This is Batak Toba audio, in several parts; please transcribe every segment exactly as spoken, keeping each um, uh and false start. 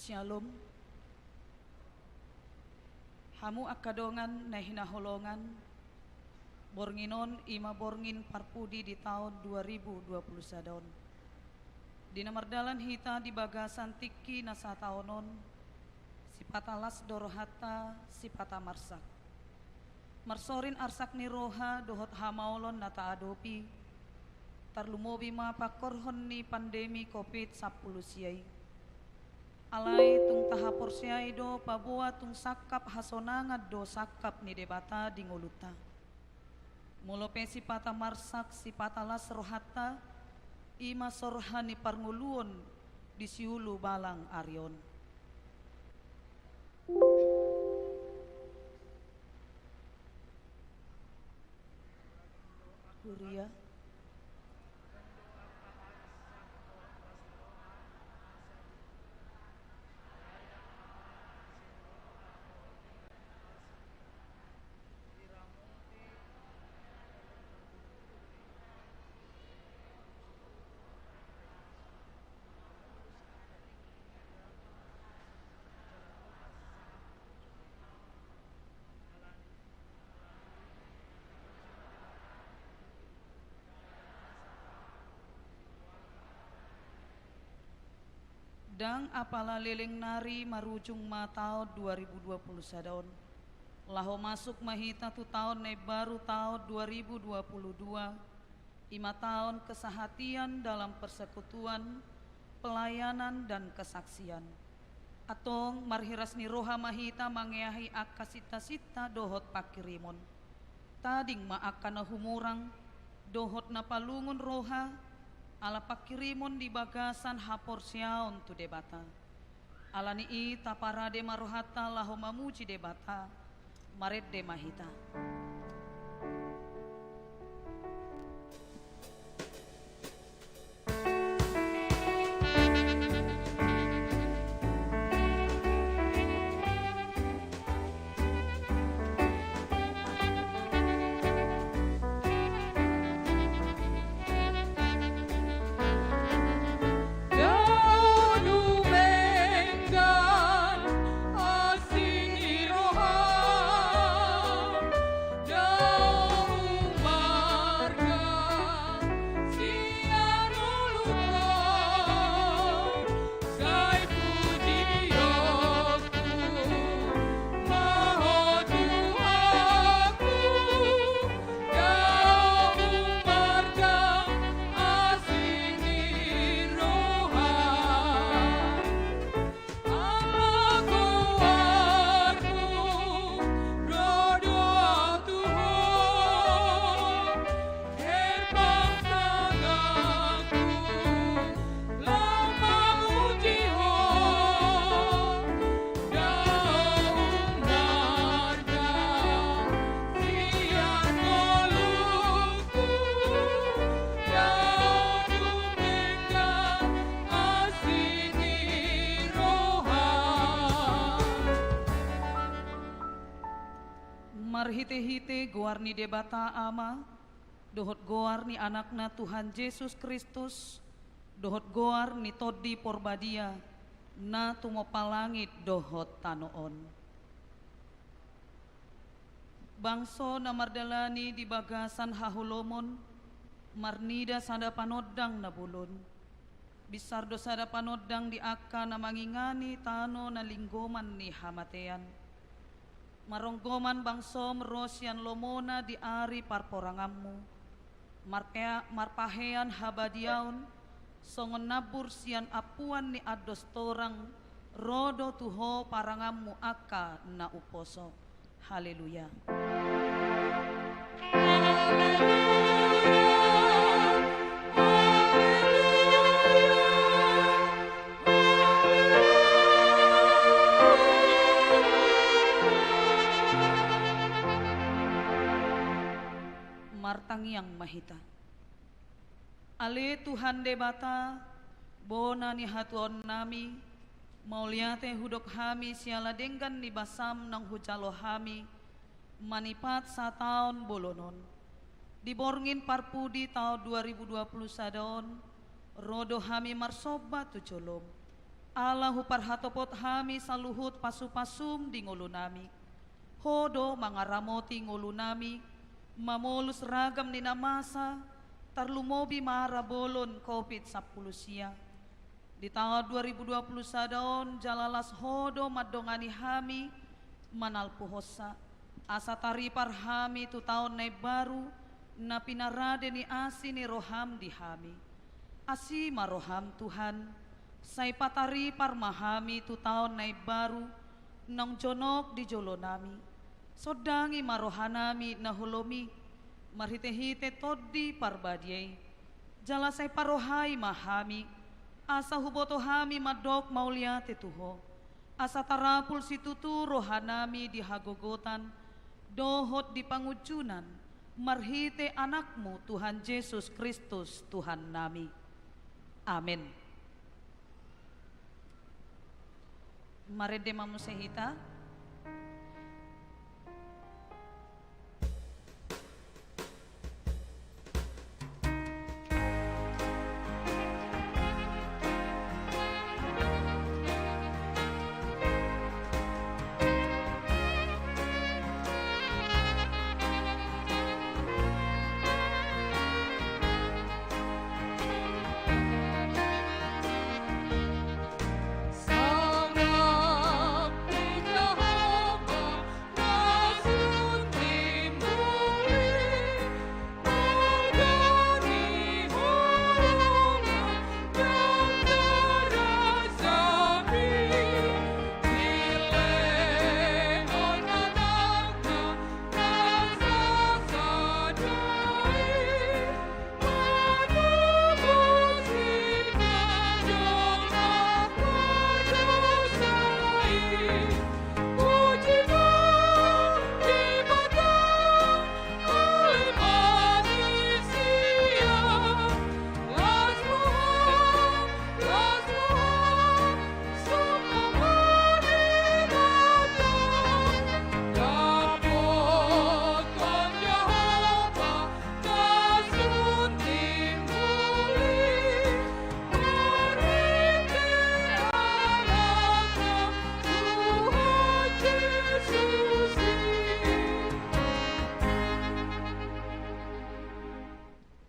Syalom. Hamu angka dongan na hinaholongan, borngin on i ma borngin parpudi di taon dua ribu dua puluh sada on. Di na mardalan hita di bagasan tingki na sataon on, sipata las do rohanta, sipata marsak. Marsorin arsak ni roha dohot hamaolon na taadopi, tarlumobi ma pangkorhon ni pandemi covid sampulu sia i. Alai tung tahaporseai do paboa tung sangkap hasonangan do sangkap ni Debata di ngolunta. Molo pe sipata marsak, sipata las rohanta, i ma sorha ni parngoluon di siulu balang ari on. Huria. Ndang apala leleng nari marujung ma taon dua ribu dua puluh sada on. Laho masuk ma hita tu taon na imbaru, taon dua ribu dua puluh dua, i ma taon kesehatian dalam persekutuan, pelayanan, dan kesaksian. Antong marhiras ni roha ma hita mangeahi angka sinta-sinta dohot pangkirimon. Tading ma angka na humurang dohot na palungun roha, ala pangkirimon di bagasan haporseaon tu Debata. Ala ni i taparade ma rohanta laho mamuji Debata. Marende ma hita. Marhite-hite goar ni Debata Ama, dohot goar ni Anakna Tuhan Jesus Kristus, dohot goar ni Tondi Porbadia, na tumompa langit dohot tano on. Bangso na mardalani di bagasan haholomon, marnida sada panondang na bolon. Binsar do sada panondang di angka na mangingani tano na linggoman ni hamatean. Maronggoman bangsom ro sian lomona di ari parporanganmu. Marpea-, marpahean habadiaon, songon nambur sian ampuan ni andos torang, ro do tu ho paranganmu angka na umposo. Haleluya. Martangiang ma hita. Ale Tuhan Debata, bona ni hatuaonnami, mauliate hudok hami siala denggan ni basam naung hujalo hami, manipat sataon bolon on. Di borngin parpudi taon dua ribu dua puluh sada on, ro do hami marsomba tu jolom. ala huparhatopot hami saluhut pasupasum di ngolunami. Ho do mangaramoti ngolunami, mamolus ragam ni na masa, tarlumobi ma ara bolon covid sampulu sia. Di taon dua ribu dua pulu sada on, jala las Ho do mandongani hami, manalpuhonsa, asa taripar hami tu taon na imbaru, na pinarade ni asi ni roham di hami. Asi ma roham, Tuhan, sai pataripar ma hami tu taon na imbaru, naung jonok di jolonami. Sondangi ma rohanami na holom i, marhitehite Tondi Parbadia i. Jala sai parohai ma hami, asa huboto hami mandok mauliate tu Ho, asa tarapul situtu rohanami di hagogotan dohot di pangunjunan, marhite Anakmu Tuhan Jesus Kristus, Tuhannami. Amen. Marende ma muse hita.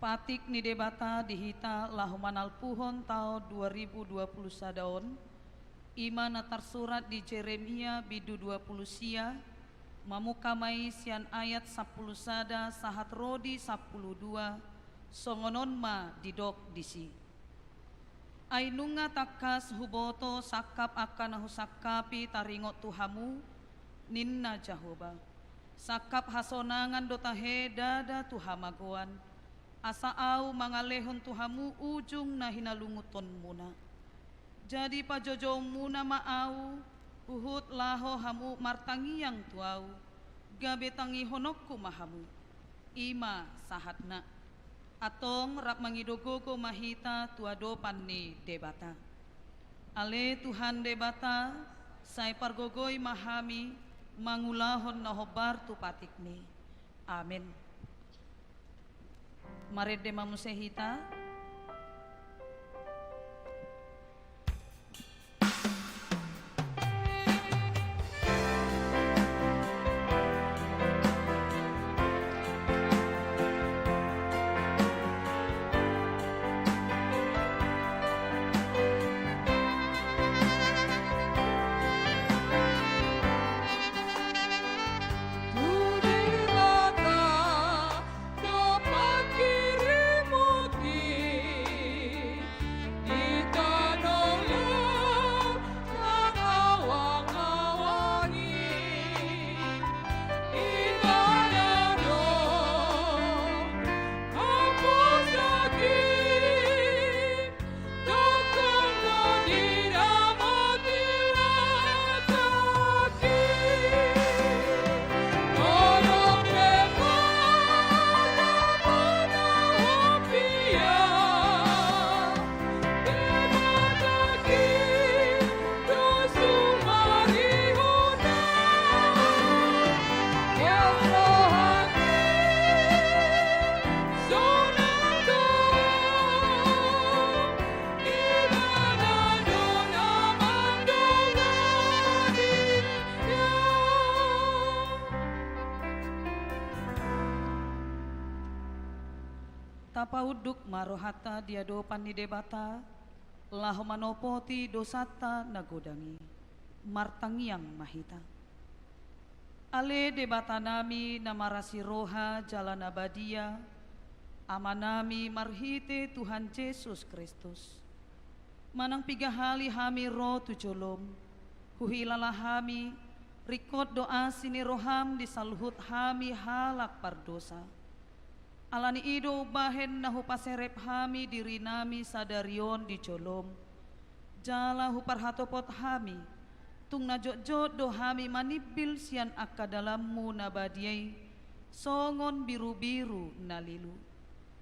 Patik ni Debata di hita laho manalpuhon taon dua ribu dua pulu sada on, i ma na tarsurat di Jeremia bindu dua pulu sia, mamungka ma i sian ayat sampulu sada sahat ro di sampulu dua, songon on ma didok disi. Ai nunga tangkas huboto sangkap angka na husangkapi taringot tu hamu, ninna Jahowa. Sangkap hasonangan do tahe ndada tu hamagoan, asa Ahu mangalehon tu hamu ujung na hinalungutonmuna. Jadi pajoujoumuna ma Ahu, huhut laho hamu martangiang tu Ahu, gabe tangihononku ma hamu. I ma sahatna. Antong rap mangido gogo ma hita tu adopan ni Debata. Ale Tuhan Debata, sai pargogoi ma hami mangulahon na hombar tu patikmi. Amen. Marende ma muse hita. Paunduk ma rohanta di adopan ni Debata, laho manopoti dosanta na godang i. Martangiang ma hita. Ale Debatanami na marasi roha jala na badia, Amanami marhite Tuhan Jesus Kristus. Manang piga hali hami ro tu jolom, huhilala hami, ringkot do asi ni roham di saluhut hami halak pardosa. Ala ni i do umbahen na hupaserep hami dirinami sadari on di jolom, jala huparhatopot hami, tung na jotjot do hami manimbil sian angka dalanmu na badia i, songon birubiru na lilu.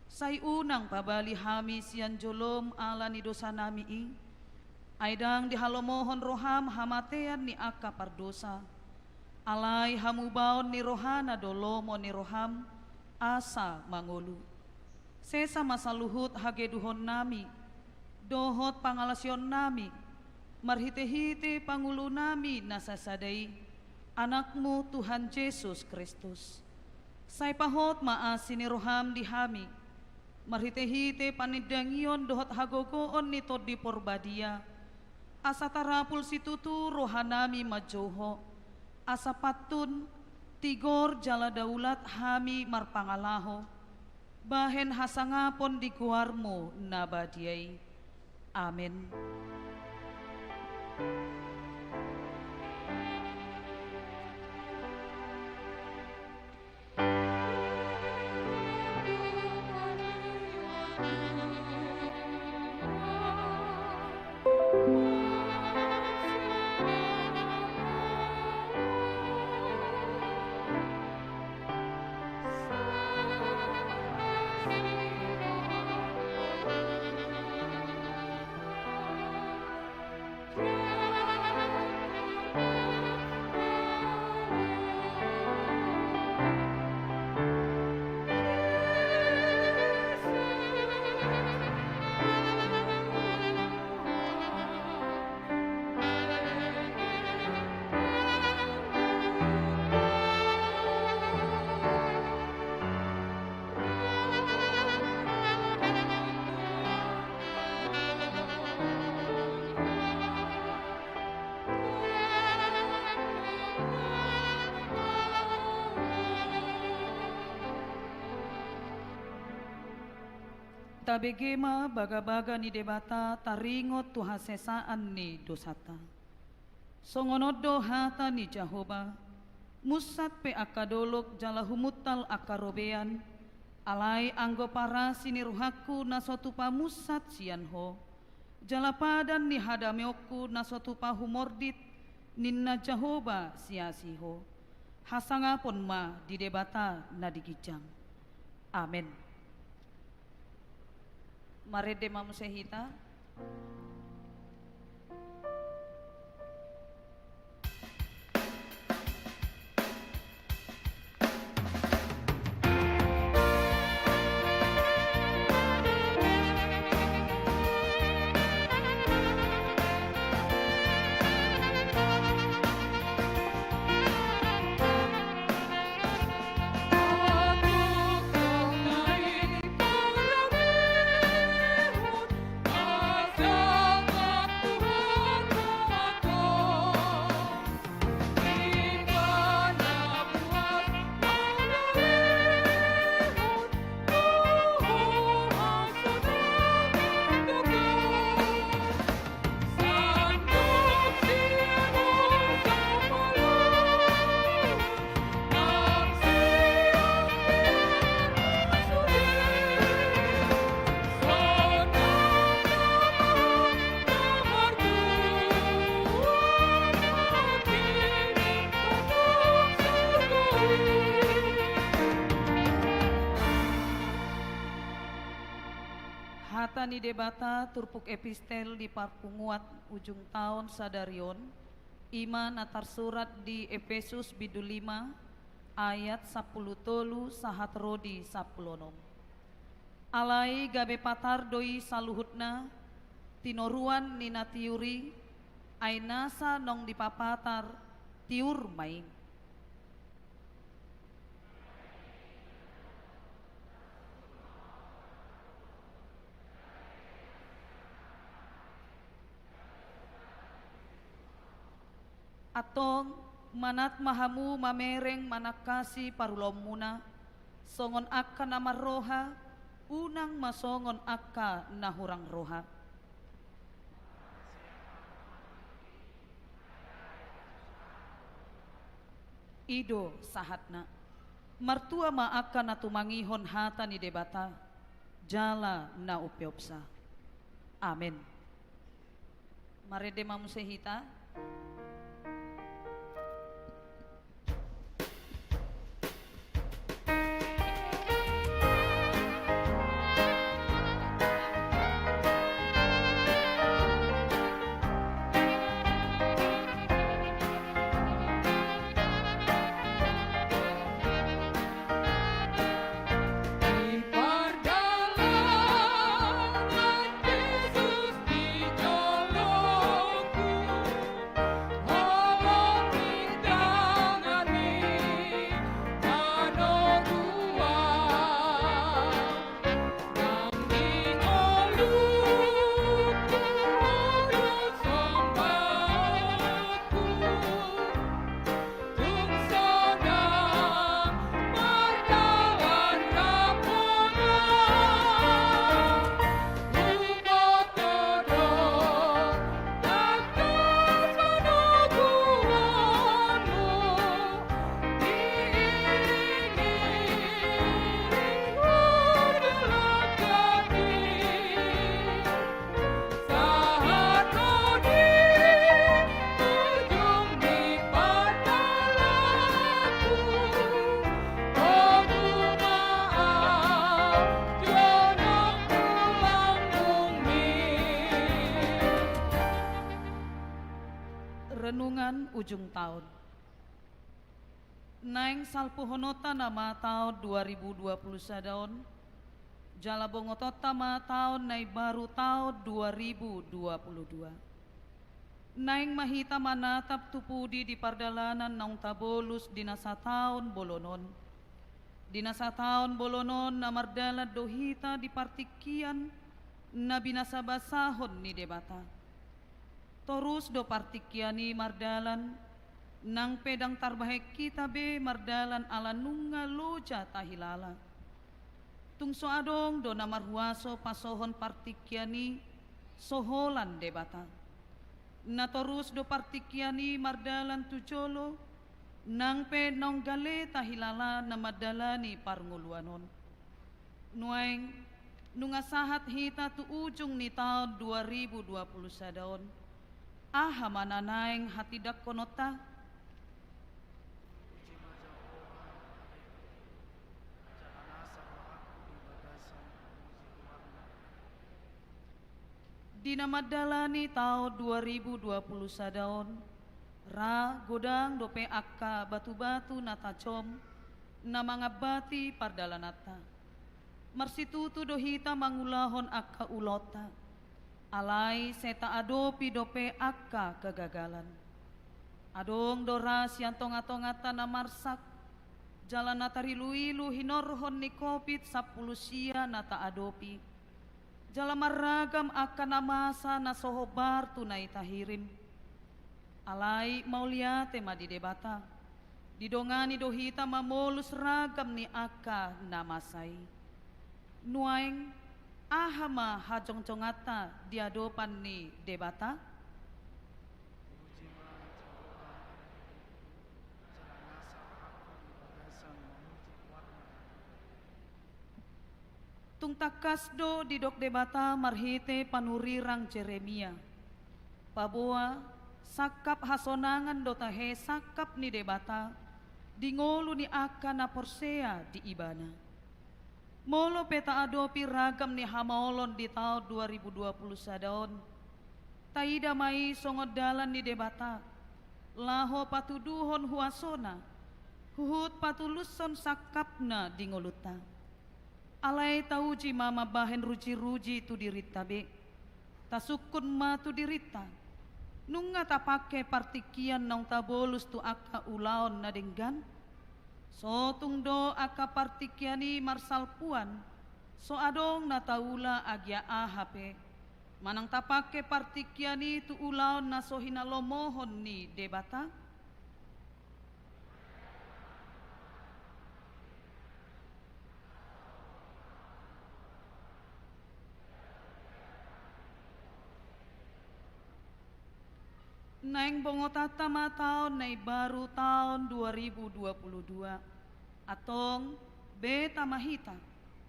Sai unang pabali hami sian jolom ala ni dosanami i, ai ndang dihalomohon roham hamatean ni angka pardosa, alai hamubaon ni rohana do lomo ni roham, asa mangolu. Sesa ma saluhut hageduhonnami, dohot pangalaosionnami, marhitehite pangulunami na sasada i, Anakmu Tuhan Jesus Kristus. Sai pahot ma asi ni roham di hami, marhitehite panindangion dohot hagogoon ni Tondi Porbadia, asa tarapul situtu rohanami manjou Ho, asa pantun, tigor jala daulat hami marpangalaho, bahen hasangapon di goarmu na badia i. Amen. Tabege ma bagabaga ni Debata taringot tu hasesaan ni dosanta. Songon on do hata ni Jahowa: Munsat pe angka dolok jala humuntal angka robean, alai anggo parasi ni rohangku na so tupa munsat sian Ho, jala padan ni hadameonku na so tupa humordit, ninna Jahowa siasi Ho. Hasangapon ma di Debata na di ginjang. Amen. Marende ma muse hita. Hata ni Debata turpuk epistel di parpunguan ujung taon sadari on, i ma na tarsurat di Epesus bindu lima ayat sampulu tolu sahat ro di sampulu onom. Alai gabe patar do i saluhutna, tinoruan ni na tiur i, ai nasa naung dipapatar, tiur ma i. Antong, manat ma hamu mamereng manangkasi parulaonmuna, songon angka na marroha, unang ma songon angka na hurang roha. I do sahatna. Martua ma angka na tumangihon hata ni Debata, jala na umpeopsa. Amen. Marende ma muse hita. Renungan ujung taon. Naeng salpuhononta nama taon dua ribu dua puluh sada on, jala bongotonta ma taon na imbaru taon dua ribu dua puluh dua. Naeng ma hita manatap tu pudi di pardalanan naung tabolus di na sataon bolon on. Di na sataon bolon on na mardalan do hita di partingkian na binasabasahon ni Debata. Torus do partingkian i mardalan, nang pe ndang tarbahen hita be mardalan ala nunga loja tahilala. Tung so adong do na marhuaso pasohon partingkian i so holan Debata. Na torus do partingkian i mardalan tu jolo, nang pe naung gale tahilala na mandalani parngoluan on. Nuaeng, nunga sahat hita tu ujung ni taon dua ribu dua puluh sada on, aha ma na naeng hatindangkononta? Di na mandalani taon dua ribu dua puluh sada on, ra godang dope angka batu-batu na tajom na mangambati pardalananta. Marsitutu do hita mangulahon angka ulaonta, alai sai taadopi dope angka kegagalan. Adong do ra sian tonga-tonganta na marsak, jala na tarilu-ilu hinorhon ni covid sampulu sia na taadopi. Jala marragam angka na masa na so hombar tu na i tahirim. Alai mauliate ma di Debata, didongani do hita mamolus ragam ni angka na masa i. Nuaeng, aha ma hajongjonganta di adopan ni Debata? Tung tangkas do didok Debata marhite panurirang Jeremia, paboa sangkap hasonangan do tahe sangkap ni Debata di ngolu ni angka na porsea di Ibana. Molo pe taadopi ragam ni hamaolon di taon dua ribu dua puluh sada on, taida ma i songon dalan ni Debata, laho patuduhon huasona, huhut patulushon sangkapna di ngolunta. Alai tauji ma mambahen ruji-ruji tu dirinta be. Tasungkun ma tu dirinta. Nunga tapangke partingkian naung tabolus tu angka ulaon na denggan? So tung do angka partingkian i marsalpuan, so adong na taula agia aha pe. Manang tapangke partingkian i tu ulaon na so hinalomohon ni Debata? Naeng bongotanta ma taon na imbaru, taon dua ribu dua puluh dua. Antong, beta ma hita,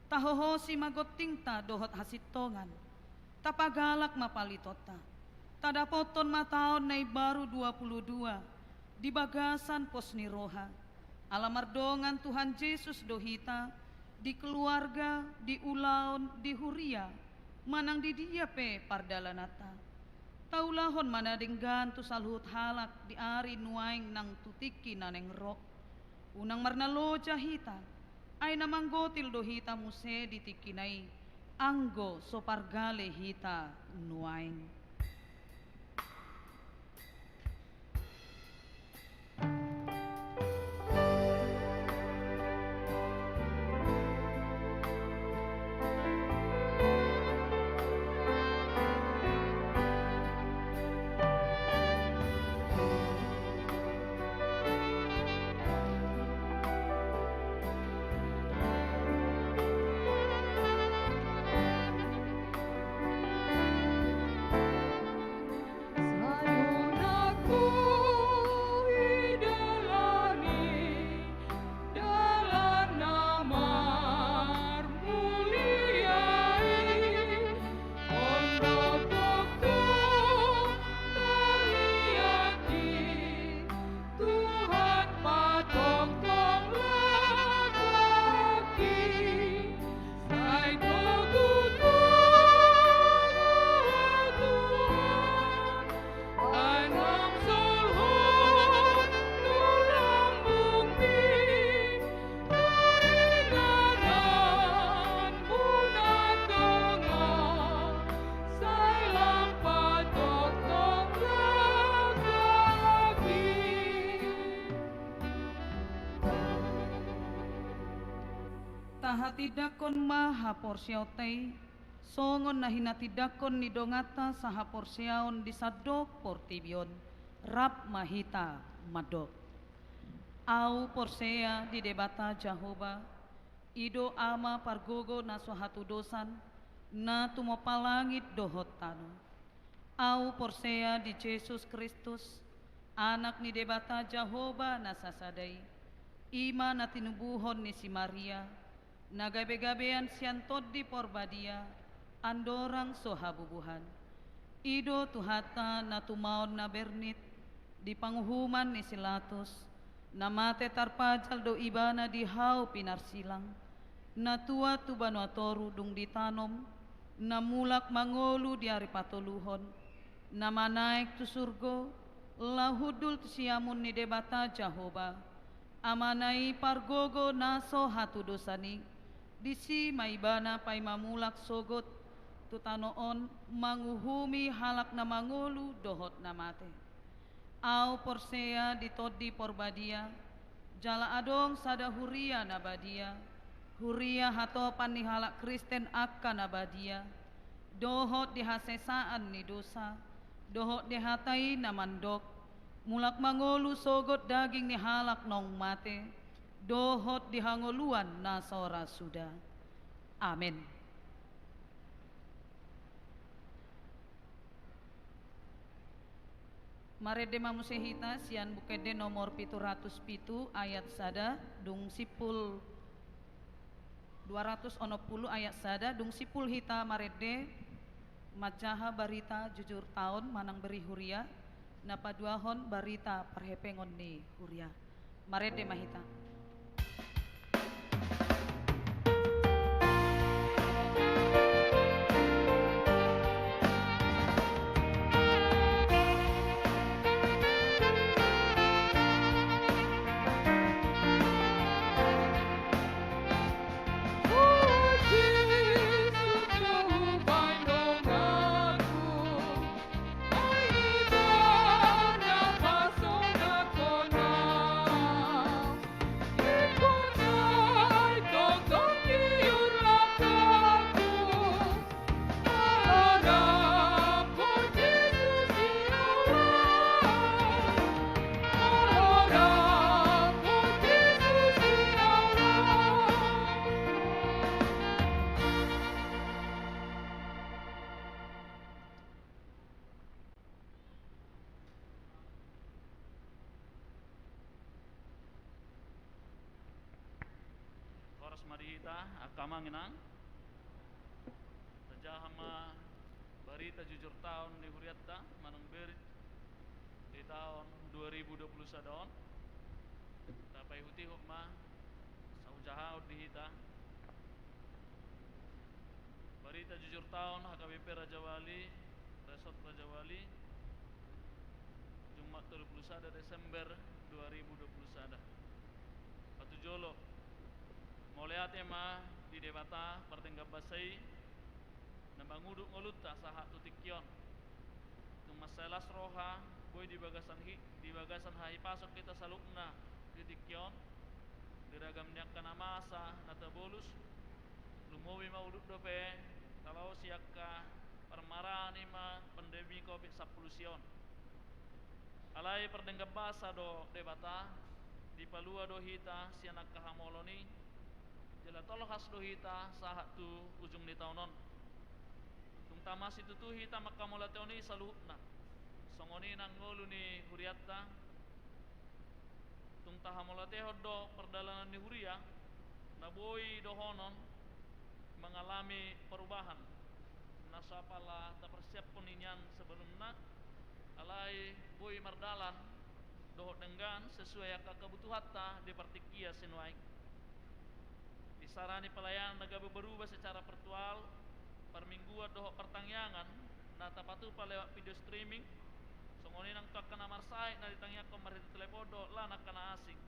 tahohosi ma gontingta dohot hasintongan. Tapagalak ma palitonta. Tadapothon ma taon na imbaru dua puluh dua di bagasan pos ni roha. Ala mardongan Tuhan Jesus do hita, di keluarga, di ulaon, di huria, manang di dia pe pardalananta. Taulahon ma na denggan tu saluhut halak di ari nuaeng nang tu tingki na naeng ro. Unang marnaloja hita, ai na manggotil do hita muse di tingkina i, anggo so pargale hita nuaeng. Tuhan, patongtong langkangki, sai togu-togu Tuhan, ai naung solhot tu lambungmi, tu ingananmu na tongah, sai lam patongtong langkangki. Tahatindangkon ma haporseaonta i, songon na hinatindangkon ni donganta sahaporseaon di sandok portibi on. Rap ma hita mandok. Ahu porsea di Debata Jahowa, i do Ama pargogo na so hatudosan, na tumompa langit dohot tano. Ahu porsea di Jesus Kristus, Anak ni Debata Jahowa na sasada i, i ma na tinubuhon ni si Maria, na gabe-gabean sian Tondi Porbadia, andorang so habubuhan. I do Tuhanta na tumaon na bernit di panguhuman ni si Latus, na mate tarpajal do Ibana di hau pinarsilang, na tuat tu banua toru dung ditanom, na mulak mangolu di ari patoluhon, na manaek tu surgo, laho hundul tu siamun ni Debata Jahowa, Amana i pargogo na so hatudosan i, disi ma Ibana paima mulak sogot tu tano on manguhumi halak na mangolu dohot na mate. Ahu porsea di Tondi Porbadia, jala adong sada huria na badia, huria hatopan ni halak Kristen angka na badia, dohot di hasesaan ni dosa, dohot di hata i na mandok, mulak mangolu sogot daging ni halak naung mate, dohot di hangoluan na so ra suda. Amen. Marende ma muse hita sian Buku Ende nomor pitu ratus pitu ayat sada dung simpul, dua ratus onom pulu ayat sada, dung simpul hita marende manjaha barita jujur taon manang beri huria, na paduahon barita parhepengon ni huria. Marende ma hita. Ma di hita angka amang inang, tajaha ma barita jujur taon ni hurianta manang berit di taon dua ribu dua puluh sada on. Tapaihut-ihut ma, sai hujahaon di hita. Barita jujur taon H K B P Rajawali, Resort Rajawali, Jumat tolu puluh sada Desember dua ribu dua puluh sada. Patujolo, mauliate ma di Debata pardenggan basa i, na mangudut ngolunta sahat tu tingki on. Tung mansai las roha, boi di bagasan hi-, di bagasan hahipason hita saluhutna di tingki on, di ragam ni angka na masa na tabolus, lumobi ma udut dope, talaosi angka parmaraan i ma pandemi covid sampulu sia on. Alai pardenggan basa do Debata, dipalua do hita sian angka hamolon i, jala tolhas do hita sahat tu ujung ni taon on. Tung tama situtu hita manghamauliatehon i saluhutna. Songon i nang ngolu ni hurianta. Tung tahamauliatehon do pardalanan ni huria, na boi dohonon mangalami perubahan, na so apala taparsiaphon i nian sebelumna, alai boi mardalan dohot denggan sesuai angka kebutuhanta di partingkian sinuaeng. Di sara ni pelayanan na gabe berubah secara virtual, parmingguan dohot partangiangan na tapatupa lewat video streaming, songon i nang tu angka na marsahit na ditangiangkon marhite telepon dohot lan angka na asing.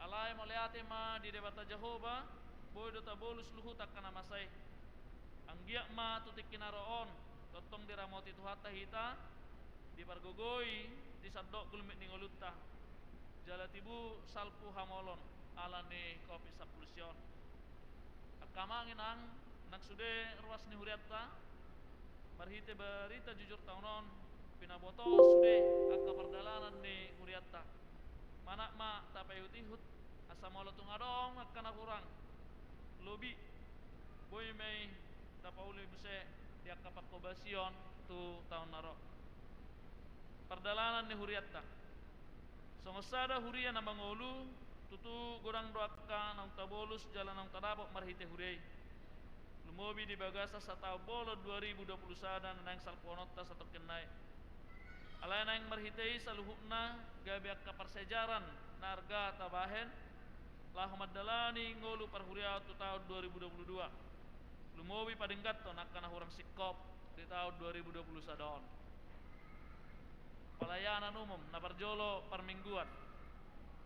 Alai mauliate ma di Debata Jahowa, boi do tabolus luhut angka na masa i. Anggiat ma tu tingki na ro on, tongtong diramoti Tuhanta hita, dipargogoi di sandok gulmit ni ngolunta, jala tibu salpu hamolon ala ni covid sampulu sia on. Angka amang inang, nang sude ruas ni hurianta, marhite barita jujur taon on, pinabotohon sude angka pardalanan ni hurianta. Manat ma tapaihut-ihut, asa molo tung adong angka na hurang lobi, boi ma i tapauli muse di angka panghobasion tu taon na ro. Pardalanan ni hurianta. Songon sada huria na mangolu, tutu godang do angka naung tabolus jala naung tadapot marhite huria i. Lumobi di bagasan sataon bolon dua ribu dua puluh sada na naeng salpuhononta satongkin nai. Alai naeng marhite i saluhutna gabe angka parsiajaran na arga tabahen, laho mandalani ngolu parhuriaon tu taon dua ribu dua puluh dua. Lumobi padengganhon angka na hurang singkop di taon dua ribu dua puluh sada on. Pelayanan umum, na parjolo parmingguan.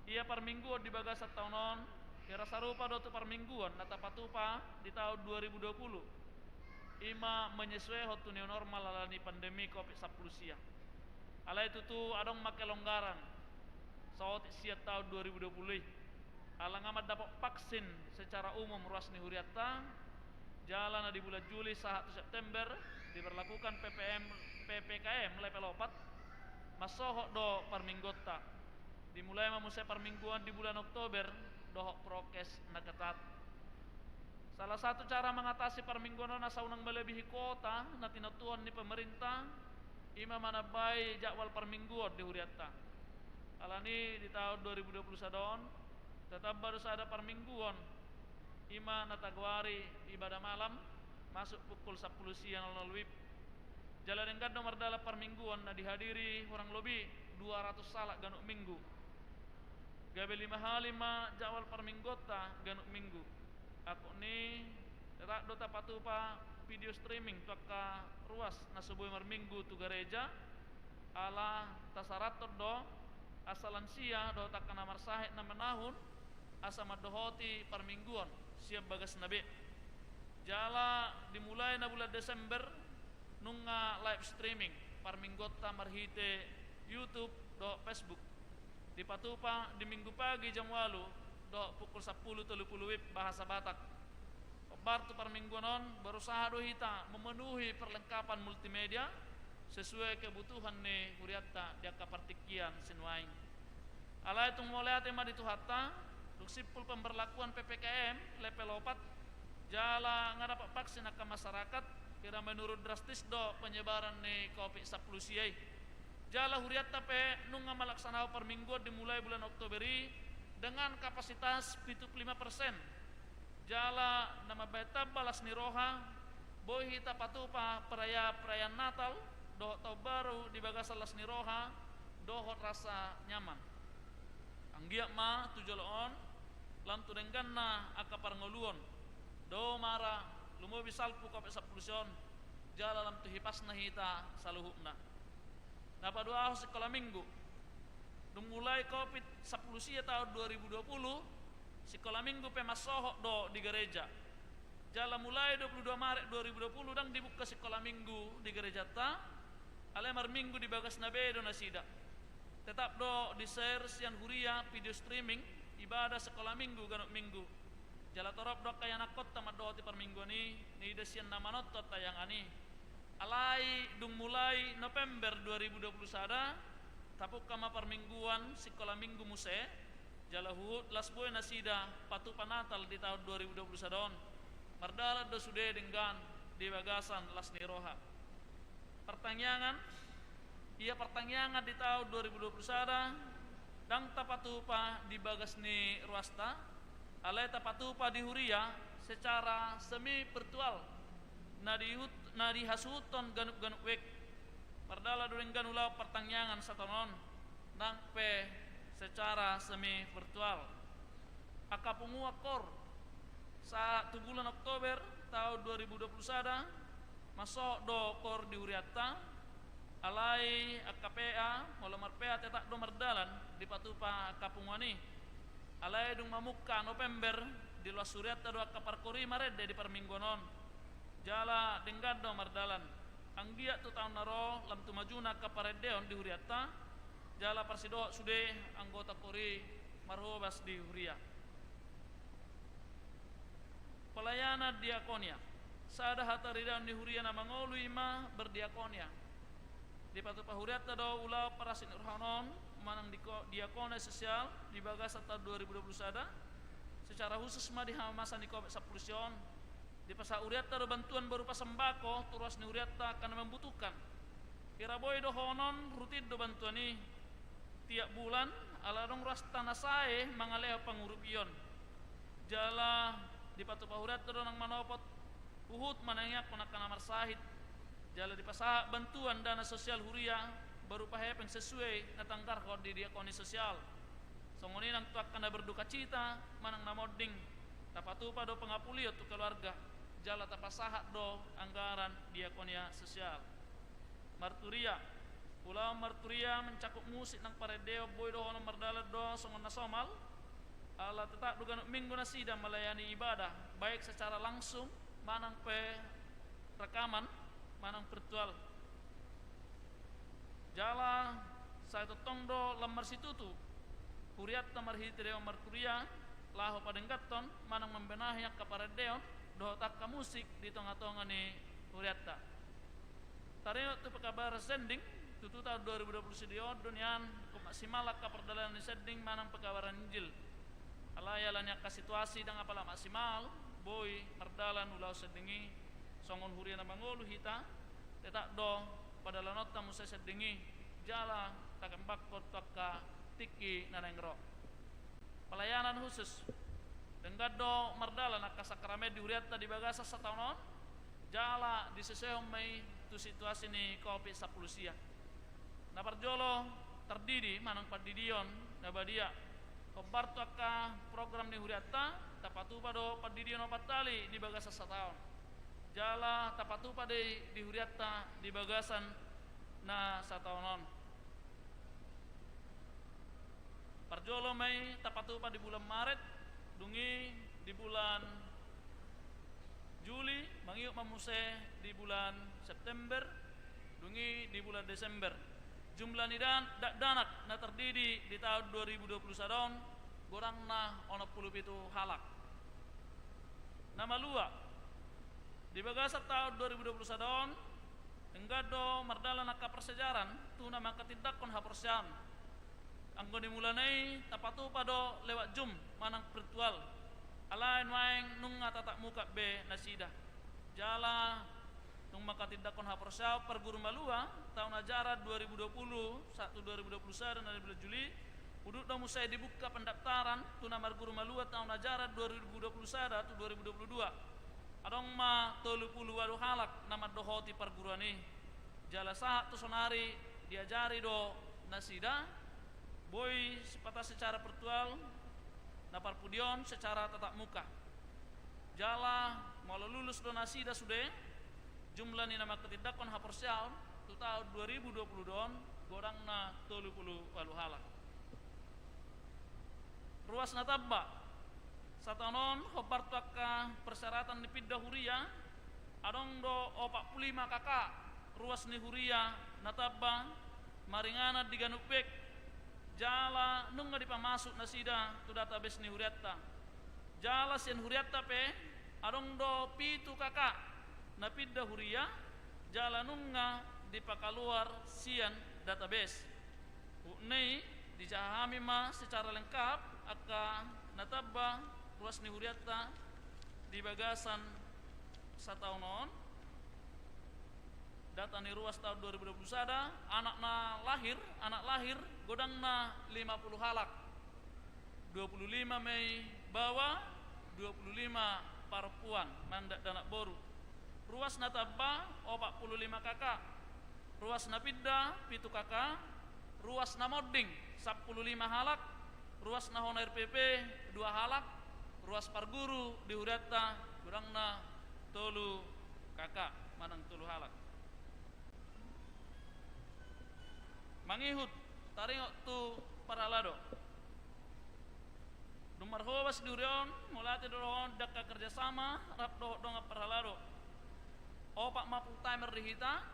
Ia parmingguan di bagasan taon on, hira sarupa do tu parmingguan na tapatupa di taon dua ribu dua puluh. I ma menyesuaihon tu new normal ala ni pandemi covid sampulu sia. Alai tutu adong ma kelonggaran saotik sian taon dua ribu dua puluh i. Ala nga mandapot vaksin secara umum ruas ni hurianta, jala na di bulan Juli sahat tu September diberlakukan P P M, P P K M level opat, mansohot do parmingguanta. Dimulai ma muse parmingguan di bulan Oktober dohot prokes na ketat. Salah satu cara mangatasi parmingguan on asa unang melebihi kuota na tinantuhon ni pemerintah, i ma manambai jadwal parmingguan di hurianta. Alani di taon dua ribu dua puluh sada on, tatamba do sada parmingguan, i ma na tagoari ibadah malam, masuk pukul sampulu sia nol nol wib. Jala denggan do mardalan parmingguan na dihadiri hurang lobi dua ratus halak ganup minggu. Gabe lima hali ma jadwal parmingguanta ganup minggu. Angkup ni tetap do tapatupa video streaming tu angka ruas na so boi marminggu tu gareja, ala tasarathon do asa lansia dohot angka na marsahit na menahun asa mandohoti parmingguan sian bagasna be. Jala dimulai na bulan Desember nunga live streaming parmingguanta marhite YouTube dohot Facebook. Dipatupa di Minggu pagi jam ualu dohot pukul sampulu tolu pulu wib bahasa Batak. Hombar tu parmingguan on, berusaha do hita memenuhi perlengkapan multimedia sesuai kebutuhan ni hurianta di angka partingkian sinuaeng. Alai tung mauliate ma di Tuhanta, dung simpul pemberlakuan P P K M level opat, jala nga dapot vaksin angka masyarakat, hira menurun drastis do penyebaran ni covid sampulu sia i. Jala hurianta pe nunga malaksanahon parmingguan dimulai bulan Oktober i dengan kapasitas pitu pulu lima persen. Jala na mambahen tamba las ni roha, boi hita patupa peraya-, perayaan Natal dohot Taon Baru di bagasan las ni roha dohot rasa nyaman. Anggiat ma tu jolo on, lam tu dengganna angka parngoluon, dao mara, lumobi salpu kopet sampulu sia on, jala lam tu hipasna hita saluhutna. Na paduahon, sikola minggu. Dung mulai covid sampulu sia taon dua ribu dua puluh, sikola minggu pe mansohot do di gareja. Jala mulai dua puluh dua Maret dua ribu dua puluh ndang dibuka sikola minggu di garejanta, alai marminggu di bagasna be do nasida. Tetap do di-share sian huria video streaming ibadah sikola minggu ganup minggu. Jala torop do angka ianakhonta mandohoti parmingguan i, naida sian na manonton tayangan i. Alai dung mulai November dua ribu dua puluh sada, tapungka ma parmingguan sikola minggu muse, jala huhut las boi nasida patupa Natal di taon dua ribu dua puluh sada on. Mardalan do sude denggan di bagasan las ni roha. Partangiangan, ia partangiangan di taon dua ribu dua puluh sada ndang tapatupa di bagas ni ruasta, alai tapatupa di huria secara semi virtual, na dihut-, na dihasuhuthon ganup-ganup wijk. Mardalan do denggan ulaon partangiangan sataon on, nang pe secara semi virtual. Angka punguan KOR, sahat tu bulan Oktober taon dua ribu dua puluh sada, mansohot do KOR di hurianta, alai angka PA, molo mar-PA tetap do mardalan dipatupa angka punguan i. Alai dung mamungka November, diloas hurianta do angka par-KOR i marende di parmingguan on. Jala denggan do mardalan. Anggiat tu taon na ro lam tu majuna angka parendeon di hurianta, jala parsidohot sude anggota KOR i marhobas di huria. Pelayanan diakonia. Sada hataridaon ni huria na mangolu i ma berdiakonia. Dipatupa hurianta do ulaon parasinirohaon on manang diko-, diakonia sosial di bagasan taon dua ribu dua puluh sada, secara khusus ma di ha-, masa ni covid sampulu sia on. Dipasahat hurianta do bantuan berupa sembako tu ruas ni hurianta angka na membutuhkan. Hira boi dohonon, rutin do bantuan i tiap bulan, ala adong ruasta na sae mangalehon pangurupion. Jala dipatupa hurianta do nang manopot huhut manangiangkon angka na marsahit. Jala dipasahat bantuan dana sosial huria berupa hepeng sesuai na tanggarhon di diakonia sosial. Songon i nang tu angka na berdukacita manang na monding, tapatupa do pangapulion tu keluarga, jala tapasahat do anggaran diakonia sosial. Marturia. Ulaon marturia mencakup musik nang parendeon boi dohonon mardalan do songon na somal, ala tetap do ganup minggu nasida melayani ibadah, baik secara langsung manang pe rekaman manang virtual. Jala sai tongtong do lam marsitutu hurianta marhite dewan marturia, laho padengganhon manang mambenahi angka parendeon dohot angka musik di tongatonga ni hurianta. Taringot tu pekabaran sending, tutu taon dua ribu dua puluh sada on do nian, cukup maksimal angka pardalanan ni sending manang pekabaran Injil. Alai ala ni angka situasi ndang apala maksimal boi mardalan ulaon sending i. Songon huria na mangolu hita, tetap do padalanonta muse sending i, jala takembakkon tu angka tingki na naeng ro. Pelayanan khusus. Denggan do mardalan angka sakramen di hurianta di bagasan sataon on, jala disesehon ma i tu situasi ni covid sampulu sia. Na parjolo, tardidi manang pandidion na badia. Hombar tu angka program ni hurianta, tapatupa do pandidion opat hali di bagasan sataon. Jala tapatupa do i di hurianta di bagasan na sataon on. Parjolo ma i tapatupa di bulan Maret, dung i di bulan Juli, mangihut ma muse di bulan September, dung i di bulan Desember. Jumlah ni dan-, dakdanak na tardidi di taon dua ribu dua puluh sada on godangna onom pulu pitu halak. Na malua, di bagasan taon dua ribu dua puluh sada on, denggan do mardalan angka parsiajaran tu na manghatindanghon haporseaon. Anggo di mulana i tapatupa do lewat Zoom manang virtual. Alai nuaeng nunga tatap muka be nasida. Jala nunga manghatindanghon haporseaon parguru malua, taon ajaran dua ribu dua puluh sahat tu dua ribu dua puluh sada na di bulan Juli, Udut do muse dibuka pendaftaran tu na marguru malua taon ajaran dua ribu dua puluh sada tu dua ribu dua puluh dua. Adong ma tolu pulu ualu halak na mandohoti parguruan i. Jala sahat tu sonari diajari do nasida, boi sipata secara virtual, na parpudi on secara tatap muka. Jala molo lulus do nasida sude, jumlah ni na manghatindanghon haporseaon tu taon dua ribu dua puluh dua on godangna tolu pulu ualu halak. Ruas na tamba. Sataon on hombar tu angka persyaratan ni pinda huria, adong do opat pulu lima K K ruas ni huria na tamba maringanan di ganup bek, jala nunga dipamasuk nasida tu database ni hurianta. Jala sian hurianta pe adong do pitu K K na pinda huria, jala nunga dipakaluar sian database. Huhut ni i dijaha hami ma secara lengkap angka na tamba ruas ni hurianta di bagasan sataon on. Data ni ruas taon dua ribu dua puluh sada, anak na lahir, anak lahir godangna lima pulu halak. Dua pulu lima ma i baoa, dua pulu lima parompuan manang dakdanak boru. Ruas na tamba opat pulu lima K K. Ruas na pinda pitu K K. Ruas na monding sampulu lima halak. Ruas na hona R P P dua halak. Ruas parguru di hurianta godangna tolu K K manang tolu halak. Mangihut, taringot tu parhalado. Dung marhobas di huria on, mauliate do dohonon di angka kerjasama rap dohot dongan parhalado. Opat ma full timer di hita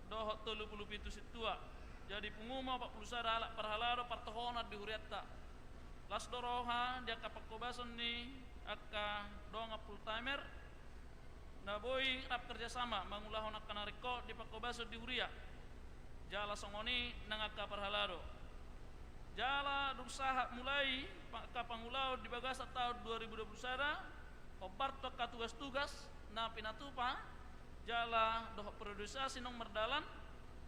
dohot tolu pulu pitu sintua. Jadi pungu ma opat pulu sada halak parhalado partohonan di hurianta. Las do roha di angka panghobason ni angka dongan full timer na boi rap kerjasama mangulahon angka na ringkot di panghobason di huria. Jala songon i nang angka parhalado. Jala dung sahat mulai pa-, angka pangulaon di bagasan taon dua ribu dua pulu sada, hombar tu angka tugas-tugas na pinatupa, jala dohot priorisasi naung mardalan,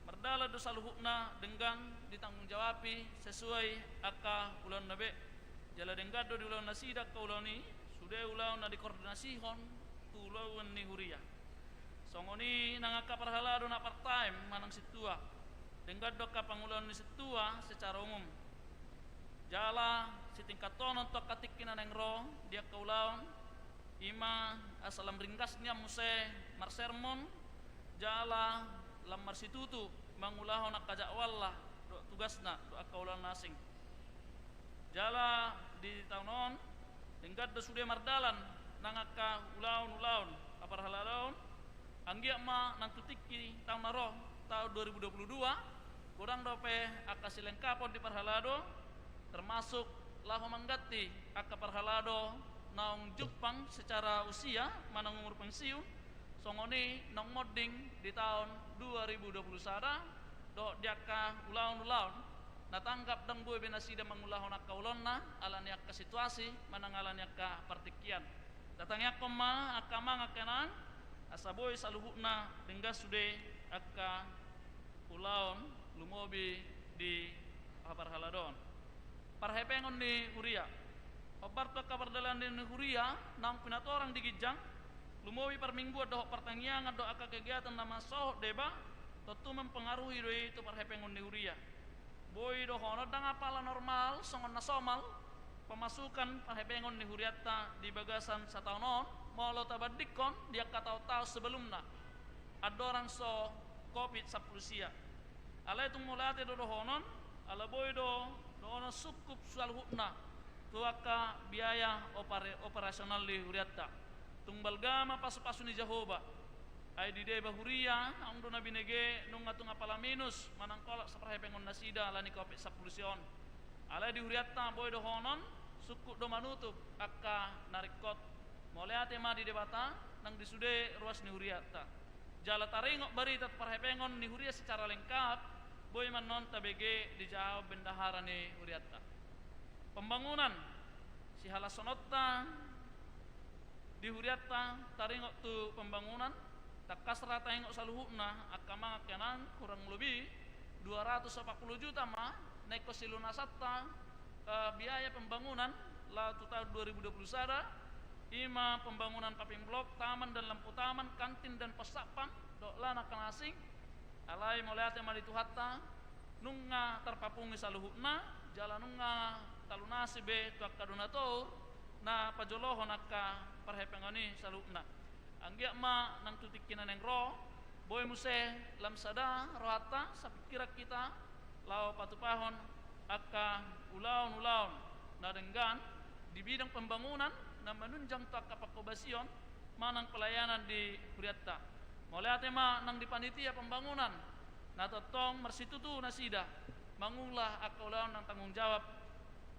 mardalan do saluhutna denggan ditanggung jawabi sesuai angka ulaonna be. Jala denggan do diulahon nasida angka ulaon i, sude ulaon na dikoordinasihon tu ulaon ni huria. Songon i nang angka parhalado na part time manang sintua. Denggan do angka pangulaon ni sintua secara umum. Jala sitingkathonon tu angka tingki na naeng ro di angka ulaon, i ma asa lam ringgas nian muse marsermon, jala lam marsitutu mangulahon angka jadwalna dohot tugasna dohot angka ulaon na asing. Jala di taon on, denggan do sude mardalan nang angka ulaon-ulaon haparhaladoon, anggiat ma nang tu tingki taon na ro, taon dua ribu dua puluh dua, godang dope angka silengkapon di parhalado, termasuk laho mangganti angka parhalado naung jumpang secara usia manang umur pensiun, songon i naung monding di taon dua ribu dua puluh sada, dohot di angka ulaon-ulaon na tanggap ndang boi be nasida mangulahon angka ulaonna ala ni angka situasi manang ala ni angka partingkian. Tatangiangkon ma angka amang angka inang, asa boi saluhutna denggan sude angka ulaon lumobi di haparhaladoon. Parhepengon ni huria. Hombar tu angka pardalanan ni huria naung pinatorang di ginjang, lumobi parmingguan dohot partangiangan dohot angka kegiatan na mansohot deba, tontu mempengaruhi do i tu parhepengon ni huria. Boi dohonon ndang apala normal songon na somal pamasukan parhepengon ni hurianta di bagasan sataon on, molo tabandingkon di angka taon-taon sebelumna andorang so covid sampulu sia. Alai tung mauliate do dohonon, ala boi do dohonon sungkup saluhutna tu angka biaya opera-, operasional ni hurianta. Tung balga ma pasu-pasu ni Jahowa. Ai di deba huria, adong do na binege nunga tung apala minus manang kolaps parhepengon nasida ala ni covid sampulu sia on. Alai di hurianta boi dohonon, sungkup do manutup angka na ringkot. Mauliate ma di Debata nang di sude ruas ni hurianta. Jala taringot barita tu parhepengon ni huria secara lengkap, boi ma annon tabege dijahahon bendahara ni hurianta. Pembangunan, sihalashononta di hurianta taringot tu pembangunan, tangkas ra taingot saluhutna angka amang angka inang, kurang lobi dua ratus opat pulu juta ma na ingkon silunasanta Eh, biaya pembangunan laho tu tahun dua ribu dua puluh sada, i ma pembangunan paving block, taman dan lampu taman, kantin dan pos satpam, dohot lahan angka na asing. Alai mauliate ma di Tuhanta, nunga tarpapungu saluhutna, jala nunga talunasi be tu angka donatur na pajolohon angka parhepengon i saluhutna. Anggiat ma nang tu tingki na naeng ro, boi muse lam sada rohanta, sapingkiran hita, laho patupahon angka ulaon-ulaon na denggan di bidang pembangunan na manunjang tu angka pangkobasion manang pelayanan di hurianta. Mauliate ma nang di panitia pembangunan na tongtong marsitutu nasida mangula angka ulaon nang tanggung jawab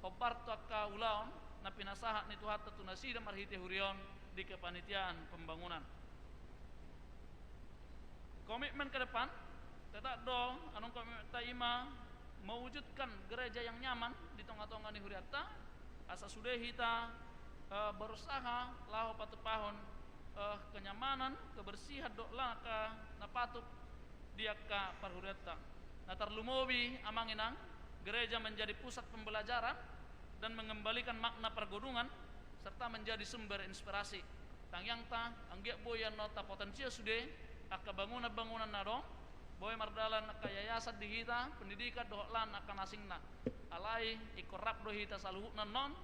hombar tu angka ulaon na pinasahat ni Tuhanta tu nasida marhite huria on di kepanitiaan pembangunan. Komitmen ke depan, tetap do, annon komitmenta i ma mewujudkan gereja yang nyaman di tonga-tonga ni hurianta, asa sude hita, eh, berusaha laho patupahon, eh, kenyamanan, kebersihan dohot lahan angka na patut di angka parhurianta. Na tarlumobi amang inang, gereja menjadi pusat pembelajaran dan mengembalikan makna pergunungan, serta menjadi sumber inspirasi. Tangiangta, anggiat boi annon tapotensia sude angka bangunan-bangunan na adong, boi mardalan angka yayasan di hita, pendidikan dohot lahan angka na asingna. Alai ingkon rap do hita saluhutna annon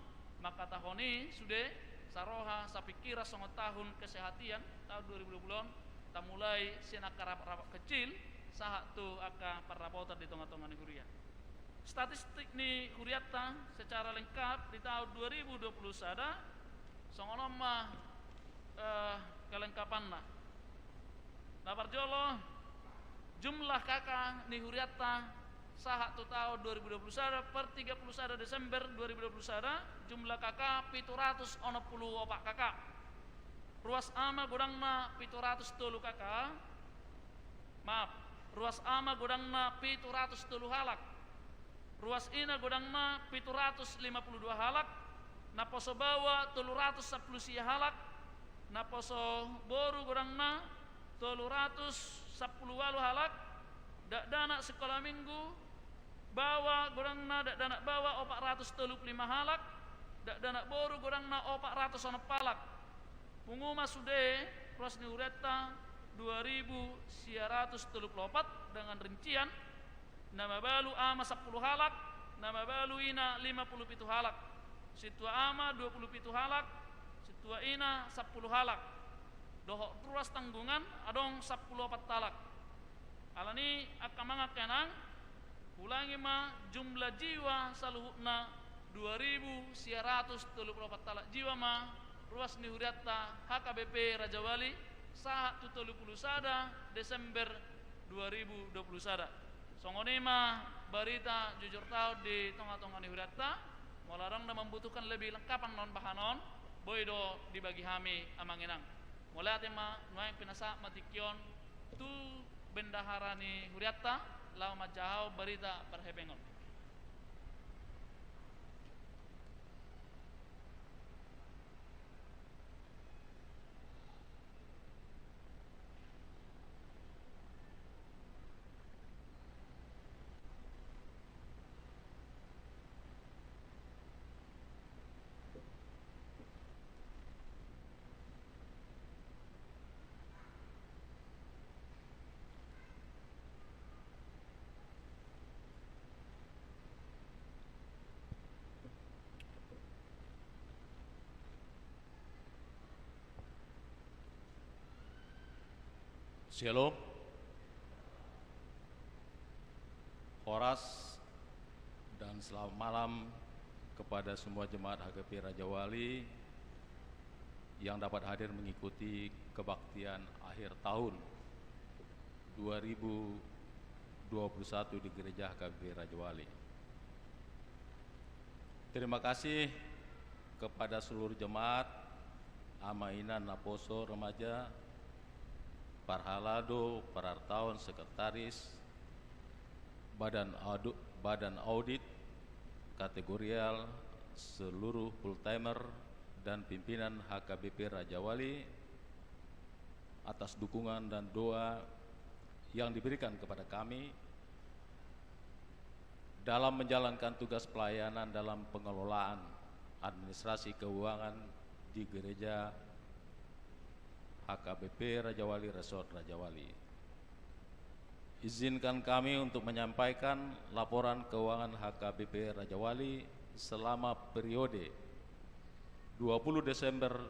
mangkatahon i sude saroha, sapingkiran songon tahun kesehatan, tahun dua ribu dua puluh on, tamulai sian angka rapat-rapat kecil sahat tu angka parrapotan di tonga-tonga ni huria. Statistik ni hurianta secara lengkap di tahun dua ribu dua puluh sada, songon on ma, eh, kelengkapanna. Na parjolo, jumlah K K ni hurianta sahat tu tahun dua ribu dua puluh sada, per tiga puluh sada Desember dua ribu dua puluh sada, jumlah K K pitu ratus onom puluh opat K K. Ruas ama godangna pitu ratus tolu K K. Maaf, ruas ama godangna pitu ratus tolu halak. Ruas ina godangna pitu ratus lima puluh dua halak, naposo baoa tolu ratus sampulu sia halak, naposo boru godangna tolu ratus sampulu ualu halak, dakdanak sikola minggu baoa godangna, dakdanak baoa opat ratus tolu puluh lima halak, dakdanak boru godangna opat ratus onom halak. Pungu ma sude ruas ni hurianta dua ribu sia ratus tolu puluh opat dengan rincian, na mabalu ama sampulu halak, na mabalu ina lima puluh pitu halak, sintua ama dua puluh pitu halak, sintua ina sampulu halak, dohot ruas tanggungan adong sampulu opat halak. Alani i angka amang, angka inang, ulangi ma, jumlah jiwa saluhutna dua ribu sia ratus tolu puluh opat halak jiwa ma ruas ni hurianta H K B P Rajawali sahat tu tolu puluh sada Desember dua ribu dua puluh sada. Songon i ma barita jujur taon di tonga-tonga ni hurianta. Molo adong na mambutuhkan lebih lengkap annon bahanon, boi do dibagi hami amang inang. Mauliate ma, nuaeng pinasahat ma tingki on tu bendahara ni hurianta laho manjahahon barita parhepengon. Syalom. Horas dan selamat malam kepada semua jemaat H K B P Rajawali yang dapat hadir mengikuti kebaktian akhir tahun dua ribu dua puluh satu di Gereja H K B P Rajawali. Terima kasih kepada seluruh jemaat, ama ina, naposo, remaja, parhalado, parartaon, sekretaris, badan audu-, badan audit, kategorial, seluruh full timer, dan pimpinan H K B P Rajawali atas dukungan dan doa yang diberikan kepada kami dalam menjalankan tugas pelayanan dalam pengelolaan administrasi keuangan di Gereja H K B P Rajawali Resort Rajawali. Izinkan kami untuk menyampaikan laporan keuangan H K B P Rajawali selama periode dua puluh Desember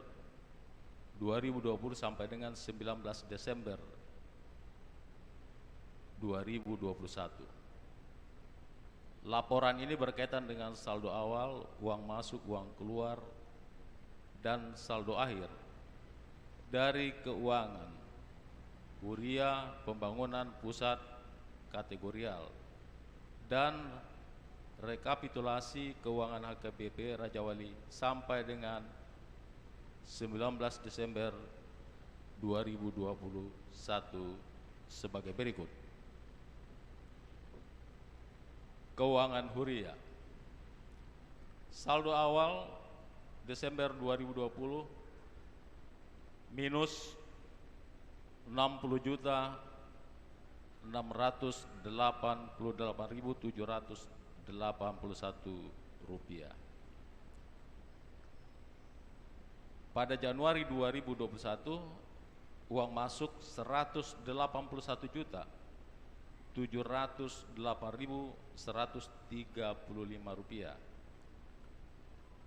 dua ribu dua puluh sampai dengan sembilan belas Desember dua ribu dua puluh satu. Laporan ini berkaitan dengan saldo awal, uang masuk, uang keluar, dan saldo akhir dari keuangan Huria Pembangunan Pusat Kategorial dan rekapitulasi keuangan H K B P Rajawali sampai dengan sembilan belas Desember dua ribu dua puluh satu sebagai berikut. Keuangan Huria. Saldo awal Desember dua ribu dua puluh, minus enam puluh juta enam ratus delapan puluh delapan ribu tujuh ratus delapan puluh satu rupiah. Pada Januari dua ribu dua puluh satu, uang masuk seratus delapan puluh satu juta tujuh ratus delapan ribu seratus tiga puluh lima rupiah.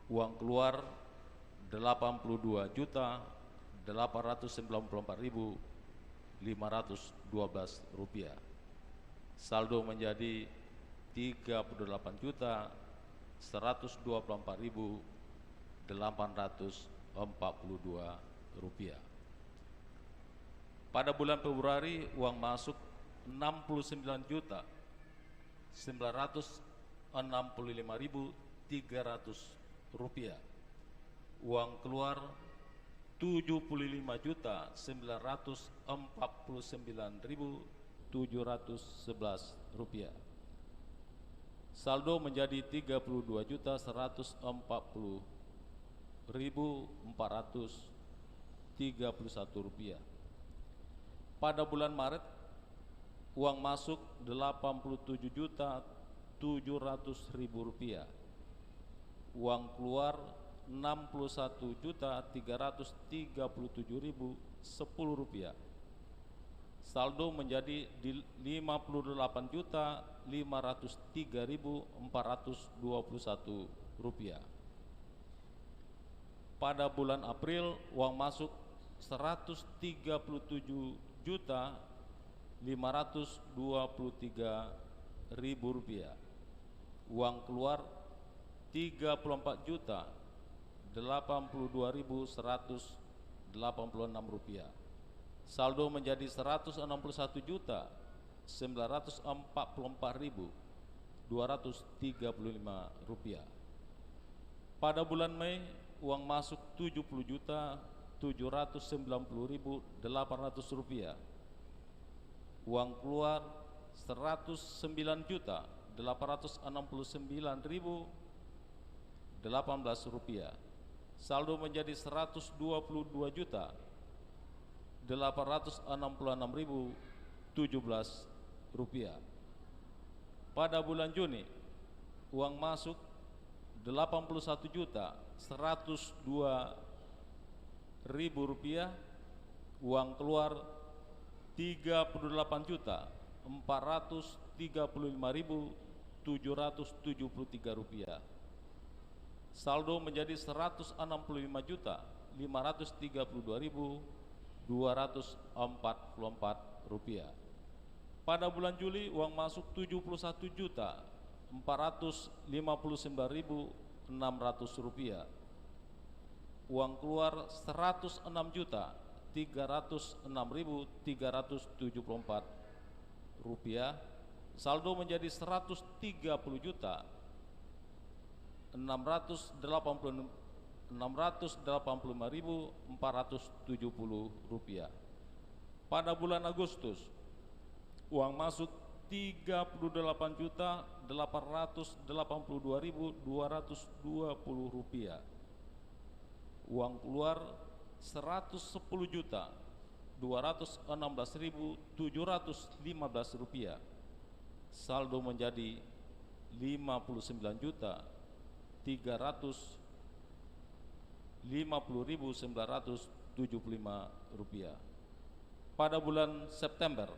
Uang keluar delapan puluh dua juta delapan ratus sembilan puluh empat ribu lima ratus dua belas rupiah. Saldo menjadi tiga puluh delapan juta seratus dua puluh empat ribu delapan ratus empat puluh dua rupiah. Pada bulan Februari, uang masuk enam puluh sembilan juta sembilan ratus enam puluh lima ribu tiga ratus rupiah. Uang keluar tujuh puluh lima juta sembilan ratus empat puluh sembilan ribu tujuh ratus sebelas rupiah. Saldo menjadi tiga puluh dua juta seratus empat puluh ribu empat ratus tiga puluh satu rupiah. Pada bulan Maret, uang masuk delapan puluh tujuh juta tujuh ratus ribu rupiah. Uang keluar enam puluh satu juta tiga ratus tiga puluh tujuh ribu sepuluh rupiah. Saldo menjadi di lima puluh delapan juta lima ratus tiga ribu empat ratus dua puluh satu rupiah. Pada bulan April, uang masuk seratus tiga puluh tujuh juta lima ratus dua puluh tiga ribu rupiah. Uang keluar tiga puluh empat juta delapan puluh dua ribu seratus delapan puluh enam rupiah. Saldo menjadi seratus enam puluh satu juta sembilan ratus empat puluh empat ribu dua ratus tiga puluh lima rupiah. Pada bulan Mei, uang masuk tujuh puluh juta tujuh ratus sembilan puluh ribu delapan ratus rupiah. Uang keluar seratus sembilan juta delapan ratus enam puluh sembilan ribu delapan belas rupiah. Saldo menjadi seratus dua puluh dua juta delapan ratus enam puluh enam ribu tujuh belas rupiah. Pada bulan Juni, uang masuk delapan puluh satu juta seratus dua ribu rupiah, uang keluar tiga puluh delapan juta empat ratus tiga puluh lima ribu tujuh ratus tujuh puluh tiga rupiah. Saldo menjadi seratus enam puluh lima juta lima ratus tiga puluh dua ribu dua ratus empat puluh empat rupiah. Pada bulan Juli, uang masuk tujuh puluh satu juta empat ratus lima puluh sembilan ribu enam ratus rupiah. Uang keluar seratus enam juta tiga ratus enam ribu tiga ratus tujuh puluh empat rupiah. Saldo menjadi seratus tiga puluh juta enam ratus delapan puluh enam ratus delapan puluh lima ribu empat ratus tujuh puluh rupiah. Pada bulan Agustus, uang masuk tiga puluh delapan juta delapan ratus delapan puluh dua ribu dua ratus dua puluh rupiah. Uang keluar seratus sepuluh juta dua ratus enam belas ribu tujuh ratus lima belas rupiah. Saldo menjadi lima puluh sembilan juta tiga ratus lima puluh ribu sembilan ratus tujuh puluh lima rupiah. Pada bulan September,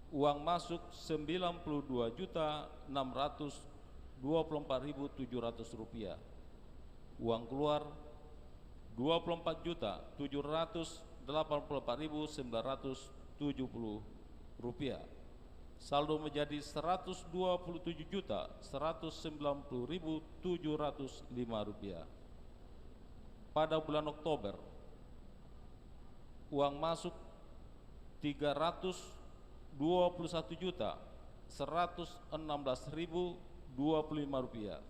uang masuk sembilan puluh dua juta enam ratus dua puluh empat ribu tujuh ratus rupiah. Uang keluar dua puluh empat juta tujuh ratus delapan puluh empat ribu sembilan ratus tujuh puluh rupiah. Saldo menjadi seratus dua puluh tujuh juta seratus sembilan puluh ribu tujuh ratus lima rupiah. Pada bulan Oktober, uang masuk tiga ratus dua puluh satu juta seratus enam belas ribu dua puluh lima rupiah.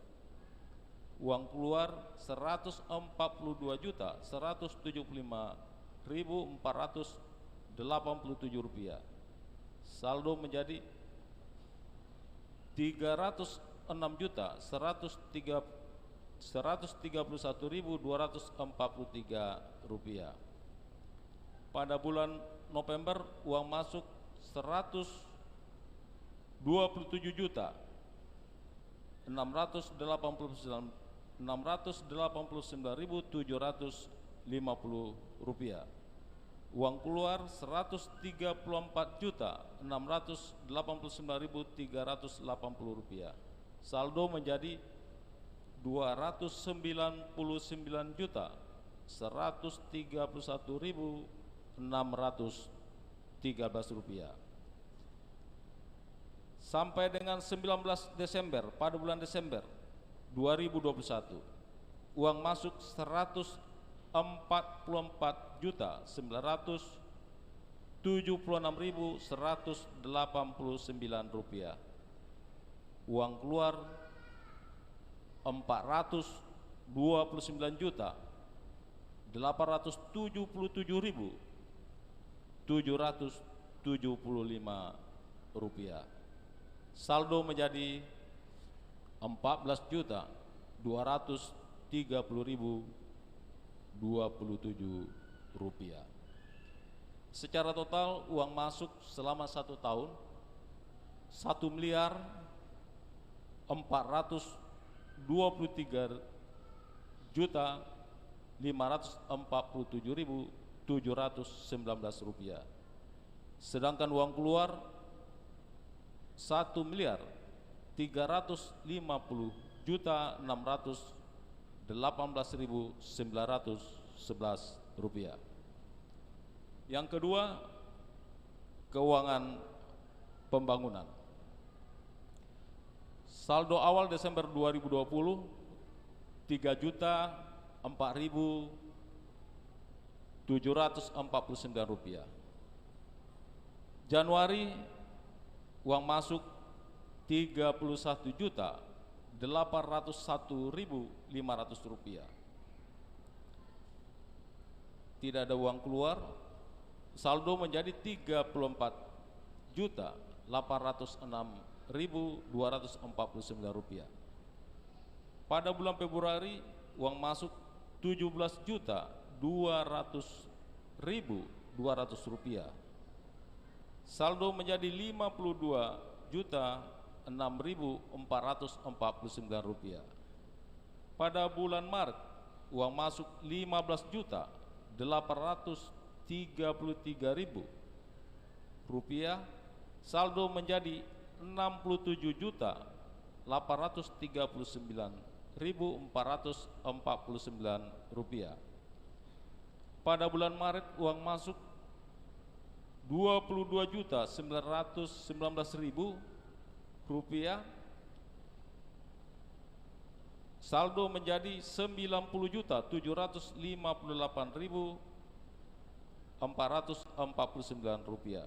Uang keluar seratus empat puluh dua juta seratus tujuh puluh lima ribu empat ratus delapan puluh tujuh rupiah. Saldo menjadi tiga ratus enam juta seratus tiga, seratus tiga puluh satu ribu dua ratus empat puluh tiga rupiah. Pada bulan November, uang masuk seratus dua puluh tujuh juta enam ratus delapan puluh sembilan, enam ratus delapan puluh sembilan ribu tujuh ratus lima puluh rupiah. Uang keluar seratus tiga puluh empat juta enam ratus delapan puluh sembilan ribu tiga ratus delapan puluh rupiah. Saldo menjadi dua ratus sembilan puluh sembilan juta seratus tiga puluh satu ribu enam ratus tiga belas rupiah. Sampai dengan sembilan belas Desember, pada bulan Desember dua ribu dua puluh satu, uang masuk seratus empat puluh empat juta sembilan ratus tujuh puluh enam ribu seratus delapan puluh sembilan rupiah. Uang keluar empat ratus dua puluh sembilan juta delapan ratus tujuh puluh tujuh ribu tujuh ratus tujuh puluh lima rupiah. Saldo menjadi empat belas juta dua ratus tiga puluh ribu dua puluh tujuh rupiah. Secara total, uang masuk selama satu tahun satu miliar empat ratus dua puluh tiga juta lima ratus empat puluh tujuh ribu tujuh ratus sembilan belas rupiah. Sedangkan uang keluar satu miliar tiga ratus lima puluh juta enam ratus delapan belas ribu sembilan ratus sebelas rupiah. Yang kedua, keuangan pembangunan. Saldo awal Desember dua ribu dua puluh, tiga juta empat ribu tujuh ratus empat puluh sembilan rupiah. Januari, uang masuk tiga puluh satu juta delapan ratus satu ribu lima ratus rupiah. Tidak ada uang keluar, saldo menjadi tiga puluh empat juta delapan ratus enam ribu dua ratus empat puluh sembilan rupiah. Pada bulan Februari, uang masuk tujuh belas juta dua ratus ribu dua ratus rupiah. Saldo menjadi lima puluh dua juta enam ribu empat ratus empat puluh sembilan rupiah. Pada bulan Maret, uang masuk lima belas juta delapan ratus tiga puluh tiga ribu rupiah, saldo menjadi enam puluh tujuh juta delapan ratus tiga puluh sembilan ribu empat ratus empat puluh sembilan rupiah. Pada bulan Maret, uang masuk dua puluh dua juta sembilan ratus sembilan belas ribu rupiah, saldo menjadi sembilan puluh juta tujuh ratus lima puluh delapan ribu empat ratus empat puluh sembilan rupiah.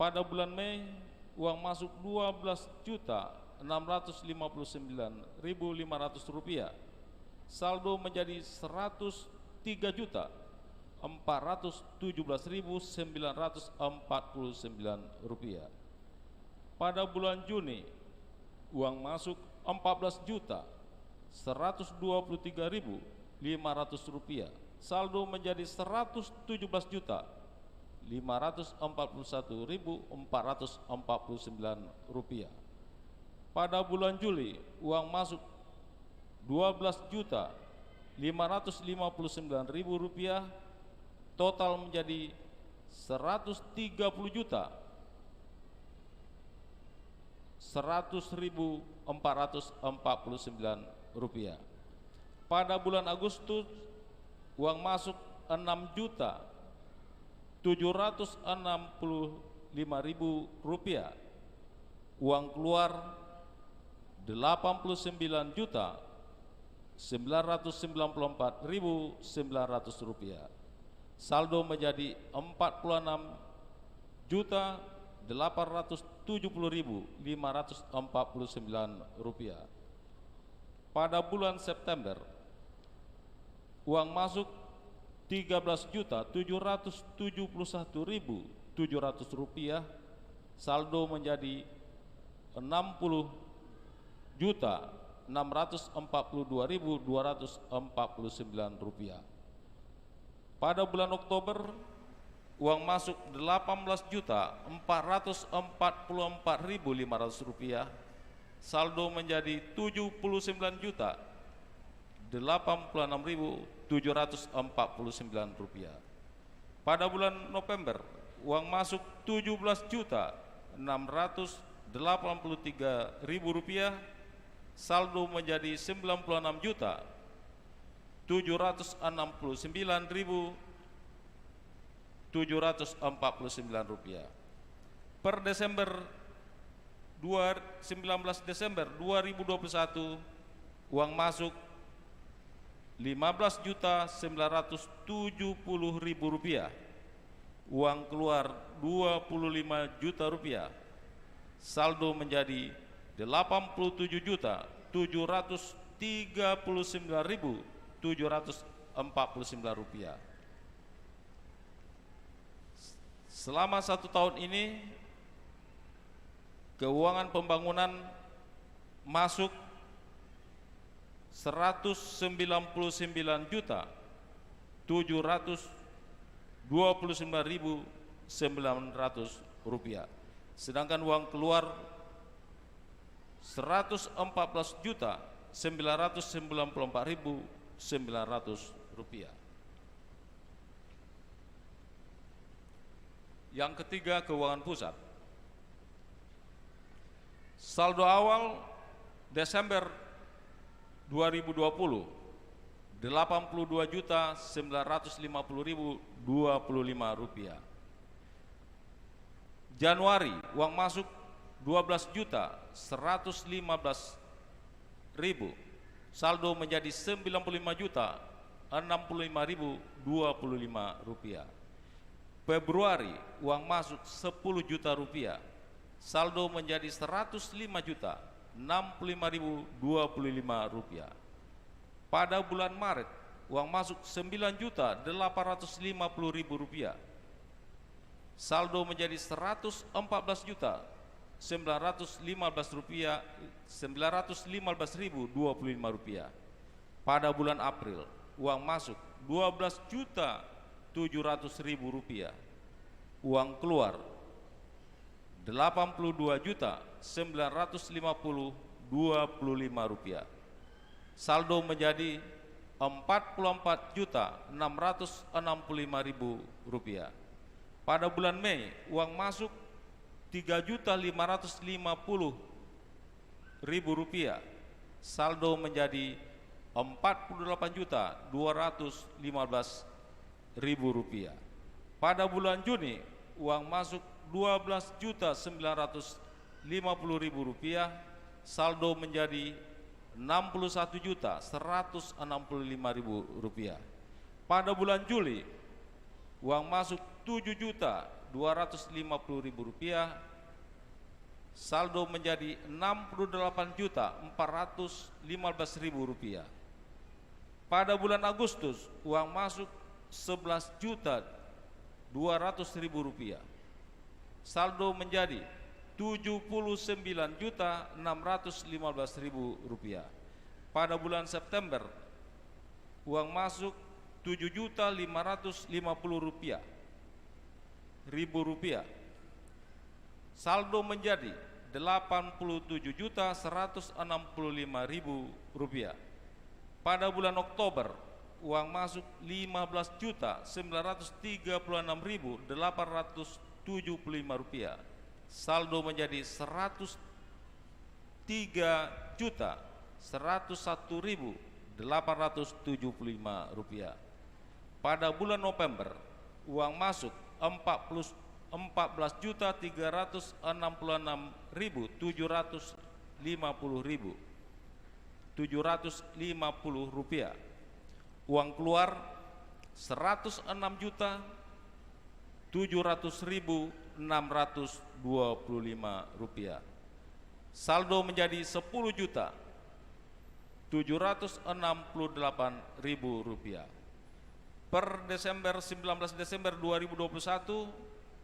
Pada bulan Mei, uang masuk dua belas juta enam ratus lima puluh sembilan ribu lima ratus rupiah. Saldo menjadi seratus tiga juta empat ratus tujuh belas ribu sembilan ratus empat puluh sembilan rupiah. Pada bulan Juni, uang masuk empat belas juta seratus dua puluh tiga ribu lima ratus rupiah. Saldo menjadi seratus tujuh belas juta lima ratus empat puluh satu ribu empat ratus empat puluh sembilan rupiah. Pada bulan Juli, uang masuk dua belas juta lima ratus lima puluh sembilan ribu rupiah, total menjadi seratus tiga puluh juta seratus ribu empat ratus empat puluh sembilan rupiah. Pada bulan Agustus, uang masuk enam juta tujuh ratus enam puluh lima ribu rupiah. Uang keluar delapan puluh sembilan juta sembilan ratus sembilan puluh empat ribu sembilan ratus rupiah. Saldo menjadi empat puluh enam juta delapan ratus tujuh puluh ribu lima ratus empat puluh sembilan rupiah. Pada bulan September, uang masuk tiga belas juta tujuh ratus tujuh puluh satu ribu tujuh ratus rupiah, saldo menjadi enam puluh juta enam ratus empat puluh dua ribu dua ratus empat puluh sembilan rupiah. Pada bulan Oktober, uang masuk delapan belas juta empat ratus empat puluh empat ribu lima ratus rupiah, saldo menjadi tujuh puluh sembilan juta delapan puluh enam ribu tujuh ratus empat puluh sembilan rupiah. Pada bulan November, uang masuk tujuh belas juta enam ratus delapan puluh tiga ribu rupiah, saldo menjadi sembilan puluh enam juta tujuh ratus enam puluh sembilan ribu tujuh ratus empat puluh sembilan rupiah. Per Desember dua, sembilan belas Desember dua ribu dua puluh satu, uang masuk lima belas juta sembilan ratus tujuh puluh ribu rupiah. Uang keluar dua puluh lima juta rupiah. Saldo menjadi delapan puluh tujuh juta tujuh ratus tiga puluh sembilan ribu tujuh ratus empat puluh sembilan rupiah. Selama satu tahun ini, keuangan pembangunan masuk seratus sembilan puluh sembilan juta tujuh ratus dua puluh sembilan ribu sembilan ratus rupiah. Sedangkan uang keluar seratus empat belas juta sembilan ratus sembilan puluh empat ribu sembilan ratus rupiah. Yang ketiga, keuangan pusat. Saldo awal Desember dua ribu dua puluh, delapan puluh dua juta sembilan ratus lima puluh ribu dua puluh lima rupiah. Januari, uang masuk dua belas juta seratus lima belas ribu. Saldo menjadi sembilan puluh lima juta enam puluh lima ribu dua puluh lima rupiah. Februari, uang masuk sepuluh juta rupiah. Saldo menjadi seratus lima juta enam puluh lima ribu dua puluh lima rupiah. Pada bulan Maret, uang masuk sembilan juta delapan ratus lima puluh ribu rupiah. Saldo menjadi seratus empat belas juta sembilan ratus lima belas rupiah, sembilan ratus lima belas ribu dua puluh lima rupiah. Pada bulan April, uang masuk dua belas juta tujuh ratus ribu rupiah. Uang keluar delapan puluh dua juta sembilan ratus lima puluh dua puluh lima rupiah. Saldo menjadi empat puluh empat juta enam ratus enam puluh lima ribu rupiah. Pada bulan Mei, uang masuk tiga juta lima ratus lima puluh ribu rupiah. Saldo menjadi empat puluh delapan juta dua ratus lima belas ribu rupiah. Pada bulan Juni, uang masuk dua belas juta sembilan ratus lima puluh ribu rupiah, saldo menjadi enam puluh satu juta seratus enam puluh lima ribu rupiah. Pada bulan Juli, uang masuk tujuh juta dua ratus lima puluh ribu rupiah, saldo menjadi enam puluh delapan juta empat ratus lima belas ribu rupiah. Pada bulan Agustus, uang masuk sebelas juta dua ratus ribu rupiah. Saldo menjadi tujuh puluh sembilan juta enam ratus lima belas ribu rupiah. Pada bulan September, uang masuk tujuh juta lima ratus lima puluh rupiah, ribu rupiah. Saldo menjadi delapan puluh tujuh juta seratus enam puluh lima ribu rupiah. Pada bulan Oktober, uang masuk lima belas juta sembilan ratus tiga puluh enam ribu delapan ratus tujuh puluh lima rupiah. Saldo menjadi seratus tiga juta seratus satu ribu delapan ratus tujuh puluh lima rupiah. Pada bulan November, uang masuk empat puluh, empat belas juta tiga ratus enam puluh enam ribu tujuh ratus lima puluh ribu, tujuh ratus lima puluh rupiah. Uang keluar seratus enam juta tujuh ratus ribu enam ratus dua puluh lima rupiah. Saldo menjadi sepuluh juta tujuh ratus enam puluh delapan ribu rupiah. Per Desember, sembilan belas Desember dua ribu dua puluh satu,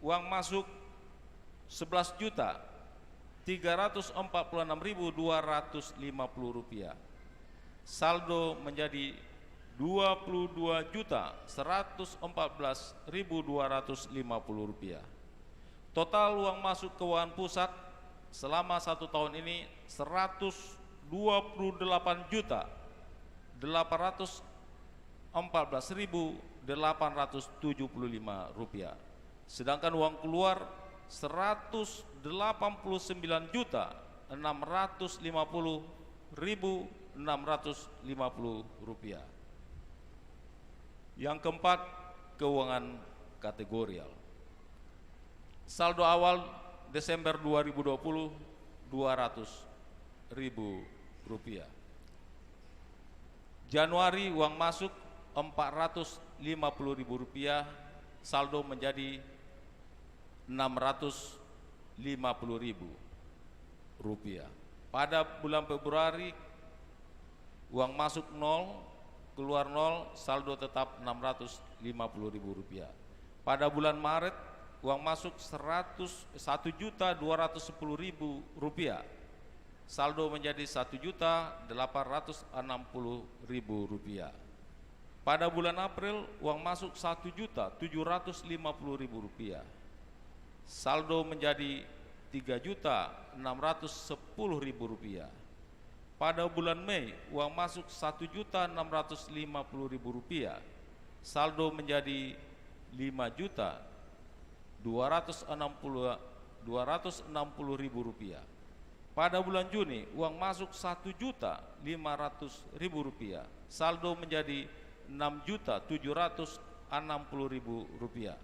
uang masuk sebelas juta tiga ratus empat puluh enam ribu dua ratus lima puluh rupiah. Saldo menjadi dua puluh dua juta seratus empat belas ribu dua ratus lima puluh rupiah. Total uang masuk keuangan pusat selama satu tahun ini seratus dua puluh delapan juta delapan ratus empat belas ribu delapan ratus tujuh puluh lima rupiah. Sedangkan uang keluar seratus delapan puluh sembilan juta enam ratus lima puluh ribu enam ratus lima puluh rupiah. Yang keempat, keuangan kategorial. Saldo awal Desember dua ribu dua puluh, dua ratus ribu rupiah. Januari, uang masuk empat ratus lima puluh ribu rupiah, saldo menjadi enam ratus lima puluh ribu rupiah. Pada bulan Februari, uang masuk nol, keluar nol, saldo tetap enam ratus lima puluh ribu rupiah. Pada bulan Maret, uang masuk seratus, satu juta dua ratus sepuluh ribu rupiah. Saldo menjadi satu juta delapan ratus enam puluh ribu rupiah. Pada bulan April, uang masuk satu juta tujuh ratus lima puluh ribu rupiah. Saldo menjadi tiga juta enam ratus sepuluh ribu rupiah. Pada bulan Mei, uang masuk satu juta enam ratus lima puluh ribu rupiah. Saldo menjadi lima juta dua ratus enam puluh, dua ratus enam puluh ribu rupiah. Pada bulan Juni, uang masuk satu juta lima ratus ribu rupiah. Saldo menjadi enam juta tujuh ratus enam puluh ribu rupiah.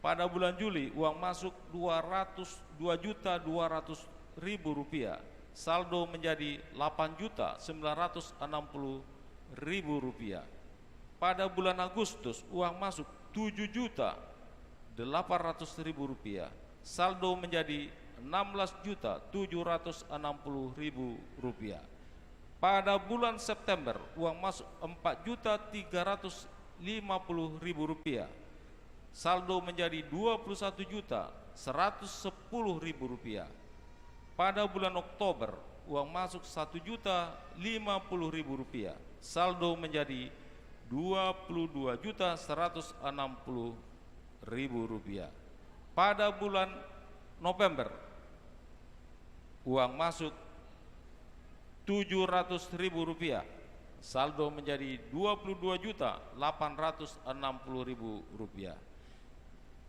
Pada bulan Juli, uang masuk dua ratus, dua juta dua ratus ribu rupiah. Saldo menjadi delapan juta sembilan ratus enam puluh ribu rupiah. Pada bulan Agustus, uang masuk tujuh juta delapan ratus ribu rupiah. Saldo menjadi enam belas juta tujuh ratus enam puluh ribu rupiah. Pada bulan September, uang masuk empat juta tiga ratus lima puluh ribu rupiah. Saldo menjadi dua puluh satu juta seratus sepuluh ribu rupiah. Pada bulan Oktober, uang masuk satu juta lima puluh ribu rupiah. Saldo menjadi dua puluh dua juta seratus enam puluh ribu rupiah. Pada bulan November, uang masuk tujuh ratus ribu rupiah. Saldo menjadi dua puluh dua juta delapan ratus enam puluh ribu rupiah.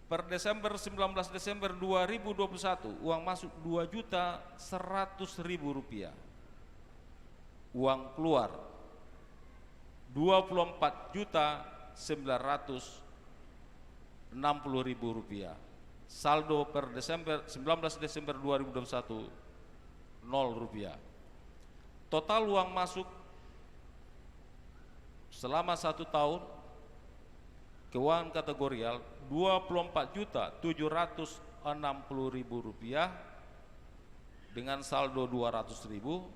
Per Desember, sembilan belas Desember dua ribu dua puluh satu, uang masuk dua juta seratus ribu rupiah. Uang keluar dua puluh empat juta sembilan ratus enam puluh ribu rupiah. Saldo per Desember, sembilan belas Desember dua ribu dua puluh satu, nol rupiah. Total uang masuk selama satu tahun keuangan kategorial dua puluh empat juta tujuh ratus enam puluh ribu rupiah dengan saldo dua ratus ribu,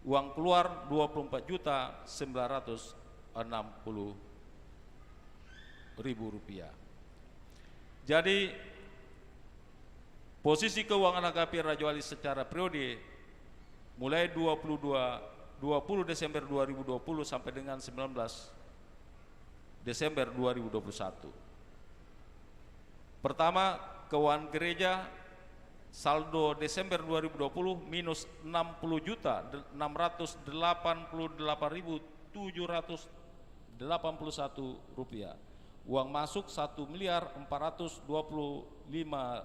uang keluar dua puluh empat juta sembilan ratus enam puluh ribu rupiah. Jadi, posisi keuangan H K P Rajawali secara periode mulai dua puluh dua, dua puluh Desember dua ribu dua puluh sampai dengan sembilan belas Desember dua ribu dua puluh satu. Pertama, keuangan gereja Saldo Desember dua ribu dua puluh minus enam puluh juta enam ratus delapan puluh delapan ribu tujuh ratus delapan puluh satu rupiah. Uang masuk satu miliar empat ratus dua puluh lima,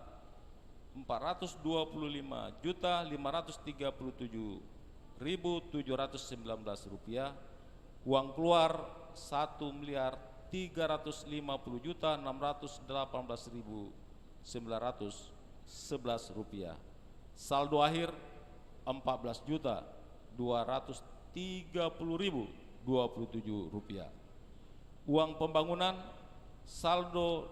empat ratus dua puluh lima juta lima ratus tiga puluh tujuh ribu tujuh ratus sembilan belas rupiah. Uang keluar satu miliar tiga ratus lima puluh juta enam ratus delapan belas ribu sembilan ratus sebelas rupiah. Saldo akhir empat belas juta dua ratus tiga puluh ribu dua puluh tujuh rupiah. Uang pembangunan saldo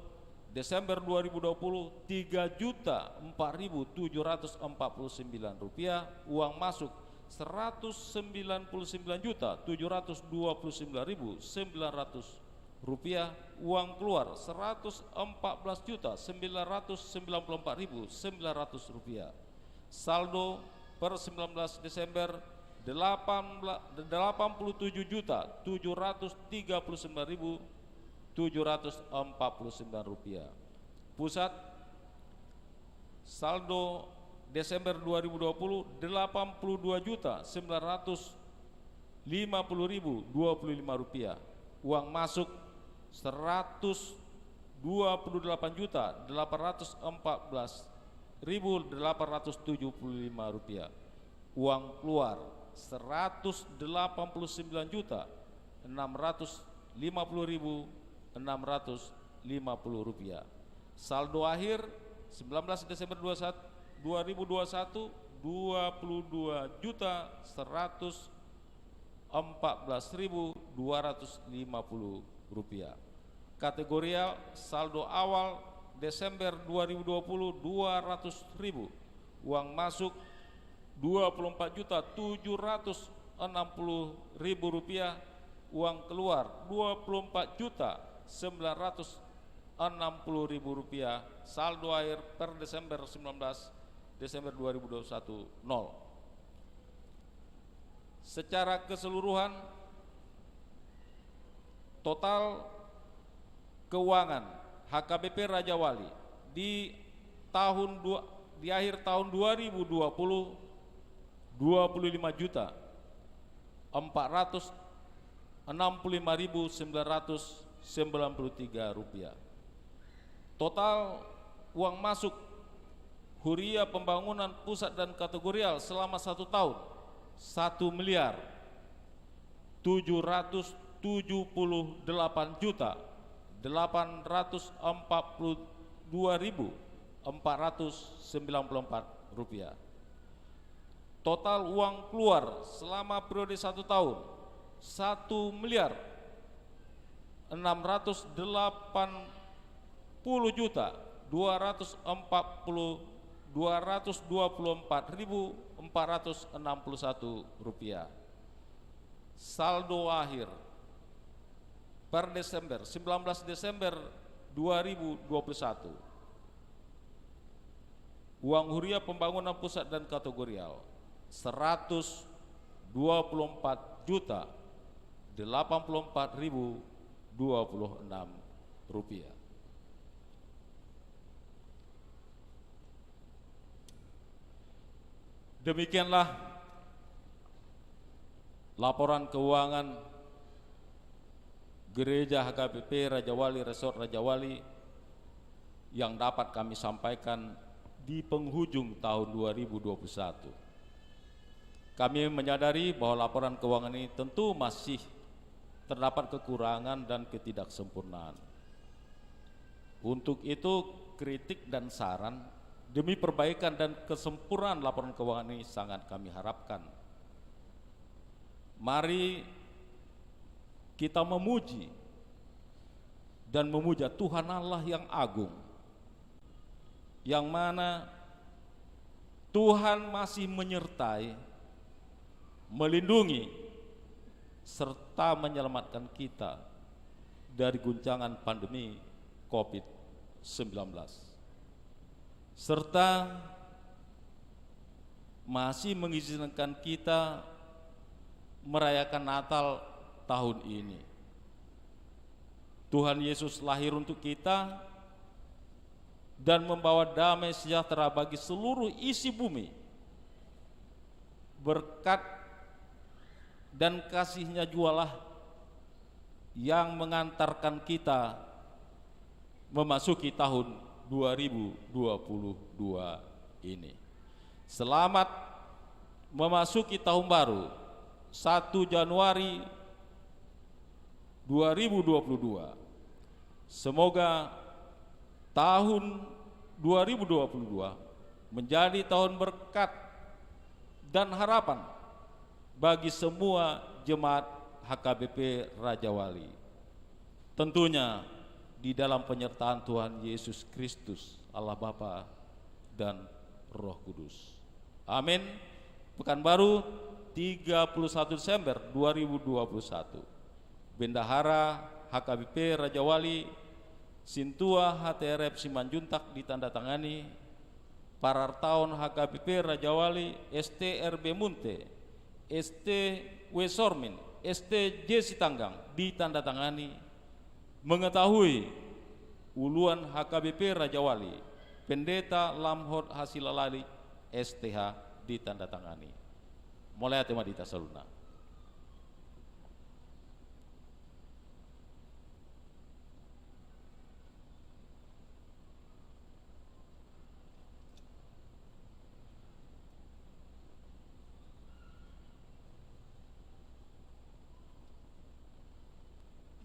Desember dua ribu dua puluh tiga juta empat ribu tujuh ratus empat puluh sembilan rupiah, uang masuk seratus sembilan puluh sembilan juta tujuh ratus dua puluh sembilan ribu sembilan ratus rupiah, uang keluar seratus empat belas juta sembilan ratus sembilan puluh empat ribu sembilan ratus rupiah. Saldo per sembilan belas Desember delapan belas, delapan puluh tujuh juta tujuh ratus tiga puluh sembilan ribu tujuh ratus empat puluh sembilan rupiah. Pusat, saldo Desember dua ribu dua puluh delapan puluh dua juta sembilan ratus lima puluh ribu dua puluh lima rupiah. Uang masuk seratus dua puluh delapan juta delapan ratus empat belas ribu delapan ratus tujuh puluh lima rupiah. Uang keluar seratus delapan puluh sembilan juta enam ratus lima puluh ribu enam ratus lima puluh rupiah. Saldo akhir sembilan belas Desember dua puluh satu, dua ribu dua puluh satu, dua puluh dua juta seratus empat belas ribu dua ratus lima puluh rupiah. Kategorial, saldo awal Desember dua ribu dua puluh dua ratus ribu. Uang masuk dua puluh empat juta tujuh ratus enam puluh ribu rupiah. Uang keluar dua puluh empat juta sembilan ratus enam puluh ribu rupiah. Saldo akhir per Desember sembilan belas Desember dua ribu dua puluh satu, nol. Secara keseluruhan, total keuangan H K B P Raja Wali di tahun dua, di akhir tahun dua ribu dua puluh, dua puluh lima juta empat ratus enam puluh lima ribu sembilan ratus sembilan puluh tiga rupiah. Total uang masuk Huria Pembangunan Pusat dan Kategorial selama satu tahun, satu miliar tujuh ratus tujuh puluh delapan juta delapan ratus empat puluh dua ribu empat ratus sembilan puluh empat rupiah. Total uang keluar selama periode satu tahun, satu miliar enam ratus delapan puluh juta dua ratus empat puluh, dua ratus dua puluh empat ribu empat ratus enam puluh satu rupiah. Saldo akhir per Desember, sembilan belas Desember dua ribu dua puluh satu. Uang Huria Pembangunan Pusat dan Kategorial, seratus dua puluh empat juta delapan puluh empat ribu dua puluh enam rupiah. Demikianlah laporan keuangan Gereja H K B P Raja Wali, Resort Raja Wali, yang dapat kami sampaikan di penghujung tahun dua ribu dua puluh satu. Kami menyadari bahwa laporan keuangan ini tentu masih terdapat kekurangan dan ketidaksempurnaan. Untuk itu, kritik dan saran demi perbaikan dan kesempurnaan laporan keuangan ini sangat kami harapkan. Mari kita memuji dan memuja Tuhan Allah yang agung, yang mana Tuhan masih menyertai, melindungi, serta menyelamatkan kita dari guncangan pandemi covid sembilan belas. Serta masih mengizinkan kita merayakan Natal tahun ini. Tuhan Yesus lahir untuk kita, dan membawa damai sejahtera bagi seluruh isi bumi. Berkat dan kasih-Nya jualah yang mengantarkan kita memasuki tahun dua ribu dua puluh dua ini. Selamat memasuki tahun baru, satu Januari dua ribu dua puluh dua. Semoga tahun dua ribu dua puluh dua menjadi tahun berkat dan harapan bagi semua jemaat H K B P Raja Wali. Tentunya di dalam penyertaan Tuhan Yesus Kristus, Allah Bapa, dan Roh Kudus. Amin. Pekanbaru, tiga puluh satu Desember dua ribu dua puluh satu. Bendahara H K B P Raja Wali, Sintua H T R F Simanjuntak ditandatangani, Parartaon H K B P Raja Wali, S T R B Munte, S T W Sormin, S T J Sitanggang ditandatangani, mengetahui uluan H K B P Raja Wali, Pendeta Lamhot Hasilalali, S T H ditandatangani. Mauliate ma di hita saluhutna.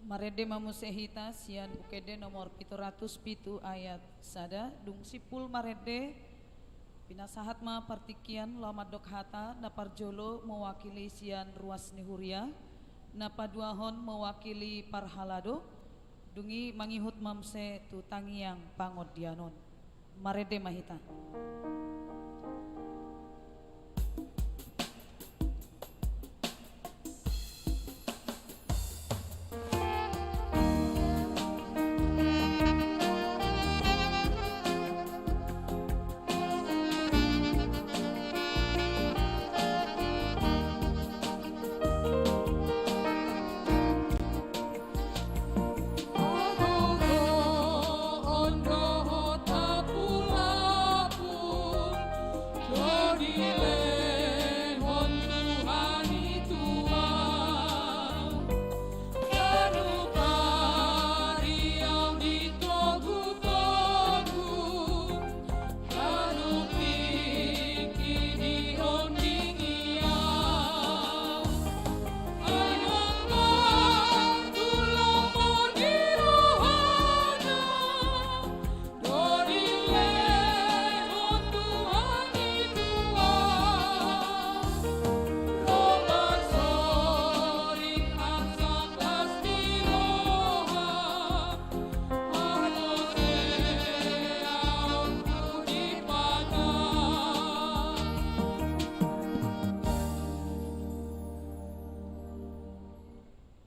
Marende ma muse hita sian Buku Ende nomor pitu ratus pitu ayat sada, dung simpul marende, pinasahat ma partingkian laho mandok hata, na parjolo mewakili sian ruas ni huria, na paduahon mewakili parhalado, dung i mangihut ma muse tu tangiang pangondianon. Marende ma hita.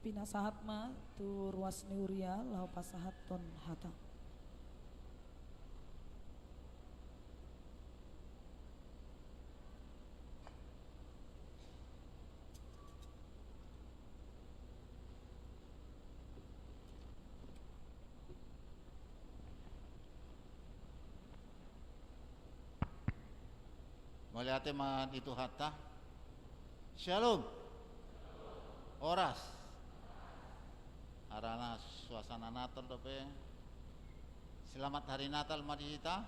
Pinasahat ma tu ruas ni huria laho pasahathon hata. Mauliate ma di Tuhanta. Syalom. Horas. Harana suasana Natal dope. Selamat Hari Natal ma di hita.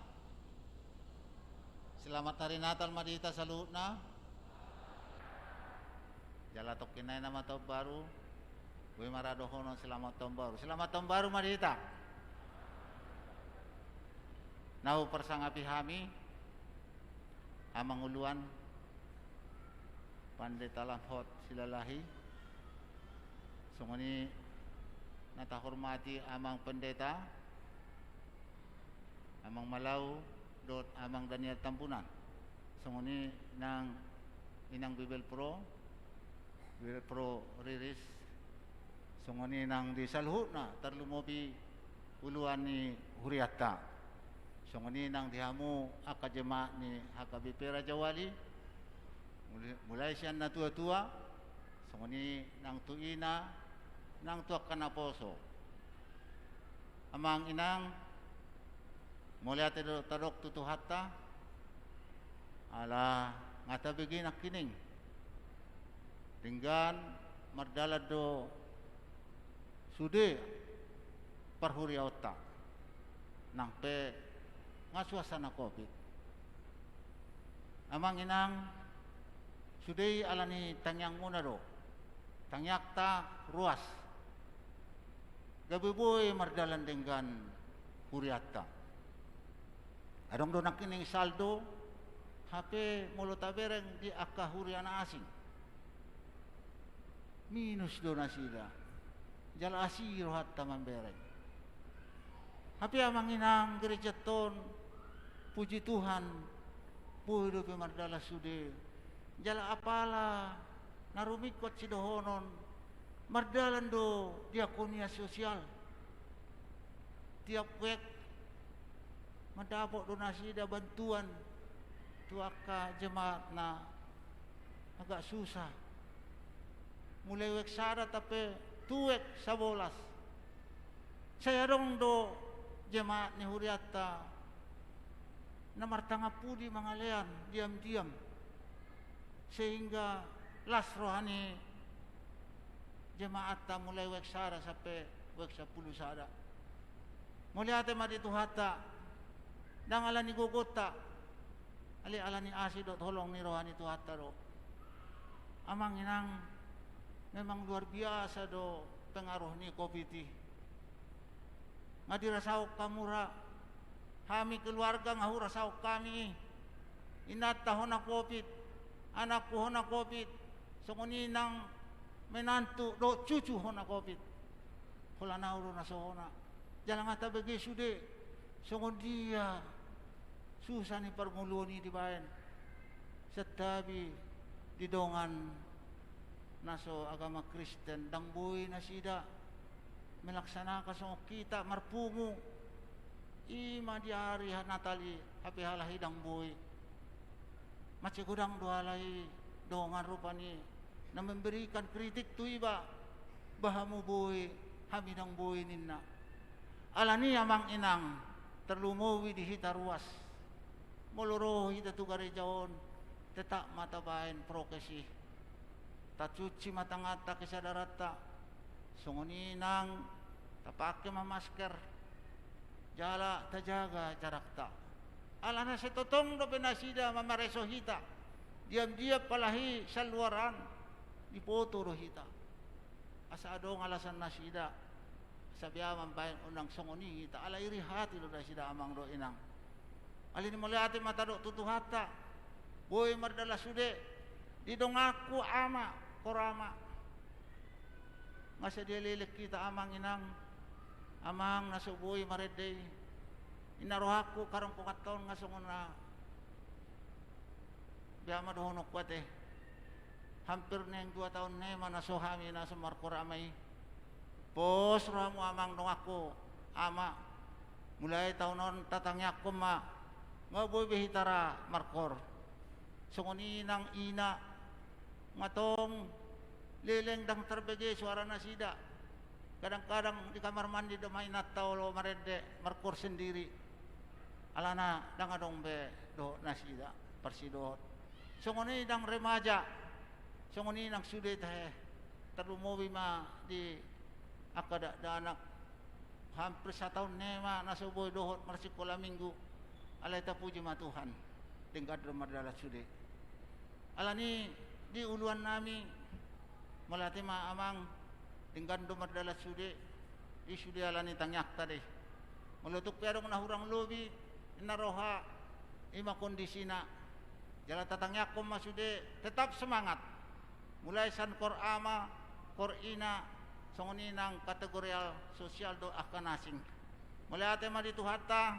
Selamat Hari Natal ma di hita saluhutna. Jala tongkin nai nama taon baru. Boi ma ra dohonon selamat taon baru. Selamat taon baru ma di hita. Na huparsangapi hami, Amang Uluan, Pandita Lamhot Silalahi, songon i na tahormati Amang Pendeta, Amang Malau, dohot Amang Daniel Tambunan, songon i nang Inang Bibelvrouw, Bibelvrouw Riris, songon i nang di saluhutna, tarlumobi uluan ni hurianta. Songon i nang di hamu angka jemaat ni H K B P Raja Wali, muli-, mulai sian natuatua, songon i nang tu ina, nang tu angka naposo. Amang inang, Mauliate do tadok tu Tuhanta, ala nga tabege nangkining denggan mardalan do sude parhuriaonta, nang pe nga suasana covid. Amang inang, sude i ala ni tangiangmuna do, tangiangta ruas, gabe boi mardalan denggan hurianta. Adong do nangkining saldo, hape molo tabereng di angka huria na asing, minus do nasida, jala asi rohanta mambereng. Hape amang inang, gerejanta on, puji Tuhan, boi dope mardalan sude. Jala apala na rumingkot sidohonon, mardalan do diakonia sosial. Tiap wijk mandapot do nasida bantuan tu angka jemaat na agak susah. Mulai wijk sada sampe tu wijk sabolas. Sai adong do jemaat ni hurianta na martangan pudi mangalean diam-diam, sehingga las roha ni jemaatta mulai wijk sada sampe wijk sampulu sada. Mauliate ma di Tuhanta, ndang ala ni gogonta, alai ala ni asi dohot holong ni roha ni Tuhanta do. Amang inang, memang luar biasa do pengaruh ni covid i. Nga dirasahon hamu ra, hami keluarga nga hurasahon hami i. Inanta hona covid, anakku hona covid, songon i nang menantu dohot cucu hona covid. Holan au do na so hona. Jala nga tabege sude songon dia susah ni parngoluon i dibaen. Santabi di dongan na so agama Kristen, ndang boi nasida melaksanakan songon hita marpungu. I ma di ari Natal i, hape halak i ndang boi. Mansai godang do halak i dongan rupani na memberikan kritik tu iba, bah hamu boi, hami ndang boi ninna. Ala ni i amang inang, tarlumobi di hita ruas, molo ro hita tu gareja on, tetap ma tabaen prokes i. Tacuci ma tanganta, kesadaranta, songon i nang tapake ma masker, jala tajaga jarakta. Alana sai tongtong dope nasida mamareso hita, diam-diam apalagi sian luaran, dipoto do hita. Asa adong alasan nasida, asa bia mambaen unang songon i hita, ala iri hati do nasida amang dohot inang. Alani i mauliate ma tadok tu Tuhanta, boi mardalan sude, di donganku ama, kor ama. Nga sadia leleng hita amang inang, amang na so boi marende i. Inna rohangku, haroroan on nga songon na, bia ma dohononku ate. Hampir naeng dua taon na i ma na so hami na so markor ama i. Pos rohamu amang donganku, ama. Mulai taon on tatangiangkon ma, nga boi be hita ra markor. Songon i nang ina, nga tong leleng ndang tarbege suara nasida. Kadang-kadang di kamar mandi do ma inanta olo marende, markor sendiri. Alana ndang adong be dohot nasida parsidohot. Songon i nang remaja, songon i nang sude tahe, tarlumobi ma di angka dakdanak. Hampir sataon na i ma na so boi dohot marsikola minggu. Alai tapuji ma Tuhan, denggan do mardalan sude. Alani i di uluan nami, mauliate ma amang, denggan do mardalan sude, i sude alani tangiangta do i. Molo tung pe adong na hurang lobi, inna roha, i ma kondisina. Jala tatangiangkon ma sude tetap semangat. Mulai sian kor ama, kor ina, songon i nang kategorial sosial dohot angka na asing. Mauliate ma di Tuhanta,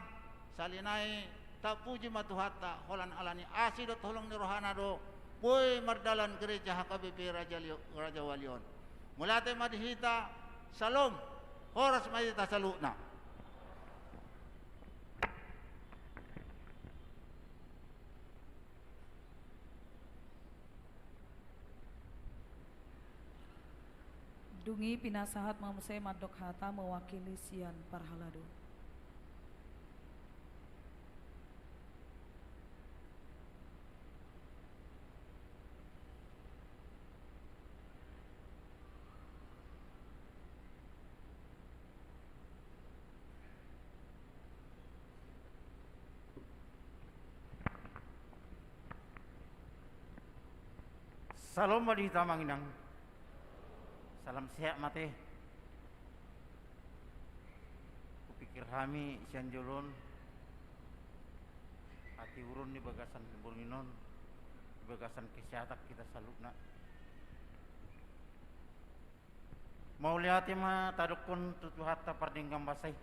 sahali nai tapuji ma Tuhanta, holan alani asi dohot holong ni rohana do, boi mardalan gereja H K B P Raja Lio-, Rajawali on. Mauliate ma di hita, syalom, horas ma di hita saluhutna. Dung i pinasahat ma muse mandok hata mewakili sian parhalado. Salom ma di hita amang inang. Salam sehat ma ate. Hupikir hami sian jolo on, hatiuron di bagasan borngin on, di bagasan kesehatan hita saluhutna. Mauliate ma tadokkon tu Tuhanta pardenggan basa i.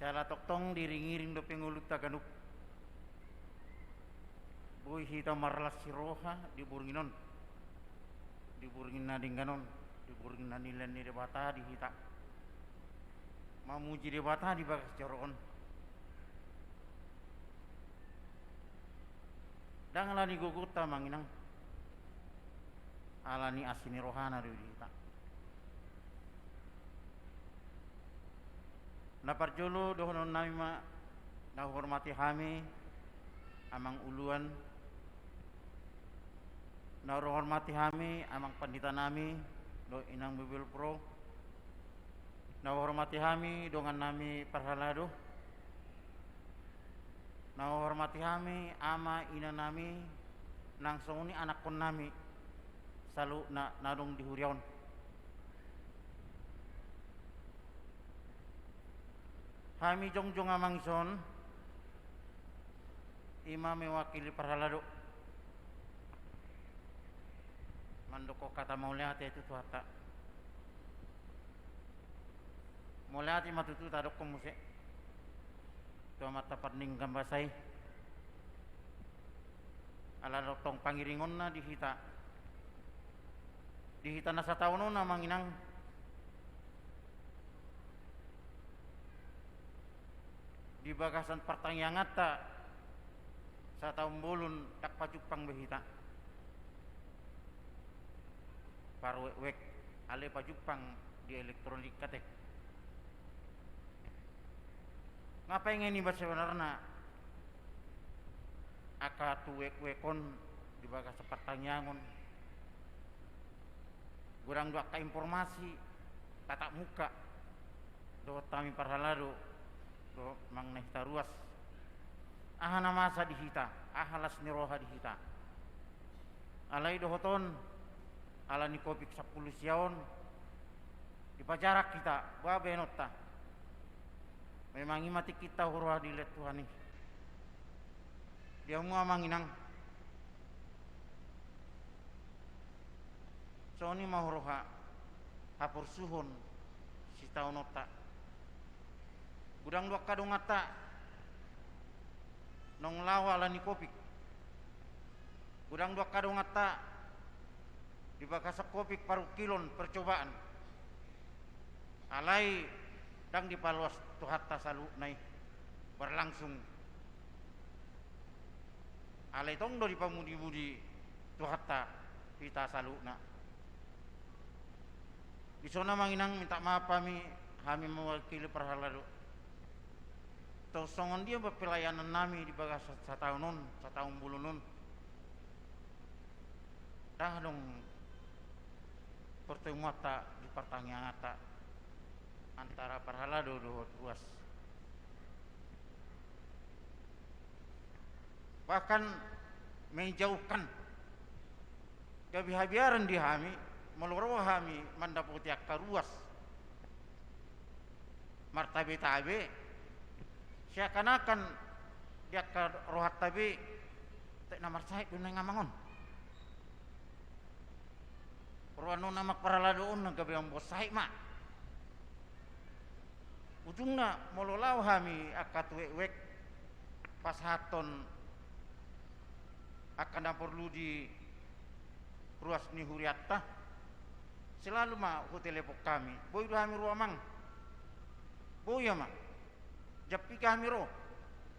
Siala tongtong diiringiring dope ngolunta ganup. Boi hita marlas ni roha di borngin on, di borngin na denggan on, di borngin na nilehon ni Debata di hita. Mamuji Debata di bagas joro on. Ndang ala ni gogonta amang inang, ala ni asi ni rohana do i di hita. Na parjolo dohonon nami ma na huhormati hami amang uluan, na huhormati hami amang pandita nami dohot inang bebel pro, na huhormati hami dongan nami parhalado, na huhormati hami ama ina nami, nang songon i anakkon nami saluhutna na adong di huria on. Hami jongjong amang ison, i ma mewakili parhalado mandokkon hata mauliate tu Tuhanta. Mauliate ma tutu tadokkon muse tu Amanta pardenggan basa i. Ala tongtong pangiringonna di hita, di hita na sataon on amang inang, di bagasan partangianganta sataon bolon ndang pajumpang be hita. Paruekwek, alai pajumpang di elektronik ate. Nga pengen iba sebenarna angka tuekwek on di bagasan partangiangan? Godang do angka informasi tatap muka dohot hami parhalado dohot amang na hita ruas. Aha na masa di hita, aha las ni roha di hita? Alai dohot on, ala ni Covid sampulu sia on, dipajarak hita, boha baenonta? Memang i ma tingkinta huroha dilehon Tuhan i. Di hamu amang inang, songon i ma huroha haporsuhon sitaononta. Godang do angka donganta naung laho ala ni Covid. Godang do angka donganta di bagasan Covid parungkilon, percobaan. Alai ndang dipaloas Tuhanta saluhutna i berlangsung. Alai tong do dipamudimudi Tuhanta hita saluhutna. Dison amang inang, minta maaf hami, hami mewakili parhalado. Tong songon dia ma pelayanan nami di bagasan sataon on, sataon bolon on? Ndang adong pertemuanta di partangianganta antara parhalado dohot ruas. Bahkan menjauhkan. Gabe habiaran di hami molo ro hami mandapoti angka ruas martabetabe, seakan-akan di angka rohanta be, tek na marsahit do nuaeng amang on. Roha ni amang parhalado on na gabe mamboan sahit ma. Ujungna molo laho hami angka tuekwek pasahathon angka na porlu di ruas ni hurianta, selalu ma hutelepon hami, boi do hami ro amang. Boi amang. Jam piga hami ro?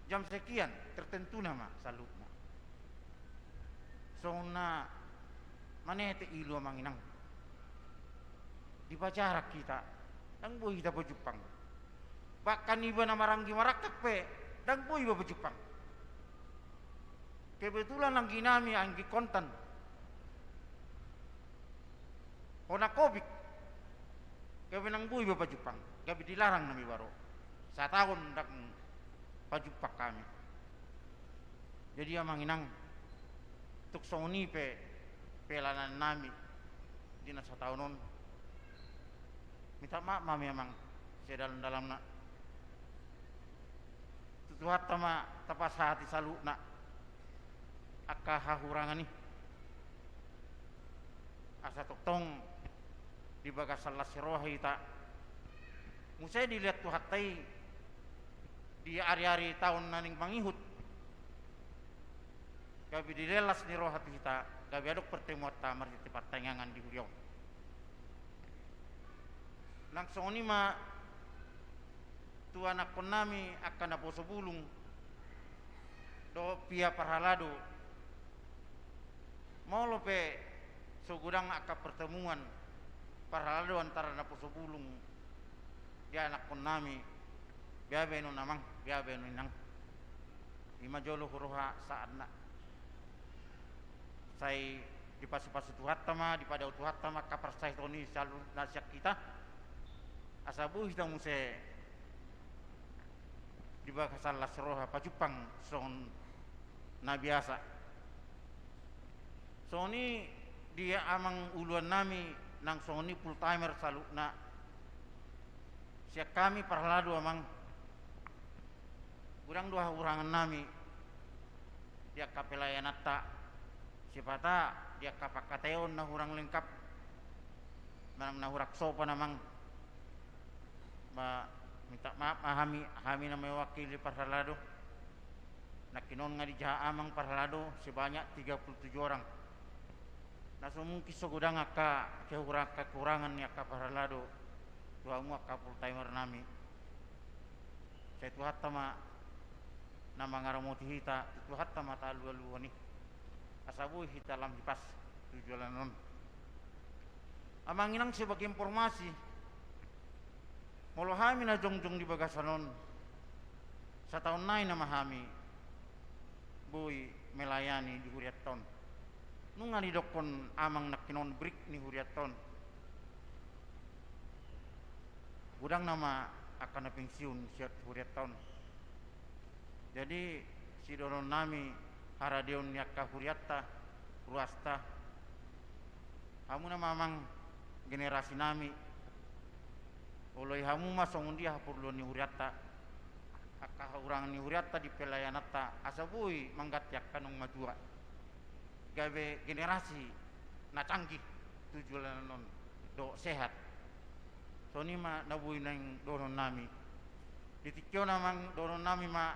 Jam sekian, tertentuna ma saluhutna. Songon na manete ilu amang inang. Dipajarak hita, ndang boi hita pajumpang. Bahkan iba na maranggi marangkat pe ndang boi iba pajumpang. Kebetulan anggi nami anggi kontan. Hona Covid, gabe ndang boi iba pajumpang, gabe dilarang nama iba ro. Sataon ndang pajumpang hami. Jadi amang inang, Tung songon i pe pelayanan nami di na sataon on. Minta maaf ma hami amang, sedalam-dalamna. Tu Tuhanta ma tapasahati saluhutna angka hahurangan i. Asa tongtong di bagasan las ni roha hita. Muse dilehon Tuhanta i di ari-ari taon na naeng mangihut. Gabe dilehon las ni roha tu hita, gabe adong pertemuanta marhite partangiangan di huria on. Nang songon i ma tu anakkon nami angka naposo bulung dohot pia parhalado. Molo pe so godang angka pertemuan parhalado antara naposo bulung di anakkon nami, beha baenon amang, beha baenon inang. I ma jolo huroha saatna. Sai dipasu-pasu Tuhanta ma, dipadao Tuhanta ma angka parsahiton i saluhutna sian hita. Asa boi hita muse di bagasan las roha pajumpang songon na biasa. Songon i di amang uluan nami nang songon i full timer saluhutna. Sian hami parhalado amang. Godang do hahurangan nami di angka pelayananta. Sipata di angka pangkataion na hurang lengkap manang na hurang sopan amang. Ma, minta maaf ma hami, hami na mewakili parhalado. Nangkinon nga dijaha amang parhalado sebanyak tiga puluh tujuh orang. Na so mungkin so godang angka kehurang-, kekurangan ni angka parhalado tu hamu angka full timer nami. Sai Tuhanta ma na mangaramoti hita, tu Tuhanta ma taalu-aluhon i. Asa boi hita lam hipas tu joloan on. Amang inang, sebagai informasi, molo hami na jongjong di bagasan on, sataon nai nama hami boi melayani di hurianta on. Nunga didokkon amang nangkinon break ni hurianta on. Godang nama angka na pensiun sian hurianta on. Jadi sidohonon nami haradeon ni angka hurianta, ruasta. Hamu nama amang generasi nami, oloi hamu ma songon dia haporluan ni hurianta, angka hahurangan ni hurianta di pelayananta, asa boi mangganti angka naung matua. Gabe generasi na canggih tu joloan on dohot sehat. Songon i ma na boi naeng dohonon nami. Di tingki on amang dohonon nami ma,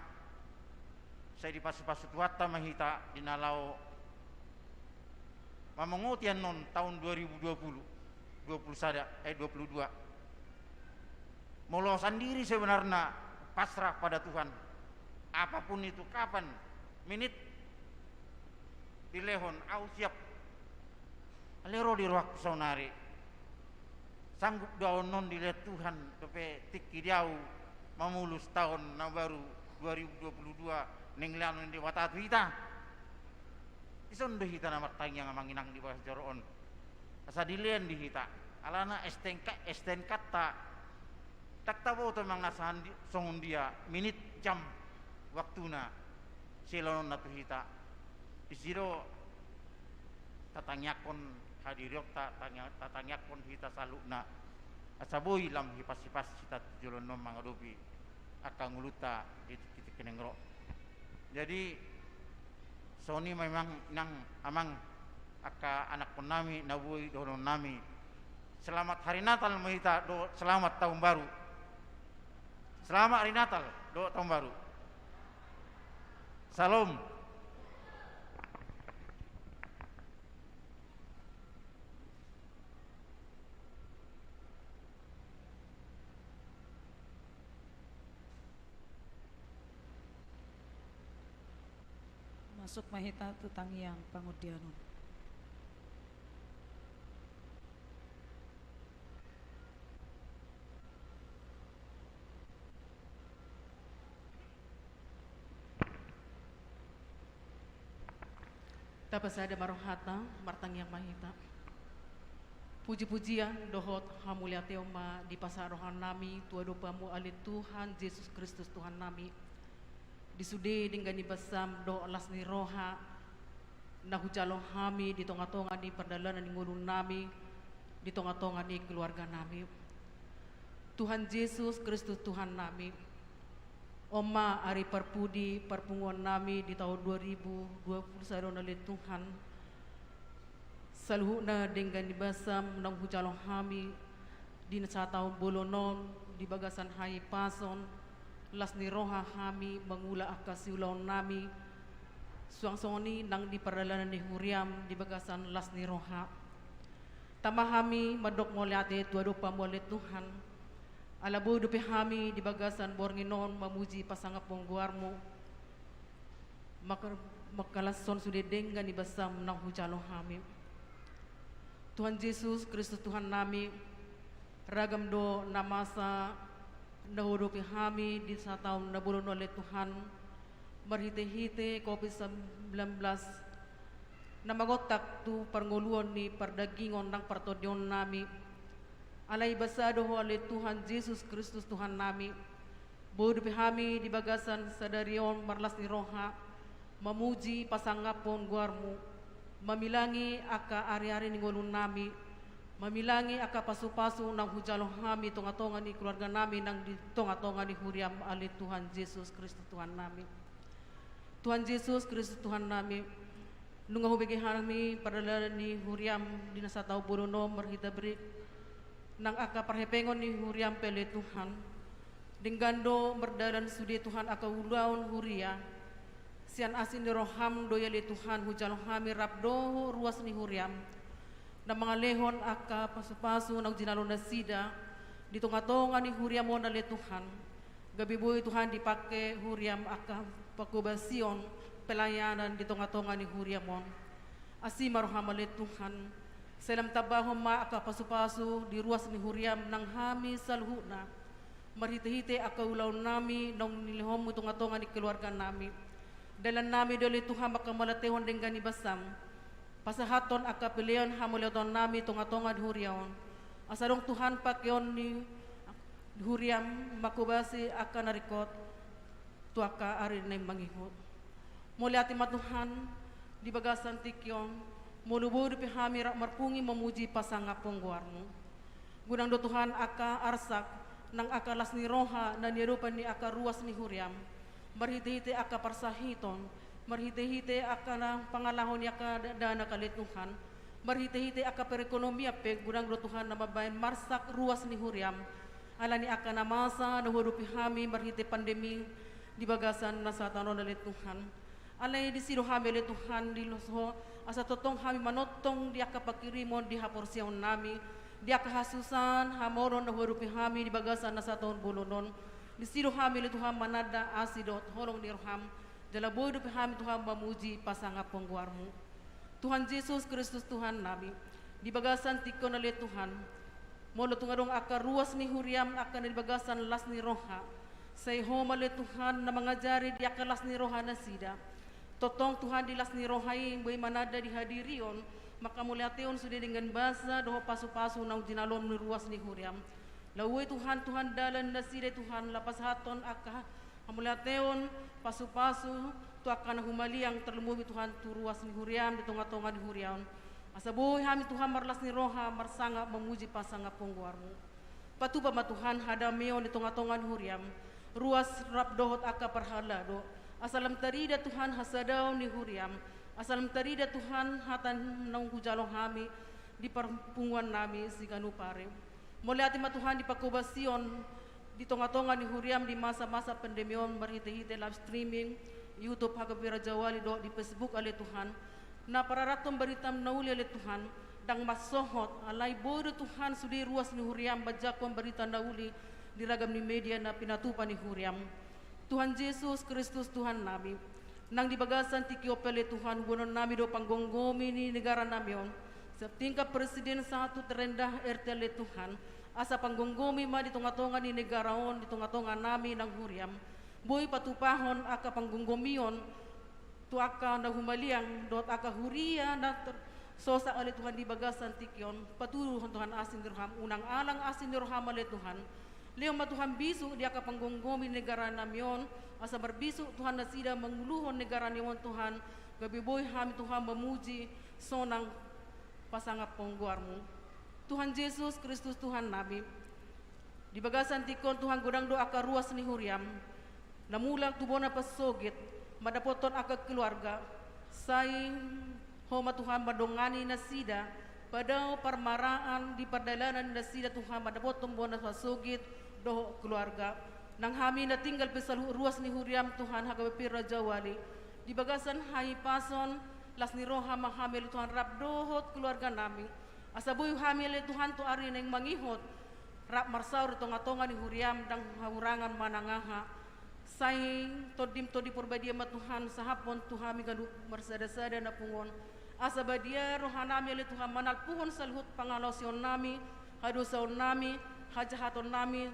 sai dipasu-pasu Tuhanta ma hita di na laho mamongoti annon taon dua ribu dua puluh, dua puluh sada, eh, dua puluh dua. Molo sandiri sebenarna pasrah pada Tuhan. Apapun itu, kapan, minit dilehon, au siap. Alai ro di rohangku saonari, sanggup do au annon dilehon Tuhan dope tingki di au mamolus taon na baru dua ribu dua puluh dua naeng lehonon ni Debata tu hita. Dison do hita na martangiang amang inang di bagas joro on. Asa dilehon di hita. Alana S T N K, S T N K-ta. Ndang taboto amang na sandi-, songon dia minit jam waktuna silehononna tu hita. Disi do tatangiangkon hadirionta, tangia-, tatangiangkon hita saluhutna. Asa boi lam hipas-hipas hita tu joloan on mangadopi angka ngolunta di tingki-tingki naeng ro. Jadi songon i ma amang inang, amang, angka anakkon nami na boi dohonon nami. Selamat Hari Natal ma hita dohot selamat Tahun Baru. Selamat Hari Natal dohot Tahun Baru. Salam. Masuk ma hita tu tangiang pangundianon. Tapasada ma rohanta, martangiang ma hita. Puji-pujian dohot hamuliateon ma dipasahat rohanami tu adopanmu ale Tuhan Jesus Kristus Tuhannami. Di sude denggan ni basam dohot las ni roha, na hujalo hami di tonga-tonga ni pardalanan ni ngolunami, di tonga-tonga ni keluarganami. Tuhan Jesus Kristus Tuhannami, on ma ari parpudi parpunguannami di taon dua ribu dua puluh sada on ale Tuhan. Saluhutna denggan ni basam naung hujalo hami di na sataon bolon on di bagasan hahipason, las ni roha hami mangula angka siulaonnami, suang songon i nang di pardalanan ni huriam di bagasan las ni roha. Tama hami mandok mauliate tu adopanmu ale Tuhan, ala boi dope hami di bagasan borngin on mamuji pasangaphon goarmu, maka-, mangkalashon sude denggan ni basam naung hujalo hami. Tuhan Jesus Kristus Tuhannami, ragam do na masa na huadopi hami di sataon na bolon on ale Tuhan, marhite-hite Covid sembilan belas, na mangontak tu parngoluon ni pardagingon nang partondionnami. Alai basa do Ho ale Tuhan Jesus Kristus Tuhannami, boi dope hami di bagasan sadari on marlas ni roha, mamuji pasangaphon goarmu, mamilangi angka ari-ari ni ngolunami, mamilangi angka pasu-pasu naung hujalo hami tonga-tonga ni keluarganami nang di tonga-tonga ni huriam ale Tuhan Jesus Kristus Tuhannami. Tuhan Jesus Kristus Tuhannami, nunga hubege hami pardalanan ni huriam di na sataon bolon on marhite break, nang angka parhepengon ni huriam pe ale Tuhan. Denggan do mardalan sude Tuhan angka ulaon huria. Sian asi ni roham do i ale Tuhan hujalo hami rap dohot ruas ni huriam, na mangalehon angka pasu-pasu naung jinalo nasida di tonga-tonga ni huriam on ale Tuhan. Gabe boi Tuhan dipake huriam angka pangkobasion pelayanan di tonga-tonga ni huriam on. Asi ma roham ale Tuhan, sai lam tambahon ma angka pasu-pasu di ruas ni huriam nang hami saluhutna, marhite-hite angka ulaonnami naung nilehonmu tonga-tonga ni keluarganami. Dalannami do ale Tuhan mangkamauliatehon denggan ni basam, pasahathon angka pelean hamauliateonnami tonga-tonga ni huria on. Asa adong Tuhan pakeon ni huriam mangkobasi angka na ringkot tu angka ari na mangihut. Mauliate ma Tuhan, di bagasan tingki on, molo boi dope hami rap marpungu mamuji pasangaphon goarmu. Godang do Tuhan angka arsak nang angka las ni roha na niadopan ni angka ruas ni huriam, marhite-hite angka parsahiton, marhite-hite angka na pangalaho ni angka da-, dakdanak ale Tuhan, marhite-hite angka perekonomian pe godang do Tuhan na mambahen marsak ruas ni huriam, ala ni angka na masa na huadopi hami marhite pandemi di bagasan na sataon on ale Tuhan. Alai disi do hami ale Tuhan dilos Ho, asa tongtong hami manongtong di angka pangkirimon di haporseaonnami, di angka hasusaan hamaolon na huadopi hami di bagasan na sataon bolon on. Disi do hami ale Tuhan mananda asi dohot holong ni roham, jala boi dope hami Tuhan mamuji pasangaphon goarmu. Tuhan Jesus Kristus Tuhannami, di bagasan tingki on ale Tuhan, molo tung adong angka ruas ni huriam angka na di bagasan las ni roha, sai Ho ma ale Tuhan na mangajari di angka las ni roha nasida. Tongtong Tuhan di las ni roha i boi mananda di hadirion, mangkamauliatehon sude denggan basa dohot pasu-pasu naung jinalom ni ruas ni huriam. Laho boi Tuhan, Tuhan dalan nasida Tuhan, laho pasahathon angka hamauliateon, pasu-pasu, tu angka na humaliang tarlumobi Tuhan tu ruas ni huriam di tonga-tonga ni huria on. Asa boi hami Tuhan marlas ni roha, marsangap mamuji pasangaphon goarmu. Patupa ma Tuhan hadameon di tonga-tonga ni huriam, ruas rap dohot angka parhalado. Asa lam tarida Tuhan hasadaon ni huriam, asa lam tarida Tuhan hata naung hujalo hami di parpunguan nami siganup ari. Mauliate ma Tuhan di pangkobasion di tonga-tonga ni huriam di masa-masa pandemi on marhite-hite live streaming, YouTube Hagabe Rajawali dohot di Facebook ale Tuhan. Na pararathon barita na uli ale Tuhan, ndang mansohot, alai boi do Tuhan sude ruas ni huriam manjangkon barita na uli di ragam ni media na pinatupa ni huriam. Tuhan Jesus Kristus Tuhan nami, nang di bagasan tingki on pe ale Tuhan, huboanon nami do panggomgomi ni negara nami on, sian tingkat presiden sahat tu terendah R T ale Tuhan, asa panggomgomi ma di tonga-tonga ni negara on, di tonga-tonga nami nang huriam. Boi patupahon angka panggomgomion tu angka na humaliang dohot angka huria na ter-, sosa ale Tuhan di bagasan tingki on, patuduhon Tuhan asi ni roham, unang alang asi ni roham ale Tuhan. Lehon ma Tuhan bisuk di angka panggomgomi negara nami on, asa marbisuk Tuhan nasida manguluhon negara nami on Tuhan, gabe boi hami Tuhan mamuji sonang pasangaphon goarMu. Tuhan Jesus Kristus Tuhannami, di bagasan tingki on Tuhan godang do angka ruas ni huriaM, na mulak tu bona parsogit, mandapothon angka keluarga, sai Ho ma Tuhan mandongani nasida, padao parmaraan di pardalanan ni nasida Tuhan mandapothon bona parsogit, dohot keluarga. Nang hami na tinggal pe saluhut ruas ni huriaM Tuhan, hagabe pe rajawali. Di bagasan hahipason, las ni roha ma hami ale Tuhan rap dohot keluarganami. Asa boi hami ale Tuhan tu ari naeng mangihut, rap marsaor di tonga-tonga ni huriaM ndang hahurangan manang aha. Sai TondiM Tondi Parbadia ma Tuhan sahaphon tu hami ganup marsada-sada na pungu on. Asa badia rohanami ale Tuhan manalpuhon saluhut pangalaosionnami, hadosaonnami, hajahatonnami,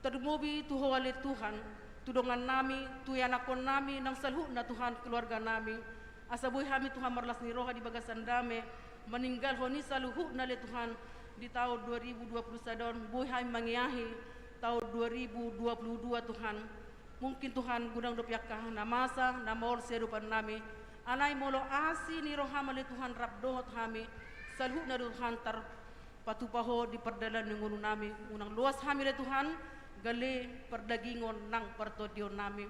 tarlumobi tu Ho ale Tuhan, tu dongannami, tu ianakhonnami, nang saluhutna Tuhan keluarganami. Asa boi hami Tuhan marlas ni roha di bagasan dame, maninggalhon i saluhutna ale Tuhan di taon dua ribu dua puluh sada on, boi hami mangiahi taon dua ribu dua puluh dua Tuhan. Mungkin Tuhan godang dope angka na masa, na maol siadopannami. Alai molo asi ni rohaM ale Tuhan rap dohot hami, saluhutna do Tuhan tar patupa Ho di pardalanan ni ngolunami, unang loas hami ale Tuhan, gale pardagingon nang partondionnami.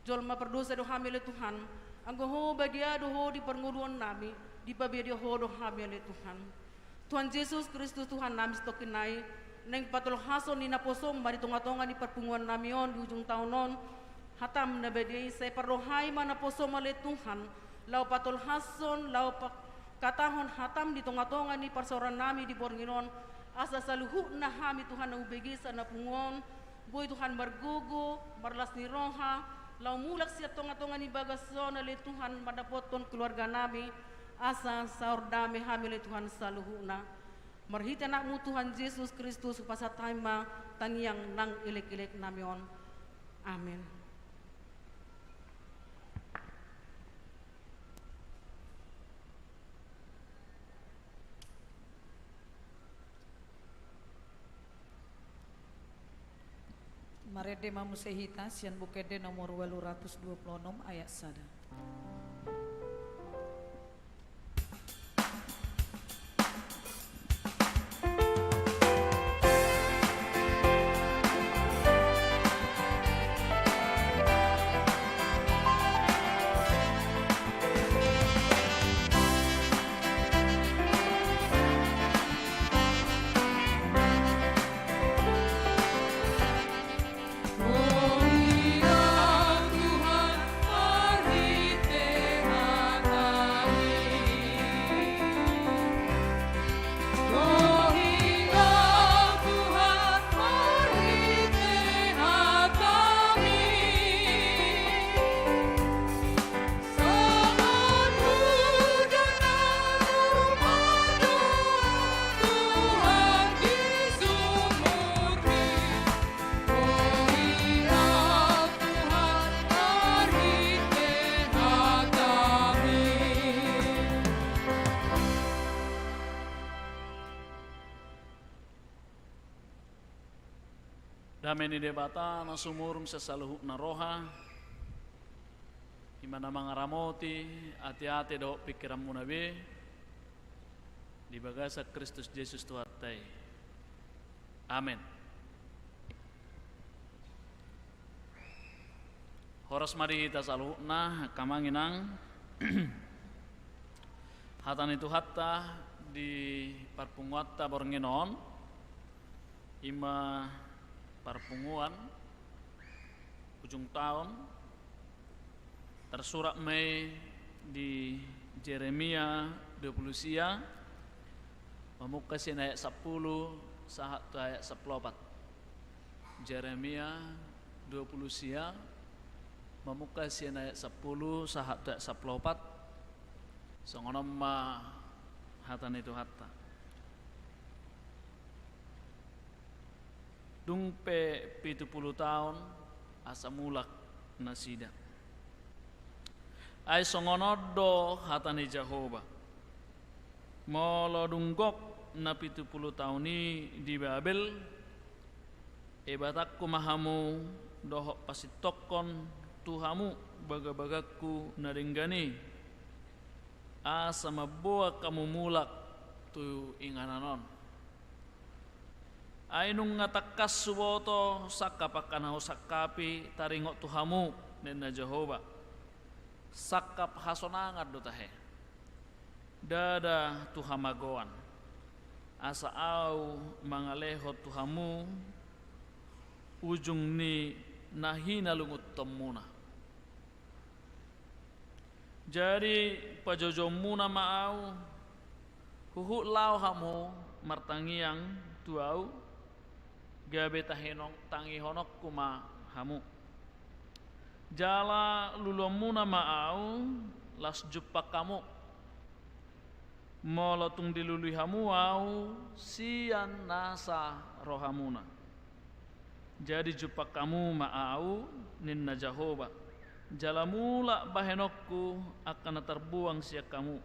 Jolma pardosa do hami ale Tuhan, anggo Ho badia do Ho di parngoluonnami, dipabadia Ho do hami ale Tuhan. Tuhan Jesus Kristus Tuhannami, sitongkin nai, naeng patolhashon ni naposoM ma di tonga-tonga ni parpunguannami on di ujung taon on, hataM na badia i, sai parrohai ma naposoM ale Tuhan, laho patolhashon, laho pa-, katahon hataM di tonga-tonga ni parsaorannami di borngin on, asa saluhutna hami Tuhan na umbegesa na pungu on, boi Tuhan margogo, marlas ni roha, laho mulak sian tonga-tonga ni bagas on ale Tuhan mandapothon keluarganami, asa saor dame hami ale Tuhan saluhutna. Marhite AnakMu Tuhan Jesus Kristus hupasahat hami ma tangiang nang elek-eleknami on. Amen. Marende ma muse hita sian Buku Ende nomor ualu ratus dua puluh onom ayat sada. Dame ni Debata na sumurung sian saluhutna roha, i ma na mangaramoti ateate dohot pingkiranmuna be, di bagasan Kristus Jesus Tuhanta i. Amen. Horas ma di hita saluhutna, angka amang inang. Hata ni Tuhanta di parpunguanta borngin on, i ma parpunguan ujung taon, tarsurat ma i di Jeremia dua puluh sia, mamungka sian ayat sampulu sahat tu ayat sampulu opat. Jeremia dua puluh sia, mamungka sian ayat sampulu sahat tu ayat sampulu opat. Songon on ma hata ni Tuhanta. Dung pe pitu pulu taon asa mulak nasida. Ai songon on do hata ni Jahowa: Molo dung gok na pitu pulu taon i di Babel, ebatanku ma hamu dohot pasintongkon tu hamu bagabagangku na denggan i. Asa mamboan hamu mulak tu inganan on. Ai nunga tangkas huboto sangkap angka na husangkapi, taringot tu hamu, ninna Jahowa. Sangkap hasonangan do tahe, ndada tu hamagoan. Asa ahu mangalehon tu hamu ujung ni na hinalungunhonmuna. Jadi pajoujouonmuna ma ahu, huhut laho hamu martangiang tu ahu, gabe tahinong-, tangihononku ma hamu. Jala luluanmuna ma ahu, laos jumpang hamu. Molo tung dilului hamu ahu, sian nasa rohamuna. Jadi jumpang hamu ma ahu, ninna Jahowa, jala mulak bahenonku angka na tarbuang sian hamu.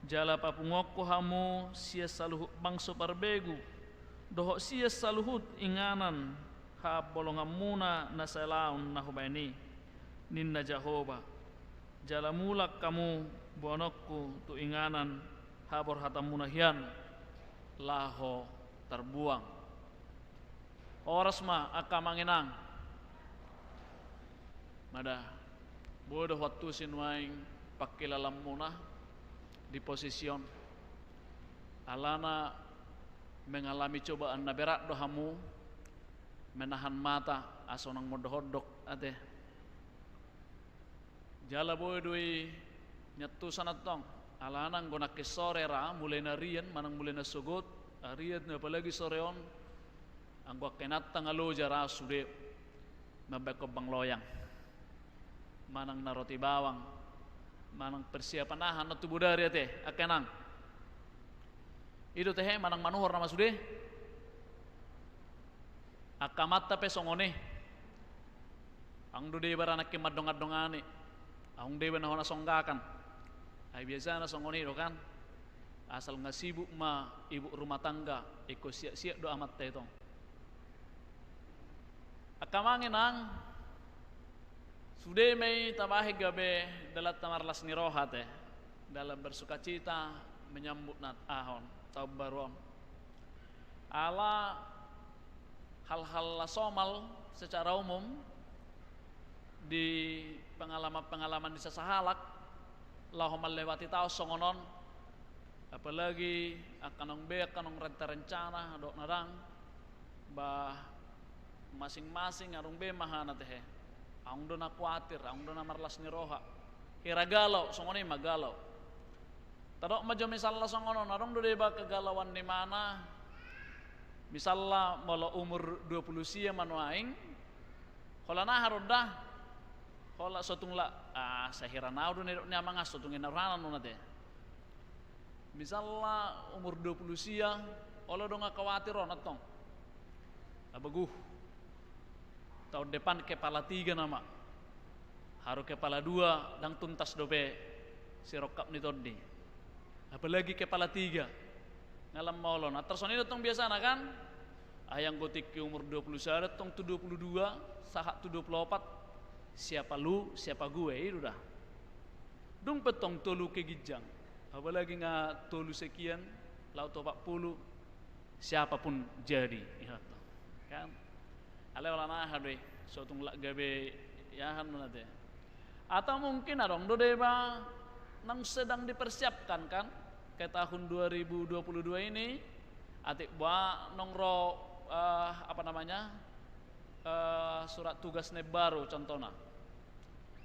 Jala papunguonku hamu sian saluhut bangso parbegu, dohot sian saluhut inganan habolonganmuna na salaon na hubahen i, ninna Jahowa. Jala mulak hamu boanonku tu inganan haborhatanmuna hian laho tarbuang. Horas ma angka amang inang. Mada, boi do huantusi nuaeng pangkilalanmuna di posisi on. Alana mengalami cobaan na berat do hamu, menahan mata asa unang mondokondok ate. Jala boi do i niantusan antong, alana anggo nangkin sore ra, mulai na rian manang mulai na sogot, arian apalagi sore on, anggo angka inanta nga loja ra sude mambahen hombang loyang, manang na roti bawang, manang persiapan aha na tu bodari ate, angka inang. I do tahe manang manuhor nama sude. Angka amanta pe songon i. Aung do deba ra nangkin mandongan-dongani. Aung deba na hona songgakan. Ai biasana songon i do kan. Asal nga sibuk ma ibu rumah tangga, ingkon siap-siap do amanta i tong. Angka amang inang, sude ma i tabahen gabe dalanta marlas ni roha ate, dalam bersukacita menyambut Nat-, ahon, taon baru on. Ala hal-hal na somal secara umum di pengalaman-pengalaman di sasahalak, laho manlewati taon songon on, apalagi angka naung be, angka naung rencana-rencana, dohot na dang, bah, masing-masing adong be ma hana tahe. Aung do na kuatir, aung do na marlas ni roha. Hira galau, songon i ma galau. Tadok ma jo misalna songon on, adong do deba kegalauan ni imana. Misalna molo umur dua pulu sia ma nuaeng, holan aha do nda? Holan sotung la, ah, sahira na ahu do na didok ni amang an, sotung i na rohana nuna te. Misalna umur dua pulu sia, olo do nga kuatir on antong. Abaguh. Taon depan kepala tiga nama. Haru kepala dua, dang tuntas dope sirongkap ni tondi. Apalagi kepala tiga. Nga lam ma olo. Antar songon i do tong biasana kan? Ai anggo tingki umur dua pulu sada tong tu dua pulu dua, sahat tu dua pulu opat. Siapa lu, siapa gue, i do da. Dung pe tong tolu ke ginjang. Apalagi nga tolu sekian, laho tu opat pulu, siapa pun jadi. Iya tong. Kan? Alai holan aha do i, sotung lak gabe i aha nuna te. Atau mungkin adong do deba naung sedang dipersiapkan kan, ke tahun dua ribu dua puluh dua ini, atik boha naung ro, eh, apa namanya, eh, surat tugas na imbaru contohna.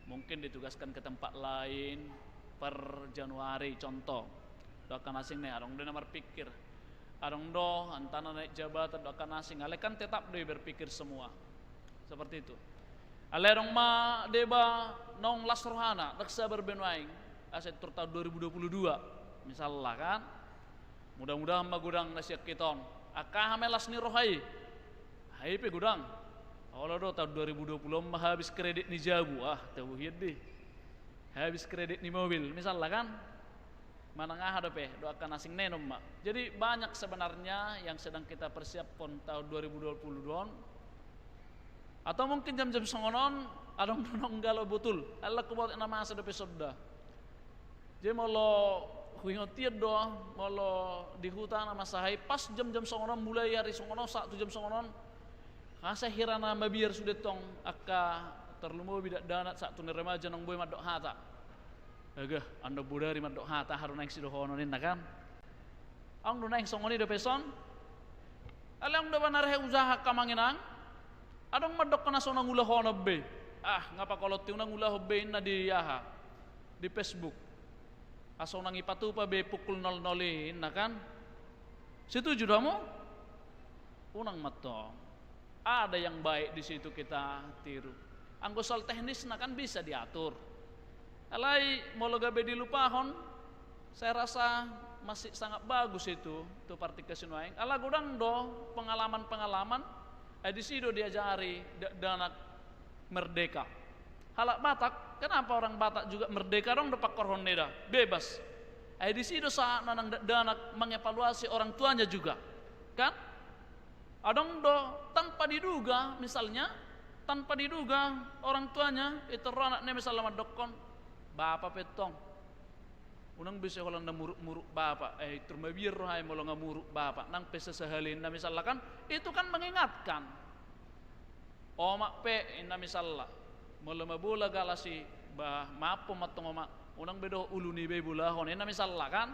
Mungkin ditugaskan ke tempat lain per Januari contoh. Dohot angka na asing ne, adong do na marpikir. Adong do antara naik jabatan dohot angka na asing. Alai kan tetap do i berpikir semua. Seperti itu. Alai adong ma deba naung las rohana, ndang sabar be nuaeng, asa intor tahun dua ribu dua puluh dua, misalna kan. Mudah-mudahan ma godang na sian hita on. Angka aha ma las ni roha i? Aha i pe godang. Olo do tahun dua ribu dua puluh on ma habis kredit ni jabu. Ah, tabo hian deh. Habis kredit ni mobil, misalna kan. Manang aha dope, dohot angka na asing ne on ma. Jadi banyak sebenarnya yang sedang kita persiapkan tahun dua ribu dua puluh dua on. Atau mungkin jam-jam songon on, adong do naung galau botul. Alai huboto na masa dope sonda. Jadi molo huingot hian do, molo di huta na masa i, pas jam-jam songon on, mulai ari songon on sahat tu jam songon on, asa hira na mabiar sude tong angka tarlumobi dakdanak sahat tu na remaja naung boi mandok hata. Agah, andang bodari mandok hata, aha do naeng sidohonon ninna kan. Adong do naeng songon i dope son. Alai adong do ba na rehe usaha angka amang inang. Adong mandok na so unang ulahon be. Ah, nga pakolot i, unang ulahon be ninna di aha, di Facebook. Asa unang ipatupa be pukul nol nol i ninna kan. Setuju do hamu? Unang ma tong. Ada yang baik di situ kita tiru. Anggo soal teknisna kan bisa diatur. Alai molo gabe dilupahon, saya rasa masih sangat bagus itu, tu partingki sinuaeng. Ala godang do pengalaman-pengalaman, eh, disi do diajari dakdanak merdeka. Halak Batak, kenapa orang Batak juga merdeka, adong do pangkorhonna da, bebas. Eh, disi do saat na nang dakdanak mengevaluasi orang tuanya juga. Kan? Adong do tanpa diduga, misalnya, tanpa diduga orang tuanya, pintor ro anakna misalna mandokkon, bapa pe tong. Unang be sai holan na muruk-muruk bapa, eh, pintor mabiar roha i molo nga muruk bapa, nang pe sasahali ninna misalna kan, itu kan mengingatkan. Omak pe ninna misalna, molo mabola galas i, bah, maaf ma tong omak, unang be dohot ulu niba i bolahon ninna misalna kan.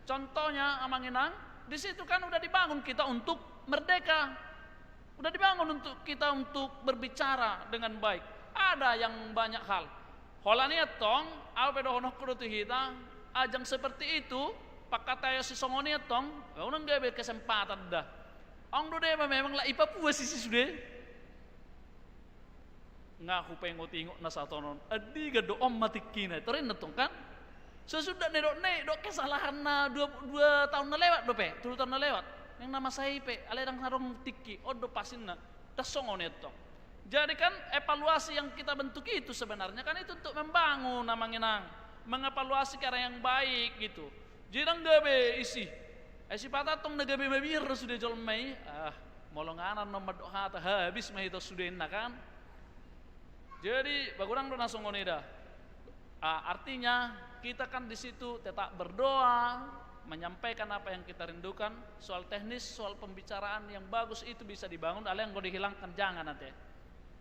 Contohnya, amang inang, di situ kan udah dibangun kita untuk merdeka. Udah dibangun untuk kita untuk berbicara dengan baik. Ada yang banyak hal. Holan i tong, au pe dohononku do tu hita, ajang seperti itu, pangkataion sisongon i tong, unang gabe kesempatan da. Adong do deba memang la ipapuas isi sude. Nga hupaingot-ingot na sahat on, andigan do on ma tingkina, torinna tong kan? Sesudah na didok na i, dok kesalahan na dua, dua tahun na lewat dope, tolu tahun na lewat. Yang na masa i pe, alai ndang adong tingki, on do pasinna. Ndang songon i tong. Jadi kan evaluasi yang kita bentuk itu sebenarnya kan itu untuk membangun, amang inang. Mengevaluasi ke arah yang baik gitu. Jadi ndang gabe isi. Eh, sipata tong na gabe mabiar sude jolma i. Ah, molo nga annon mandok hata, habis ma hita sude ninna kan. Jadi, ba godang do na songon i da. Ah, artinya, kita kan di situ tetap berdoa, menyampaikan apa yang kita rindukan, soal teknis, soal pembicaraan yang bagus itu bisa dibangun, alai anggo dihilangkan, jangan ate.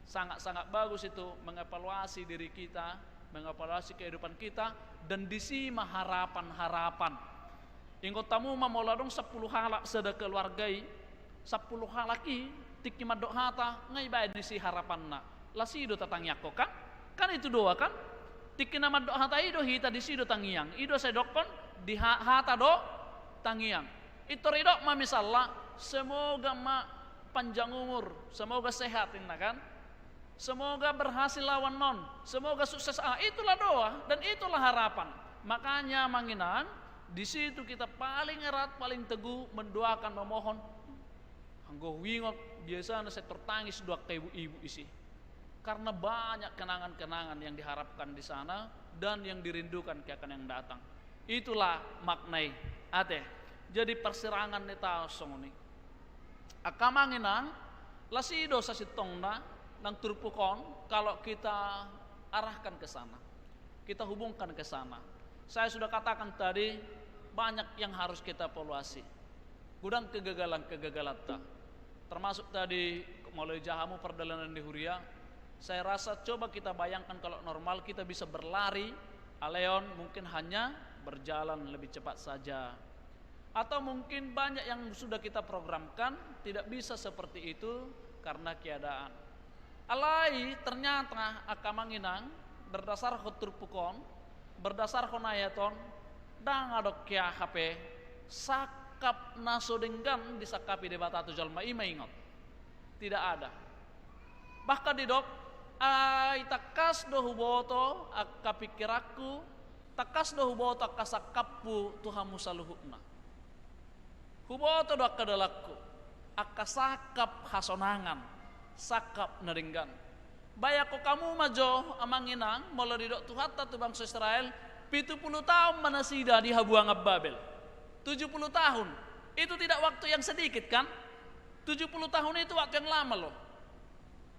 Sangat-sangat bagus itu mengevaluasi diri kita, mengevaluasi kehidupan kita, dan disi ma harapan-harapan. Ingot hamu ma molo adong sampulu halak sada keluarga i, sampulu halak i, tingki mandok hata, nga ibaen disi harapanna. Lasi do tatangiangkon kan? Kan itu doa kan? Tingki na mandok hata i do hita disi do tangiang. I do sai dokkon, di ha-, hata do tangiang. Pintor idok ma misalna, semoga ma panjang umur, semoga sehat ninna kan? Semoga berhasil lawan non, semoga sukses. Ah, itulah doa dan itulah harapan. Makanya, amang inang, di situ kita paling erat, paling teguh mendoakan, memohon. Anggo huingot, biasana sai tertangis do angka ibu-ibu isi. Karena banyak kenangan-kenangan yang diharapkan di sana dan yang dirindukan ke akan yang datang. Itulah makna i, ate. Jadi persirangan ni taon songon i. Angka amang inang, lasi do sasintongna nang turpuk on, kalau kita arahkan ke sana, kita hubungkan ke sana. Saya sudah katakan tadi, banyak yang harus kita evaluasi. Godang kegagalan-kegagalan ta. Termasuk tadi, molo ija hamu pardalanan di huria, saya rasa coba kita bayangkan kalau normal kita bisa berlari, alai on mungkin hanya berjalan lebih cepat saja. Atau mungkin banyak yang sudah kita programkan, tidak bisa seperti itu karena keadaan. Alai ternyata angka amang inang, berdasarhon turpuk on, berdasarhon ayat on, ndang adong ke aha pe sangkap na so denggan disangkapi Debata tu jolma i, ma ingot. Tidak ada. Bahkan didok, ai tangkas do huboto angka pingkiranku, tangkas do huboto angka sangkapku tu hamu saluhutna. Huboto do angka dalanku, angka sangkap hasonangan, sangkap na denggan. Bayangkon hamu ma jo, amang inang, molo didok Tuhanta tu bangso Israel, pitu pulu taon ma nasida di habuangan Babel. Tujuh puluh tahun. Itu tidak waktu yang sedikit, kan? Tujuh puluh tahun itu waktu yang lama, loh.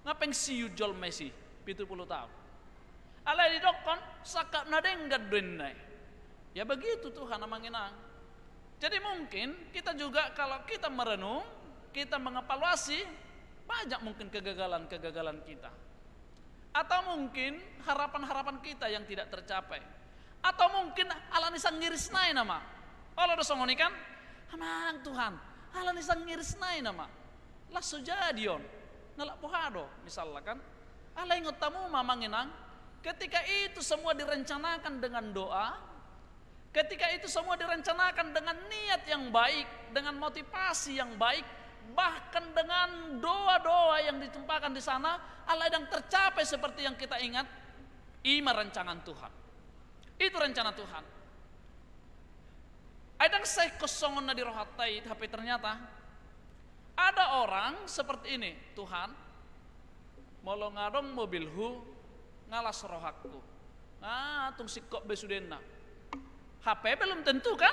Nga pensiun jolma isi, pitu pulu taon. Alai didokkon, sangkap na denggan do ninna i. Ya begitu Tuhan, Amang Inang. Jadi mungkin kita juga kalau kita merenung, kita mengevaluasi, banyak mungkin kegagalan-kegagalan kita. Atau mungkin harapan-harapan kita yang tidak tercapai. Atau mungkin ala ni sangiris nai nama. Olo do songon i kan? Amang Tuhan, ala ni sangiris nai nama. Las so jadi on. Na lak boha do, misalna kan? Alai ingot hamu ma, Amang Inang, ketika itu semua direncanakan dengan doa, ketika itu semua direncanakan dengan niat yang baik, dengan motivasi yang baik, bahkan dengan doa-doa yang ditumpahkan di sana, alai ndang tercapai seperti yang kita ingat, i ma rancangan Tuhan. Itu rencana Tuhan. Ai ndang sai ingkon songon na di rohanta i, tapi ternyata ada orang seperti ini, "Tuhan, molo nga adong mobilhu, nga las rohangku. Nga tung singkop be sudena." Hape belum tentu kan?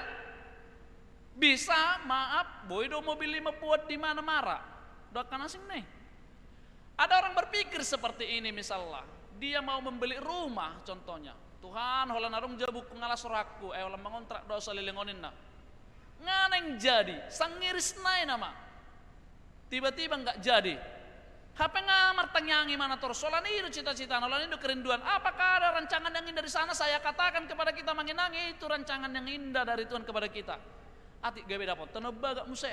Bisa, maaf, boi do mobil i mamboan di mana mara. Do angka na asing nai. Ada orang berpikir seperti ini misalnya, dia mau membeli rumah contohnya. "Tuhan, holan adong jabungku, nga las rohangku, eh, holan mangontrak do saleleng on," ninna. Nga naeng jadi, sangiris nai nama. Tiba-tiba nggak jadi. Hape nga martangiang i ma na torus, holan i do cita-citana, holan i do kerinduan. Apakah ada rancangan yang indah di sana? Saya katakan kepada kita, Amang Inang, itu rancangan yang indah dari Tuhan kepada kita. Atik gabe dapotta na umbagak muse,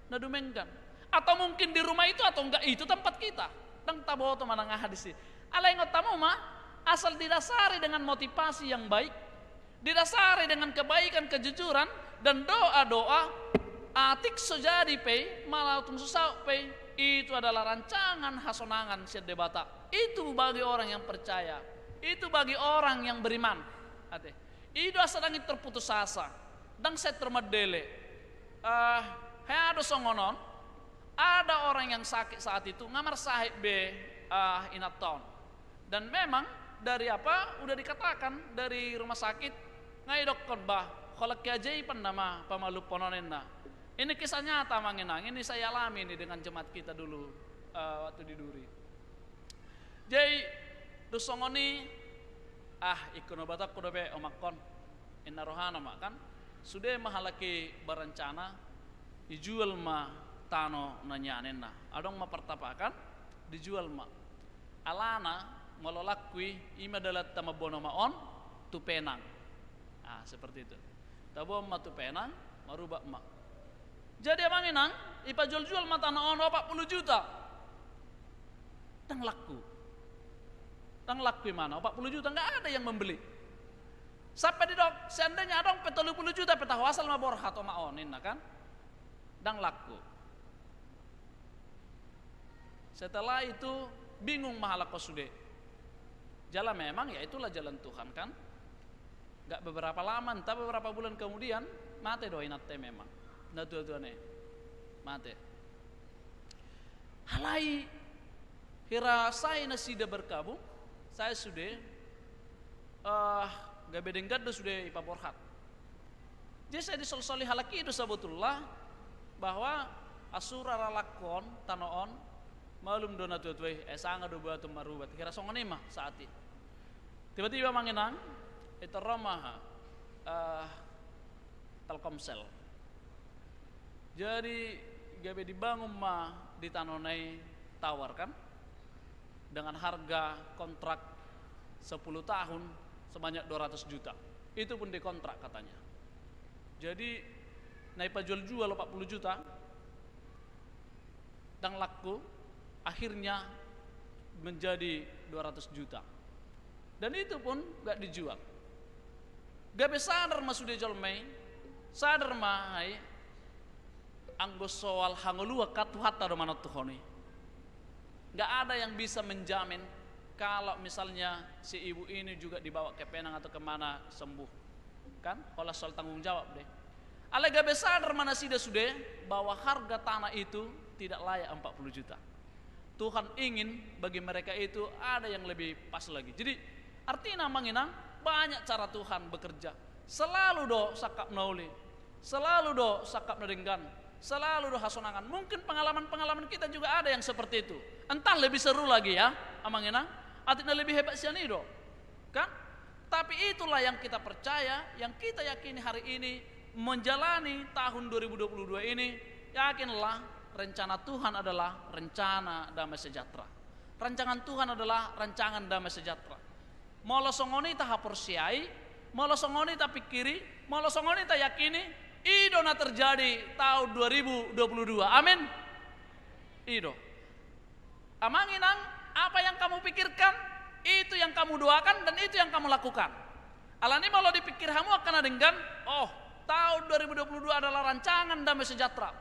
na dumenggan. Atau mungkin di rumah itu atau enggak itu tempat kita. Ndang taboto manang aha disi. Alai ingot hamu ma, asal didasari dengan motivasi yang baik, didasari dengan kebaikan, kejujuran, dan doa-doa, atik so jadi pe i, molo tung so saut pe i, itu adalah rancangan hasonangan sian Debata. Itu bagi orang yang percaya. Itu bagi orang yang beriman. Ate. I do asa ndang i terputus asa, ndang sai termandele. Eh, hea do songon on, ada orang yang sakit saat itu, nga marsahit be, eh, inanta on. Dan memang dari apa, udah dikatakan dari rumah sakit, nga didokkon, "Bah, holan keajaiban nama pamalumhon on," ninna. Ini kisah nyata, Amang Inang, ini saya alami ini dengan jemaat kita dulu, eh, waktu di Duri. Jadi, dung songon i, "Ah, ingkon obatanku dope omangkon," ninna rohana ma kan. Sude ma halak i berencana, dijual ma tano na nian, ninna. Adong ma pertapakan, dijual ma. Alana, molo langku i, i ma dalanta mamboan ma on tu Penang. Ah, seperti itu. Taboan ma tu Penang, marubat ma. Jadi, Amang Inang, dipajual-jual ma tano on opat puluh juta. Ndang langku. Ndang langku imana, opat puluh juta, nggak ada yang membeli. Sampai didok, seandainya adong pe tolu puluh juta pe taho, asal ma borhat omak on, ninna kan. Ndang langku. Setelah itu bingung ma halak on sude. Jala memang ya itulah jalan Tuhan kan. Nggak beberapa lama, entah beberapa bulan kemudian, mate do inanta i memang. Natua-tua nai. Mate. Alai hira sae nasida berkabung, sae sude, eh, gabe denggan do sude ipaborhat. Jadi sae disolsoli halak i do sabotulna bahwa asura ra langku on, tano on, malum do natua-tua i, eh, sanga do buat on marubat. Hira songon i ma saat i. Tiba-tiba, Amang Inang, ditorop ma, eh, Telkomsel. Jadi gabe dibangun ma di tano na i tower kan, dengan harga kontrak sepuluh tahun sebanyak dua ratus juta. Itu pun dikontrak katanya. Jadi na dipajual-jual opat puluh juta, ndang langku, akhirnya menjadi dua ratus juta. Dan itu pun nggak dijual. Gabe sadar ma sude jolma i, sadar ma ai, anggo soal hangoluan kan Tuhanta do manontuhon i. Nggak ada yang bisa menjamin kalau misalnya si ibu ini juga dibawa ke Penang atau kemana sembuh. Kan? Holan soal tanggung jawab deh. Alai gabe sadar ma nasida sude bahwa harga tanah itu tidak layak empat puluh juta. Tuhan ingin bagi mereka itu ada yang lebih pas lagi. Jadi, artina, Amang Inang, banyak cara Tuhan bekerja. Selalu do sangkap na uli, selalu do sangkap na denggan, selalu do hasonangan. Mungkin pengalaman-pengalaman kita juga ada yang seperti itu. Entah lebih seru lagi ya, Amang Inang. Atik na lebih hebat sian i do. Kan? Tapi itulah yang kita percaya, yang kita yakini hari ini, menjalani tahun dua ribu dua puluh dua ini, yakinlah, rencana Tuhan adalah rencana damai sejahtera. Rancangan Tuhan adalah rancangan damai sejahtera. Molo songon i tahaporseai, molo songon i tapingkiri, molo songon i tayakini, i do na terjadi tahun dua ribu dua puluh dua. Amin. I do. Amang inang, apa yang kamu pikirkan, itu yang kamu doakan dan itu yang kamu lakukan. Alani molo dipikir hamu angka na denggan, oh, tahun dua ribu dua puluh dua adalah rancangan damai sejahtera.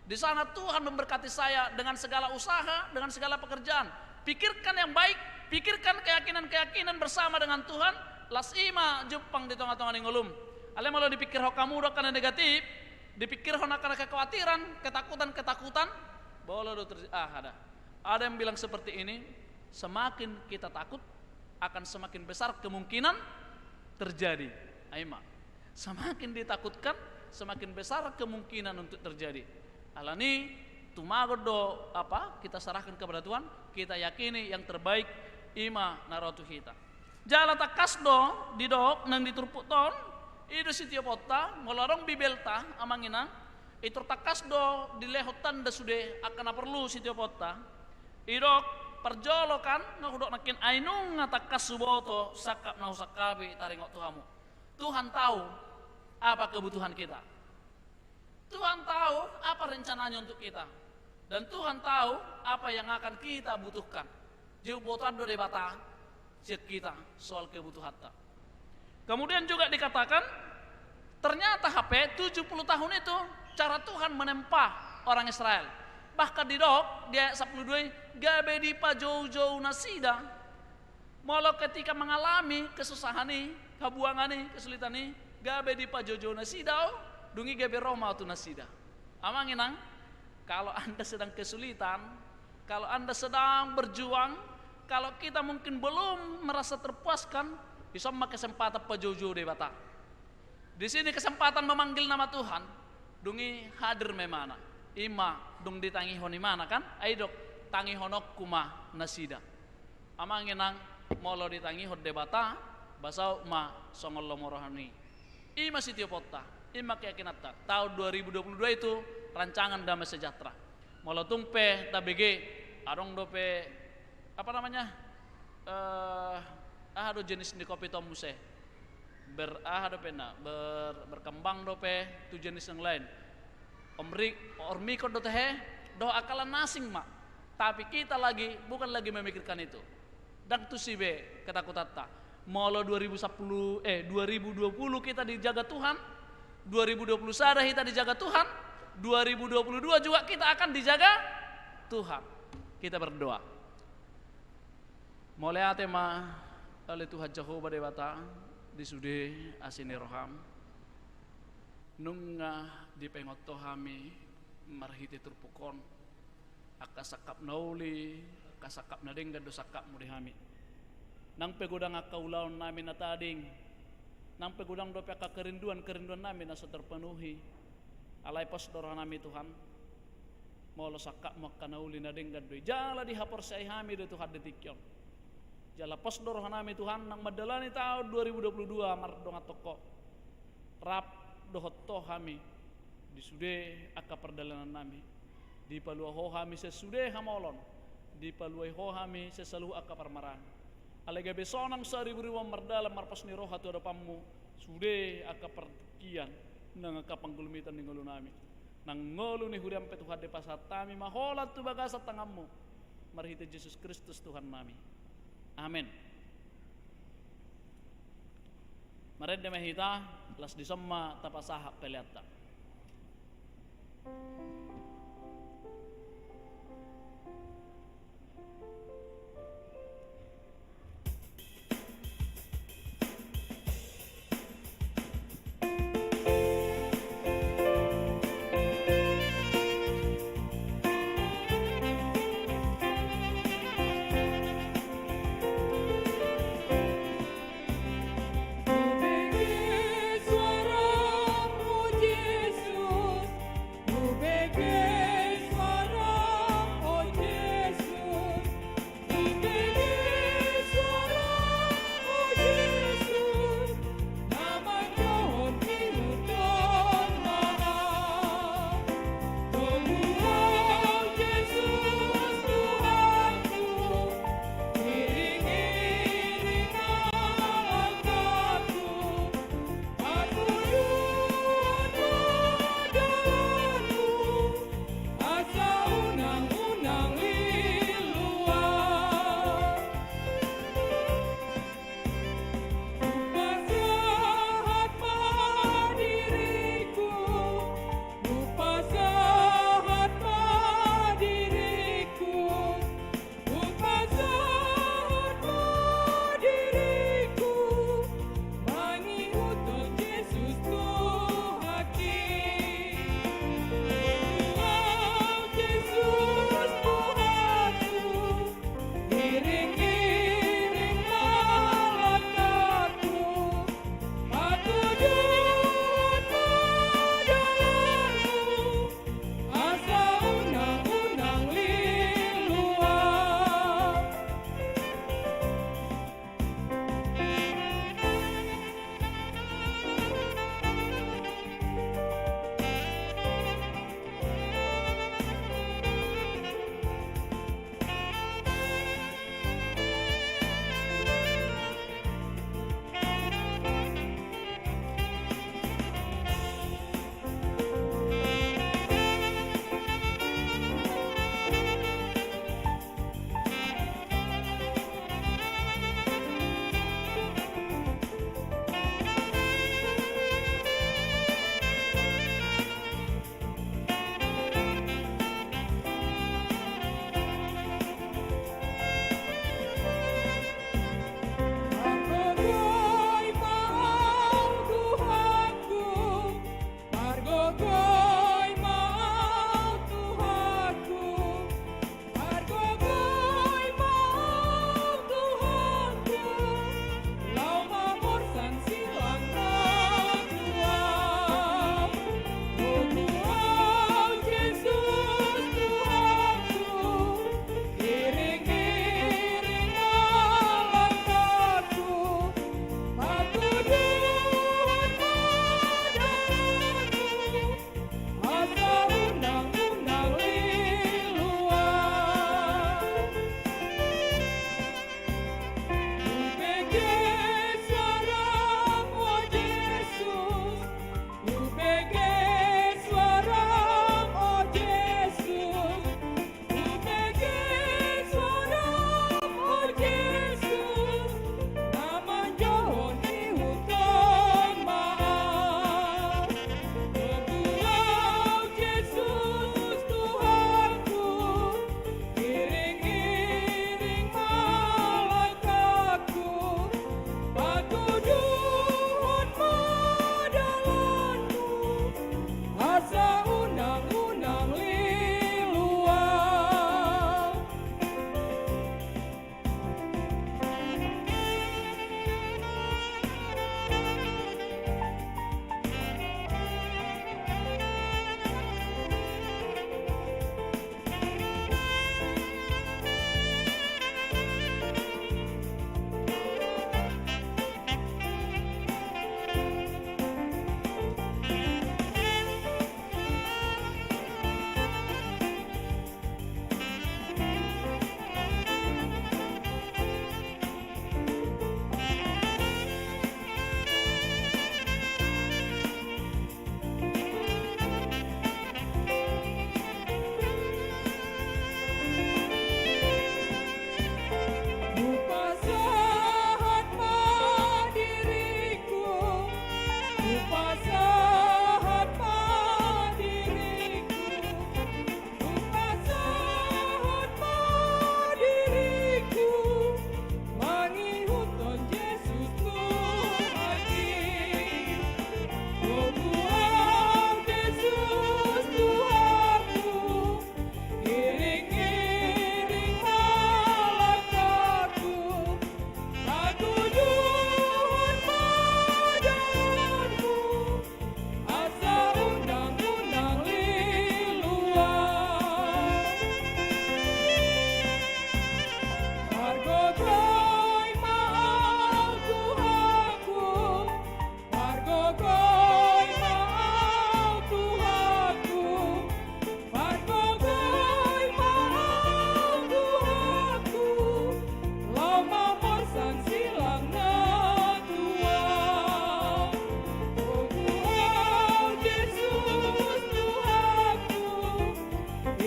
Di sana Tuhan memberkati saya dengan segala usaha, dengan segala pekerjaan. Pikirkan yang baik, pikirkan keyakinan-keyakinan bersama dengan Tuhan, las i ma jumpang di tonga-tonga ni ngolum. Alai molo dipikirhon hamu do angka na negatif, dipikirhon angka na kekhawatiran, ketakutan-ketakutan, bolo do terjadi. Ah, ada. Ada yang bilang seperti ini, semakin kita takut, akan semakin besar kemungkinan terjadi. Ai ma. Semakin ditakutkan, semakin besar kemungkinan untuk terjadi. Alani, tumagon do apa, kita serahkan kepada Tuhan, kita yakini yang terbaik, i ma na ro tu hita. Jala tangkas do didok nang di turpukta on, i do sitioponta, molo adong Bibelta, amang inang, i tor tangkas do dilehon tanda sude angka na porlu sitioponta. Didok, parjolo kan, nga hudok nangkin, ai nunga tangkas huboto sangkap na husangkapi taringot tu hamu. Tuhan tahu apa kebutuhan kita. Tuhan tahu apa rencananya untuk kita. Dan Tuhan tahu apa yang akan kita butuhkan. Jadi hubotoan do Debata sian hita soal kebutuhanta. Kemudian juga dikatakan, ternyata hape tujuh puluh tahun itu cara Tuhan menempa orang Israel. Bahkan didok di ayat sampulu dua i, gabe dipajoujou nasida. Molo ketika mengalami kesusahan i, habuangan i, kesulitan i, gabe dipajoujou nasida, oh, dung i gabe ro ma tu nasida. Amang inang, kalau Anda sedang kesulitan, kalau Anda sedang berjuang, kalau kita mungkin belum merasa terpuaskan, dison ma kesempatan pajoujou Debata. Di sini kesempatan memanggil nama Tuhan, dung i hadir ma ibana. I ma dung ditangihon ibana kan, ai didok, tangihononku ma nasida. Amang inang, molo ditangihon Debata, basaut ma songon lomo rohani. I ma sitioponta, i ma keyakinanta. Tahun dua ribu dua puluh dua itu rancangan damai sejahtera. Molo tung pe tabege, adong dope, apa namanya, eh, aha do jenis ni covid on muse. Ber-, aha dope na, ber-, berkembang dope tu jenis yang lain. Omri-, ormikon do tehe, dohot angka na asing ma. Tapi kita lagi, bukan lagi memikirkan itu. Ndang tusi be ketakutanta. Molo dua ribu sepuluh, eh, dua ribu dua puluh kita dijaga Tuhan, dua ribu dua puluh sada kita dijaga Tuhan, dua ribu dua puluh dua juga kita akan dijaga Tuhan. Kita berdoa. Mauliate ma ale Tuhan Jahowa Debata, di sude asi ni roham. Nunga dipaingot Ho hami marhite turpuk on. Angka sangkap na uli, angka sangkap na denggan do sangkapmu di hami. Nang pe godang angka ulaon nami na tading, nang pe godang dope angka kerinduan-kerinduan nami na so terpenuhi, alai pos do roha nami Tuhan, molo sangkapmu angka na uli na denggan do i, jala dihaporseai hami do Tuhan di tingki on. Jala pos do roha nami Tuhan, nang mandalani taon dua ribu dua puluh dua mardongan tongko. Rap dohot Ho hami di sude angka pardalanan nami. Dipalua Ho hami sian sude hamaolon. Dipalua Ho hami sian saluhut angka parmaraan. Alai gabe sonang saribu-ribuan mardalan marpos ni roha tu adopanmu. Sude angka partingkian nang angka panggulmitan ni ngolu nami. Nang ngolu ni huriam pe Tuhan dipasahat hami ma holan tu bagasan tanganmu. Marhite Jesus Kristus Tuhan nami. Amen. Marende ma hita, las dison ma tapasahat peleanta.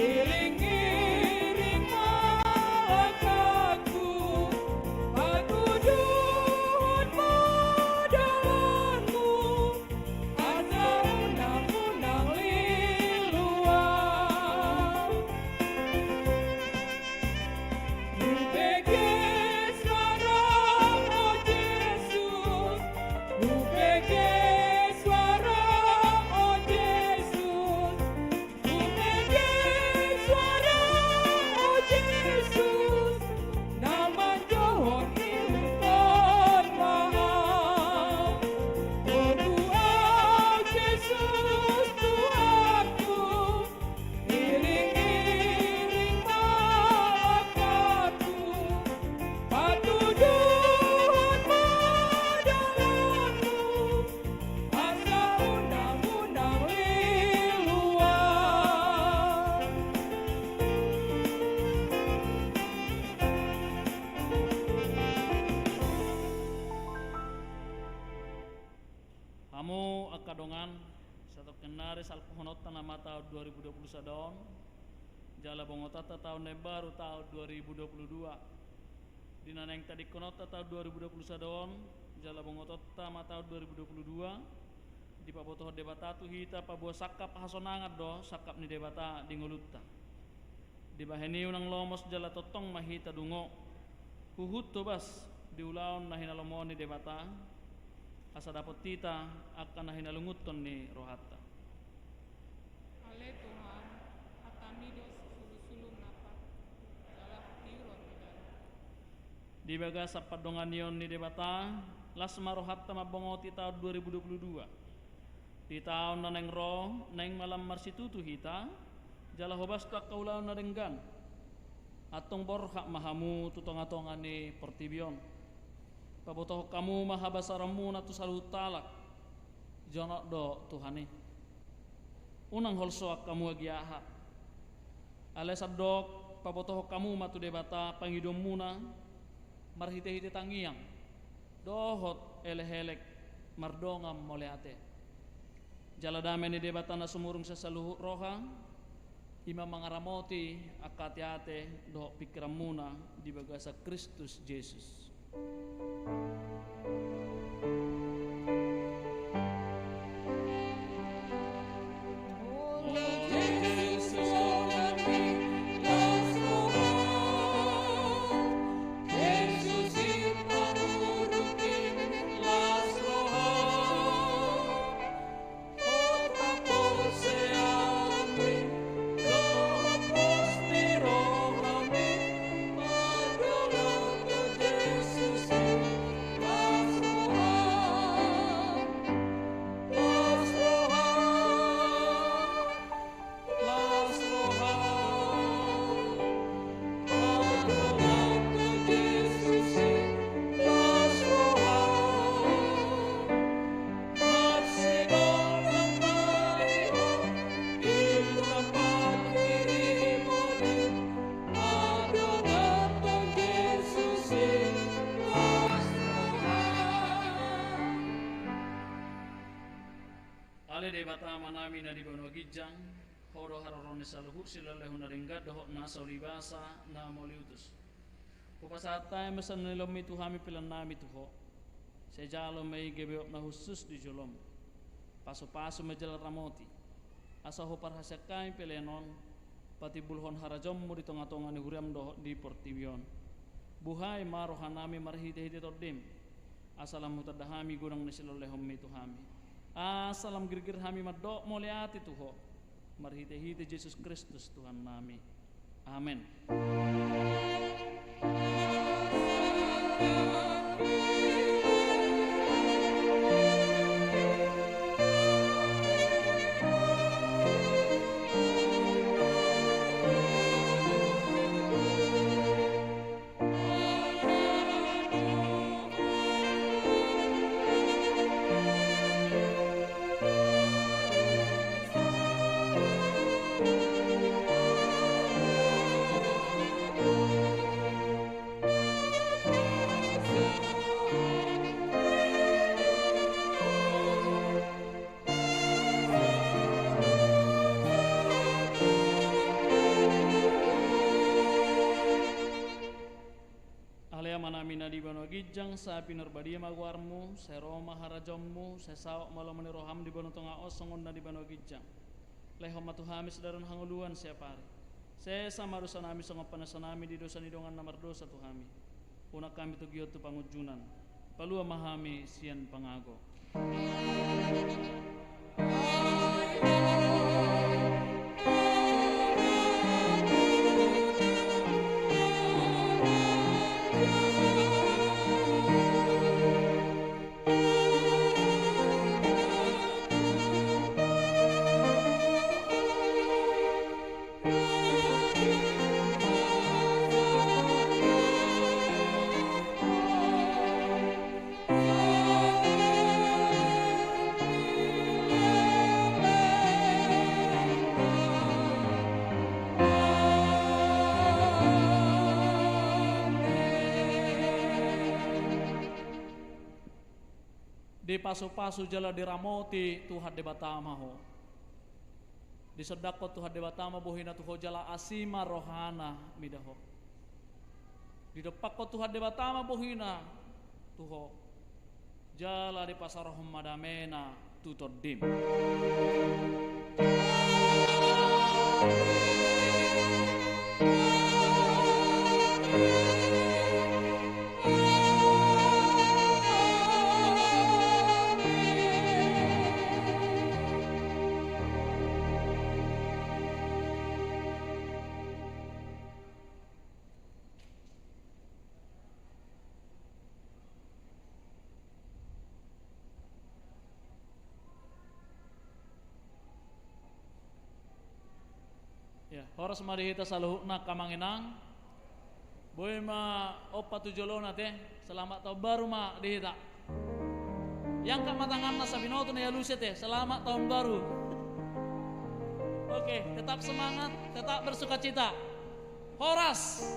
Iring-iring ma langkangku, patuduhon ma dalanmu, asa unang-unang lilu ahu. Hubege suaram, o Jesus, hubege suaram, o Jesus. Hubege suaram, o Jesus, na manjouhon, ihuthon ma ahu. Togu ahu, Jesus Tuhanku, iring-iring ma langkangku, patuduhon ma dalanmu, asa unang-unang lilu ahu. Hamu angka dongan, satongkin nari salpuhononta nama taon dua ribu dua puluh sada on, jala bongotonta taon na imbaru taon dua ribu dua puluh dua. Di na naeng tadingkononta taon dua ribu dua puluh sada on, jala bongotonta ma taon dua ribu dua puluh dua, dipabotohon Debata tu hita paboa sangkap hasonangan do sangkap ni Debata di ngolunta. Dibahen i unang lomos jala tongtong ma hita dungo huhut tobas di ulaon na hinalomohon ni Debata, asa dapot hita angka na hinalungunhon ni rohanta. Ale Tuhan, hataMi do sisulusulun na pat, jala hatiuron ni dalan. Di bagasan pandonganion ni Debata, las ma rohanta mambongoti taon dua ribu dua puluh dua. Di taon na naeng ro, naeng ma lam marsitutu hita, jala hobas tu angka ulaon na denggan. Antong borhat ma hamu tu tongatonga ni portibi on. Pabotohon hamu ma habasaranmuna tu saluhut halak. Jonok do Tuhan i. Unang holsoan hamu agia aha. Alai sandok pabotohon hamu ma tu Debata pangidoanmuna marhitehite tangiang dohot elekelek mardongan mauliate. Jala dame ni Debata na sumurung sian saluhut roha, i ma mangaramoti angka ateate dohot pingkiranmuna di bagasan Kristus Jesus. Ale Debata Amanami na di banua ginjang, Ho do haroro ni saluhut silehonlehon na denggan dohot na so ulibasa na mauliutus. Hupasahat hami ma sian na nilehonMi tu hami peleannami tu Ho. Sai jalo ma i gabe uap na hushus di jolom. Pasupasu ma jala ramoti, asa huparhaseang hami pelean on patimbulhon harajaonMu di tongatonga ni huriaM dohot di portibi on. Buhai ma rohanami marhitehite TondiM, asa lam hutanda hami godang na silehonlehonMi tu hami. Asa lam girgir hami mandok mauliate tu Ho, marhitehite Jesus Kristus Tuhannami. Amen. Ginjang, sai pinarbadia ma goarmu, sai ro ma harajaonmu, sai saut ma lomo ni roham di banua tonga on songon na di banua ginjang. Lehon ma tu hami sadari on hangoluan siapari. Sesa ma dosanami songon panesanami di dosa ni dongan na mardosa tu hami. Unang hami togihon tu pangunjunan. Palua ma hami sian pangago. Dipasupasu jala diramoti Tuhan Debata ma ho. Disondangkon Tuhan Debata ma bohina tu ho jala asi ma rohana mida ho. Didompakkon Tuhan Debata ma bohina tu ho. Jala dipasaorhon ma damena tu tondim. Ya, horas ma di hita saluhutna angka amang inang. Boi ma ompa tu jolona te, selamat tahun baru ma di hita. Iangkat ma tanganna sabinoto na i alusi te, selamat tahun baru. Oke, tetap semangat, tetap bersukacita. Horas.